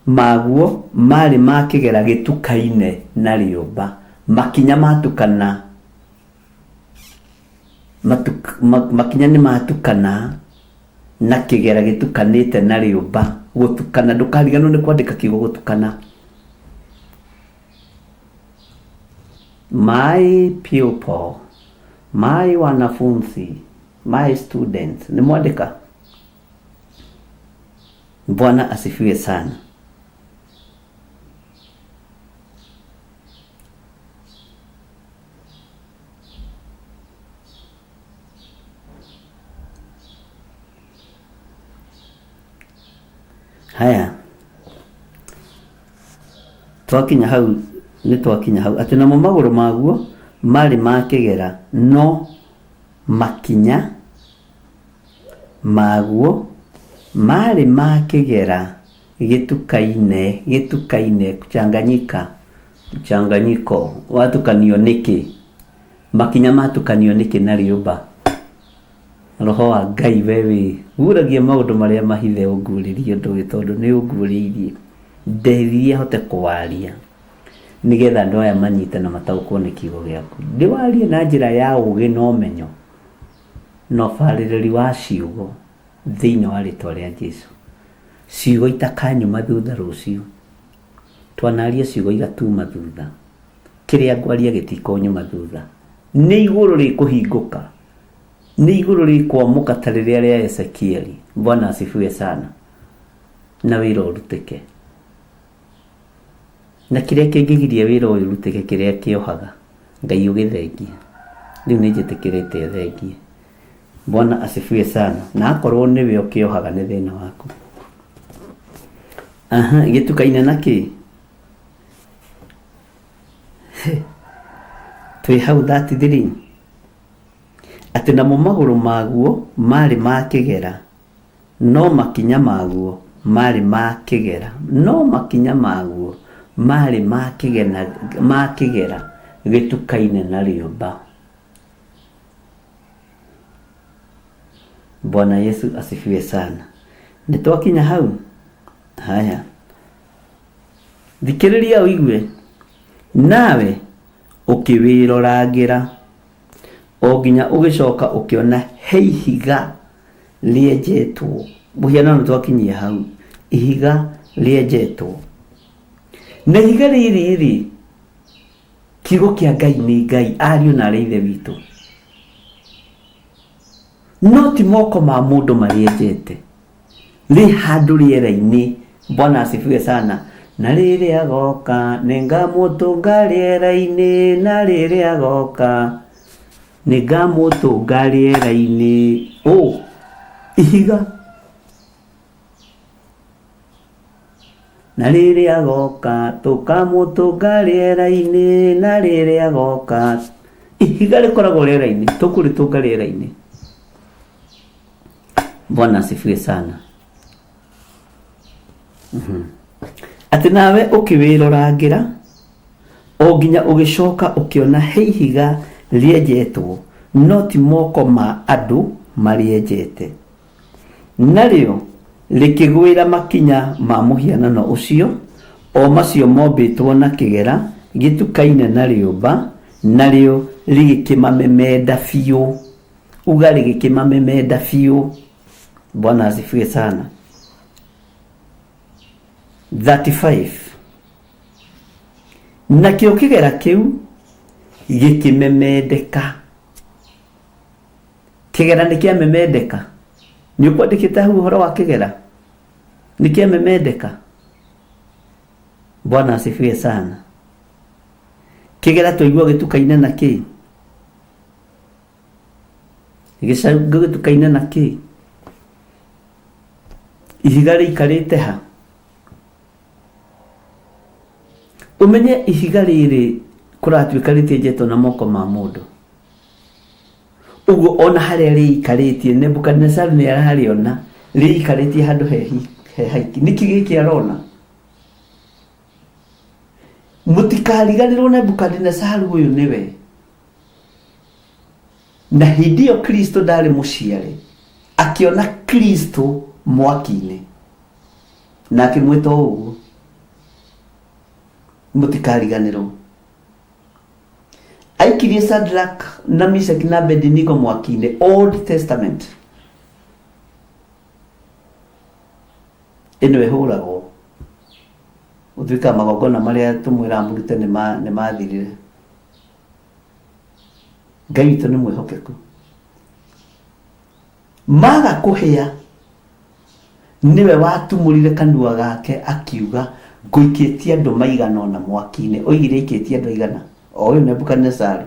maguo maarĩ ma kĩgera gĩtukaine na rĩũmba. Makinya matukana, makinya nĩ matukana na kĩgera gĩtukanĩte na rĩũmba. Gũtukana, ndũkariganĩrwo nĩ kwandĩka kiugo gũtukana. My pupil, my wanafunzi, my students. Nĩ mwandĩka? Bwana asifiwe sana. Haya, twakinya hau nĩ twakinya hau atĩ namo magũrũ maguo marĩ ma kĩgera no makinya maguo marĩ ma kĩgera gĩtukaine gĩtukaine kuchanganyika mchanganyiko watukanio nĩkĩ Makinya matukanio nĩkĩ na rĩũmba? Roho wa Ngai we wĩ guũragia maũndũ marĩa mahithe ũnguũrĩrie ũndũ ũyũ tondũ nĩ ũnguũrĩirie. Ndeithia hote kũwaria nĩgetha andũ aya manyite na mataũkwo nĩ kiugo gĩaku. Ndĩwarie na njĩra ya ũũgĩ na ũmenyo na ũbarĩrĩri wa ciugo thĩinĩ wa rĩtwa rĩa Jesu. Ciugo itakanyuma thutha rũciũ. Twanaria ciugo igatuma thutha. Kĩrĩa ngwaria gĩtikũnyuma thutha. Nĩ igũrũ rĩkũhingũka. Nĩ igũrũ rĩkwamũka ta rĩrĩa rĩa Ezekieli. Bwana asifiwe sana. Na wĩra ũrutĩke. Na kĩrĩa kĩngĩgiria wĩra ũyũ ũrutĩke kĩrĩa kĩohaga, Ngai ũgĩthengie. Rĩu nĩ njĩtĩkĩrĩte ũthengie. Bwana asifiwe sana. Na akorwo nĩwe ũkĩohaga nĩ thĩna waku. Aha, gĩtukaine na kĩ? Twĩ hau 33. Atĩ namo magũrũ maguo maarĩ ma kĩgera No makinya maguo maarĩ ma kĩgera, no makinya maguo maarĩ ma kĩgena, ma kĩgera gĩtukaine na rĩũmba. Bwana Yesu asifiwe sana. Nĩ twakinya hau? Haya. Thikĩrĩria ũigue. Nawe ũkĩwĩrorangĩra o nginya ũgĩcoka ũkĩona he ihiga rĩenjetwo mũhianano twakinyia hau ihiga rĩenjetwo na ihiga rĩrĩ rĩ kiugo kĩa ngai nĩ ngai ariũ na arĩ ithe witũ no ti moko ma mũndũ marĩenjete rĩ handũ rĩera-inĩ bwana asifiwe sana na rĩrĩa agoka nĩngamũtũnga rĩera-inĩ na rĩrĩa agoka Nĩngamũtũnga rĩera-inĩ. Ũ, ihiga. Na rĩrĩa agoka, tũkamũtũnga rĩera-inĩ. Na rĩrĩa agoka. Ihiga rĩkoragwo rĩera-inĩ, tũkũrĩtũnga rĩera-inĩ. Bwana asifiwe sana. Atĩ nawe ũkĩwĩrorangĩra o nginya ũgĩcoka ũkĩona he ihiga rĩenjetwo, no ti moko ma andũ marĩenjete. Narĩo rĩkĩgwĩra makinya ma mũhianano ũcio, o macio mombĩtwo na kĩgera gĩtukaine na rĩũmba, narĩo rĩgĩkĩmamemenda biũ. Uga rĩgĩkĩmamemenda biũ. Bwana asifiwe sana. 35 nakĩo kĩgera kĩu gĩkĩmemendeka kĩgera nĩ kĩamemendeka nĩ ũkwandĩkĩte hau ũhoro wa kĩgera nĩ kĩamemendeka bwana asifiwe sana kĩgera twaigua gĩtukaine na kĩ gĩcango gĩtukaine na kĩ Ihiga rĩikarĩte ha? Ũmenye ihiga rĩrĩ kũratuĩka rĩtienjetwo na moko ma mũndũ. Ũguo ona harĩa rĩikarĩtie Nebukadinezaru nĩ ararĩona rĩikarĩtie handũ he haiki. Nĩkĩ gĩkĩ arona? Mũtikariganĩrwo Nebukadinezaru ũyũ nĩwe. Na hĩndĩ ĩyo Kristo ndarĩ mũciare, akĩona Kristo mwaki-inĩ, na akĩmwĩta o ũguo. Mũtikariganĩrwo. Aikirie Shadrach na Meshach na Abednego mwaki-inĩ, Old Testament. Ĩno ĩhũragwo. Gũtuĩka magongona marĩa tũmwĩraga mũrute nĩ mathirire. Ngai witũ nĩ mwĩhokeku. Maga kũhĩa nĩwe watumũrire kanua gake akiuga ngũikĩtie andũ maigana ũna mwaki-inĩ. Oigire aikĩtie andũ aigana? O ũyũ Nebukadinezaru.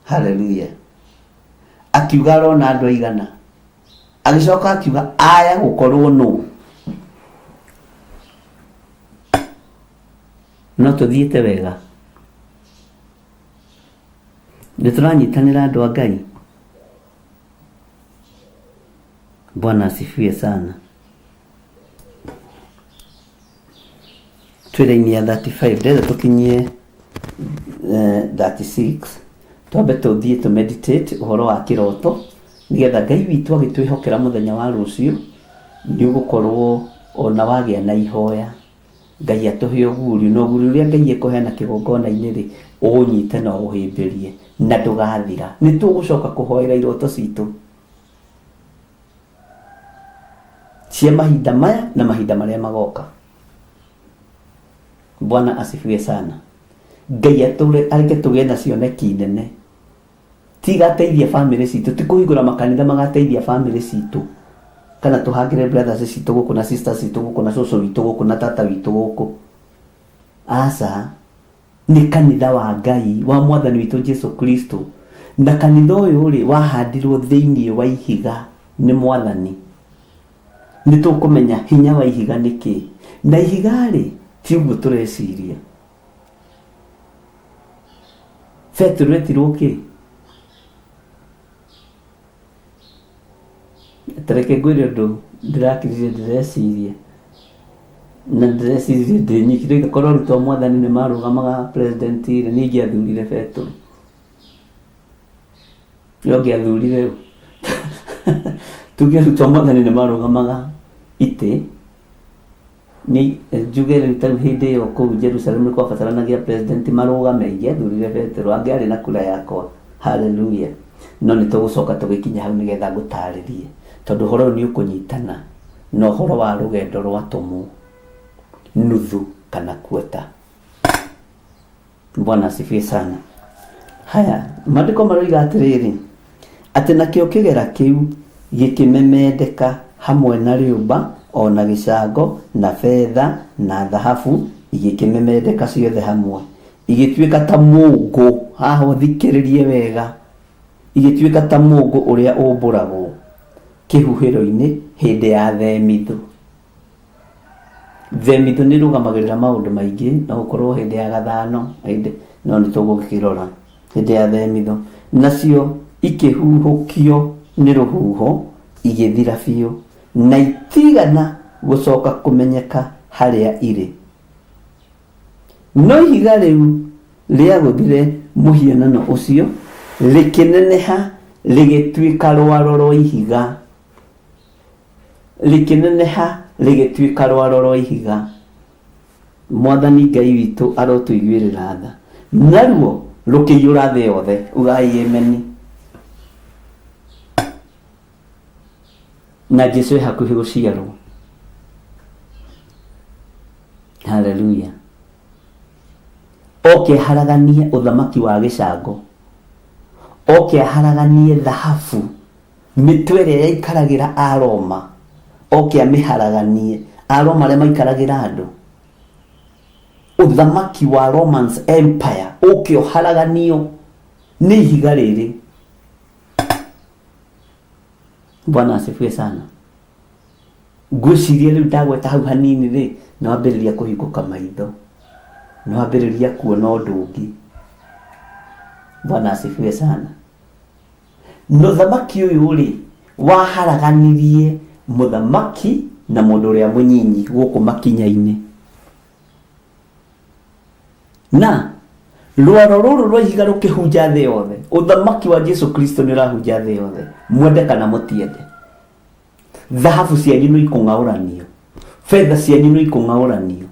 Haleluya. Akiuga arona andũ aigana? Agĩcoka akiuga aya gũkorwo nũ? No tũthiĩte wega? Nĩ tũranyitanĩra andũ a Ngai? Bwana asifiwe sana. Twĩ raini ya 35 ndĩrenda tũkinyie eh, 36 twambe tũthiĩ tũ meditate ũhoro wa kĩroto nĩgetha Ngai witũ agĩtwĩhokera mũthenya wa rũciũ nĩ ũgũkorwo ona wagĩa na ihoya Ngai atũhe ũguũrio, na ũguũrio ũrĩa Ngai ekũheana kĩgongona-inĩ rĩ, ũũnyite na ũũhĩmbĩrie, na ndũgathira. Nĩ tũgũcoka kũhoera iroto citũ. cia mahinda maya na mahinda marĩa magoka. Bwana asifiwe sana. Ngai atũre areke tũgĩe na cioneki nene. Ti igateithia bamĩrĩ citũ, ti kũhingũra makanitha magateithia bamĩrĩ citũ, kana tũhangĩre brothers citũ gũkũ na sisters citũ gũkũ na cũcũ witũ gũkũ na tata witũ gũkũ. Aca, nĩ kanitha wa Ngai wa mwathani witũ Jesu Kristo. Na kanitha ũyũ rĩ wahandirwo thĩinĩ wa ihiga nĩ mwathani. Nĩ tũkũmenya hinya wa ihiga nĩ kĩ. Na ihiga rĩ ti ũguo tũreciria. Petero etirwo kĩ? Ta reke ngwĩre ũndũ ndĩrakirire ndĩreciria na ndĩreciririe ndĩ nyiki rĩu korwo arutwo a mwathani nĩ marũgamaga president rĩ niĩ ingĩathurire Petero. We ũngĩathurire ũ? Tuge arutwo a mwathani nĩ marũgamaga itĩ Nĩ njuge rĩu ta rĩu hĩndĩ ĩyo kũu Jerusalemu nĩ kwabataranagia president marũgame, ingĩathurire Petero, angĩarĩ na kura yakwa. Hallelujah. No nĩ tũgũcoka tũgĩkinye hau nĩgetha ngũtarĩrie, tondũ ũhoro ũyũ nĩ ũkũnyitana na ũhoro wa rũgendo rwa atũmwo, nuthu kana quarter. Bwana asifiwe sana. Haya, maandĩko maroiga atĩrĩrĩ, atĩ nakĩo kĩgera kĩu gĩkĩmemendeka hamwe na rĩũmba o na gĩcango na betha na thahabu igĩkĩmemendeka ciothe hamwe, igĩtuĩka ta mũũngũ. Haha ũthikĩrĩrie wega, igĩtuĩka ta mũũngũ ũrĩa ũmbũragwo kĩhuhĩro-inĩ hĩndĩ ya themithũ. Themithũ nĩ ĩrũgamagĩrĩra maũndũ maingĩ, no gũkorwo hĩndĩ ya gathano, hĩndĩ, no nĩ tũgũkĩrora hĩndĩ ya themithũ. Nacio ikĩhuhũkio nĩ rũhuho igĩthira biũ, na itigana gũcoka kũmenyeka harĩa irĩ. No ihiga rĩu rĩagũthire mũhianano ũcio, rĩkĩneneha rĩgĩtuĩka rwaro rwa ihiga. Rĩkĩneneha rĩgĩtuĩka rwaro rwa ihiga. Mwathani Ngai witũ arotũiguĩrĩra tha. Naruo rũkĩiyũra thĩ yothe. Ugai ameni. Na Jesu e hakuhĩ gũciarwo. Haleluya. Oke aharaganie ũthamaki wa gĩcango. Oke aharaganie thahabu Mĩtwe ĩrĩa yaikaragĩra Aroma, oke amĩharaganie. Aroma arĩa maikaragĩra andũ. Ũthamaki wa Romans Empire ũke ũharaganio nĩ ihiga rĩrĩ. Bwana asifiwe sana. Ngwĩciria rĩu ndagweta hau hanini rĩ, nĩ wambĩrĩria kũhingũka maitho. Nĩ wambĩrĩria kuona ũndũ ũngĩ. Bwana asifiwe sana. Na ũthamaki ũyũ-rĩ, waharaganirie mũthamaki na mũndũ ũrĩa mũnyinyi gũkũ makinya-inĩ. Na rwaro rũrũ rwa ihiga rũkĩhunja thĩ yothe. Ũthamaki wa Jesu Kristo nĩ ũrahunja thĩ yothe, mwende kana mũtiende. Thahabu cianyu no ikũng'aũranio, betha cianyu no ikũng'aũranio.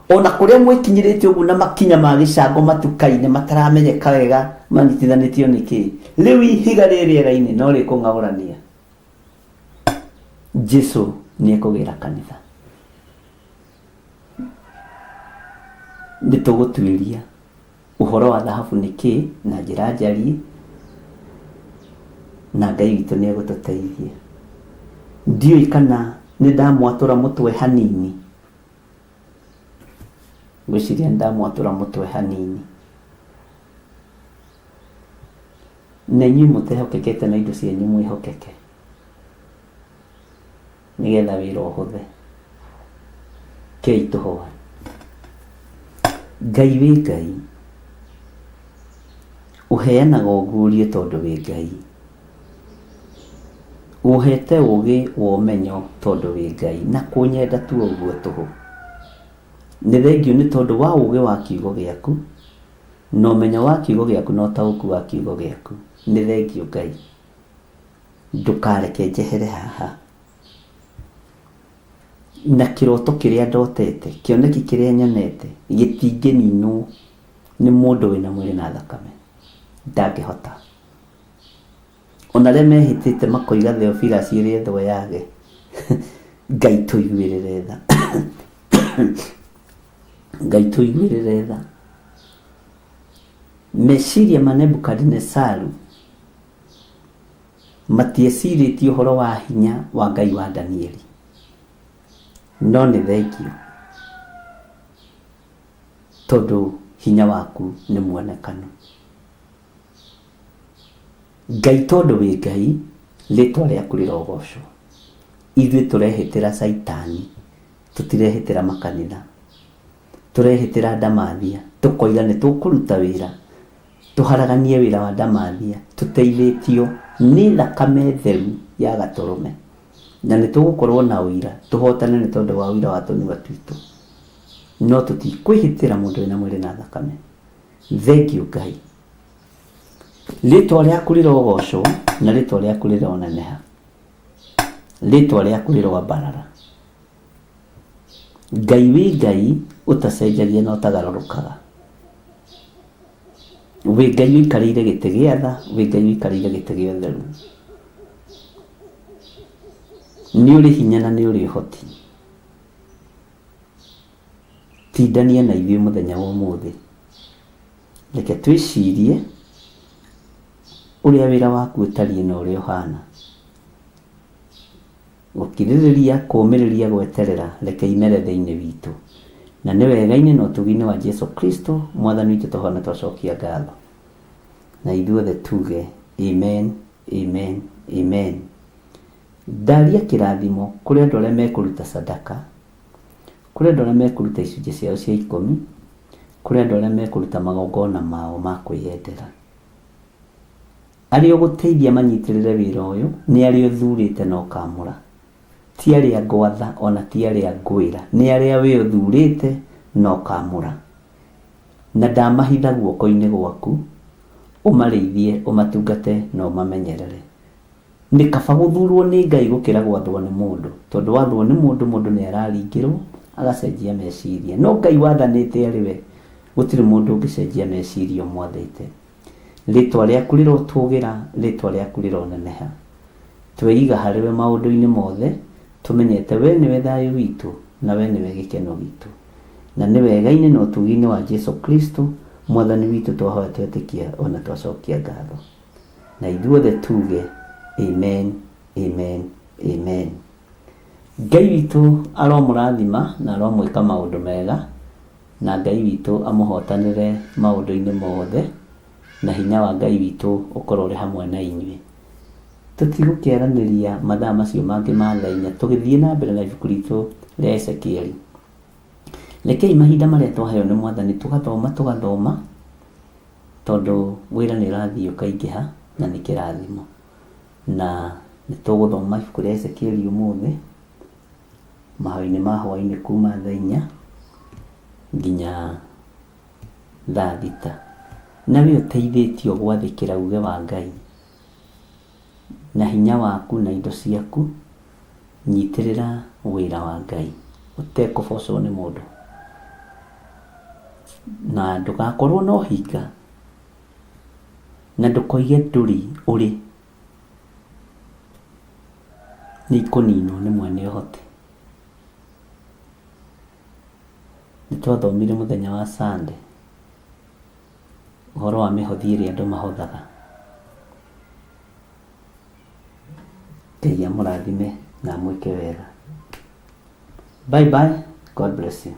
Ona kũrĩa mwĩkinyĩrĩte ũguo na makinya ma gĩcango matukaine mataramenyeka wega manyitithanĩtio nĩ kĩĩ, rĩu ihiga rĩ rĩera-inĩ no rĩkũng'aũrania. Jesu nĩ ekũgĩra kanitha. Nĩ tũgũtuĩria ũhoro wa thahabu nĩ kĩĩ na njĩra njariĩ, na Ngai witũ nĩ egũtũteithia. Ndiũĩ kana nĩ ndamwatũra mũtwe hanini. Ngwĩciria nĩ ndamwatũra mũtwe hanini. Na inyuĩ mũtehokekete na indo cianyu mwĩhokeke, nĩgetha wĩra ũhũthe. Kei tũhoe. Ngai wĩ Ngai, ũheanaga ũguũrio tondũ wĩ Ngai. Ũhete ũgĩ wa ũmenyo tondũ wĩ Ngai na kũnyenda tu o ũguo tũhũ. Nĩ thengiũ nĩ tondũ wa ũgĩ wa kiugo gĩaku, na ũmenyo wa kiugo gĩaku na ũtaũku wa kiugo gĩaku. Nĩ thengiũ Ngai. Ndũkareke njehere haha na kĩroto kĩrĩa ndotete, kĩoneki kĩrĩa nyonete gĩtingĩninwo nĩ mũndũ wĩna mwĩrĩ na thakame. Ndangĩhota. Ona arĩa mehĩtĩte makoiga Theophilus ĩrĩa ĩthwo yage. Ngai tũiguĩrĩre tha. Ngai tũiguĩrĩre tha. Meciria ma Nebukadinesaru matiecirĩtie ũhoro wa hinya wa Ngai wa Danieli. No nĩ thengio tondũ hinya waku nĩ muonekanu. Ngai tondũ wĩ Ngai, rĩtwa rĩaku rĩrogocwo. Ithuĩ tũrehĩtĩra Caitani, tũtirehĩtĩra makanitha, tũrehĩtĩra ndamathia, tũkoiga nĩ tũkũruta wĩra, tũharaganie wĩra wa ndamathia, tũteithĩtio nĩ thakame theru ya gatũrũme. Na nĩ tũgũkorwo na ũira, tũhotane nĩ tondũ wa ũira wa tũnua twitũ. No tũtikwĩhĩtĩra mũndũ wĩna mwĩrĩ na thakame. Thengio Ngai. Rĩtwa rĩaku rĩrogocwo na rĩtwa rĩaku rĩroneneha. Rĩtwa rĩaku rĩroambarara. Ngai wĩ Ngai ũtacenjagia na ũtagarũrũkaga. Wĩ Ngai ũikarĩire gĩtĩ gĩa tha, wĩ Ngai ũikarĩire gĩtĩ gĩa ũtheru. Nĩ ũrĩ hinya na nĩ ũrĩ ũhoti. Tindania na ithuĩ mũthenya wa ũmũthĩ. Reke twĩcirie ũrĩa wĩra waku ũtariĩ na ũrĩa ũhana. Gũkirĩrĩria, kũũmĩrĩria, gweterera, reke imere thĩinĩ witũ. Na nĩ wega-inĩ na ũtugi-inĩ wa Jesu Kristo, Mwathani witũ tũhona twacokia ngatho. Na ithuothe tuge amen, amen, amen. Ndaria kĩrathimo kũrĩ andũ arĩa mekũruta sadaka, kũrĩ andũ arĩa mekũruta icunjĩ ciao cia ikũmi, kũrĩ andũ arĩa mekũruta magongona mao ma kwĩyendera. Arĩa ũgũteithia manyitĩrĩre wĩra ũyũ nĩ arĩa ũthurĩte na ũkamũra. Ti arĩa ngwatha ona ti arĩa ngwĩra, nĩ arĩa we ũthurĩte na ũkamũra. Na ndamahitha guoko-inĩ gwaku, ũmarĩithie, ũmatungate na ũmamenyerere. Nĩ kaba gũthurwo nĩ Ngai gũkĩra gwathwo nĩ mũndũ, tondũ wathwo nĩ mũndũ, mũndũ nĩ araringĩrwo agacenjia meciria. No Ngai wathanĩte arĩ we, gũtirĩ mũndũ ũngĩcenjia meciria ũmwathĩte. Rĩtwa rĩaku rĩrotũgĩra, rĩtwa rĩaku rĩroneneha. Tweiga harĩ we maũndũ-inĩ mothe, tũmenyete we nĩwe thayũ witũ na we nĩwe gĩkeno gitũ. Na nĩ wega-inĩ na ũtugi-inĩ wa Jesu Kristo, Mwathani witũ twahoya twetĩkia ona twacokia ngatho. Na ithuothe tuge amen, amen, amen. Ngai witũ aromũrathima na aromwĩka maũndũ mega, na Ngai witũ amũhotanĩre maũndũ-inĩ mothe, na hinya wa Ngai witũ ũkorwo ũrĩ hamwe na inyuĩ. Tũtigũkĩaranĩria mathaa macio mangĩ ma thaa inya tũgĩthiĩ na mbere na ibuku ritũ rĩa Ezekieli. Rekei mahinda marĩa twaheo nĩ Mwathani tũgathoma tũgathoma, tondũ wĩra nĩ ũrathiĩ ũkaingĩha na nĩ kĩrathimo. Na nĩ tũgũthoma ibuku rĩa Ezekieli ũmũthĩ mahoya-inĩ ma hwaĩ-inĩ kuma thaa inya nginya thaa thita. Na we ũteithĩtio gwathĩkĩra uge wa Ngai na hinya waku na indo ciaku, nyitĩrĩra wĩra wa Ngai ũtekũbocwo nĩ mũndũ. Na ndũgakorwo na ũhinga, na ndũkoige ndũrĩ ũrĩ. Nĩ ikũninwo nĩ mwene ũhoti. Nĩ twathomire mũthenya wa Sunday ũhoro wa mĩhothi ĩrĩa andũ mahothaga. Ngai amũrathime na amwĩke wega. Bye bye. God bless you.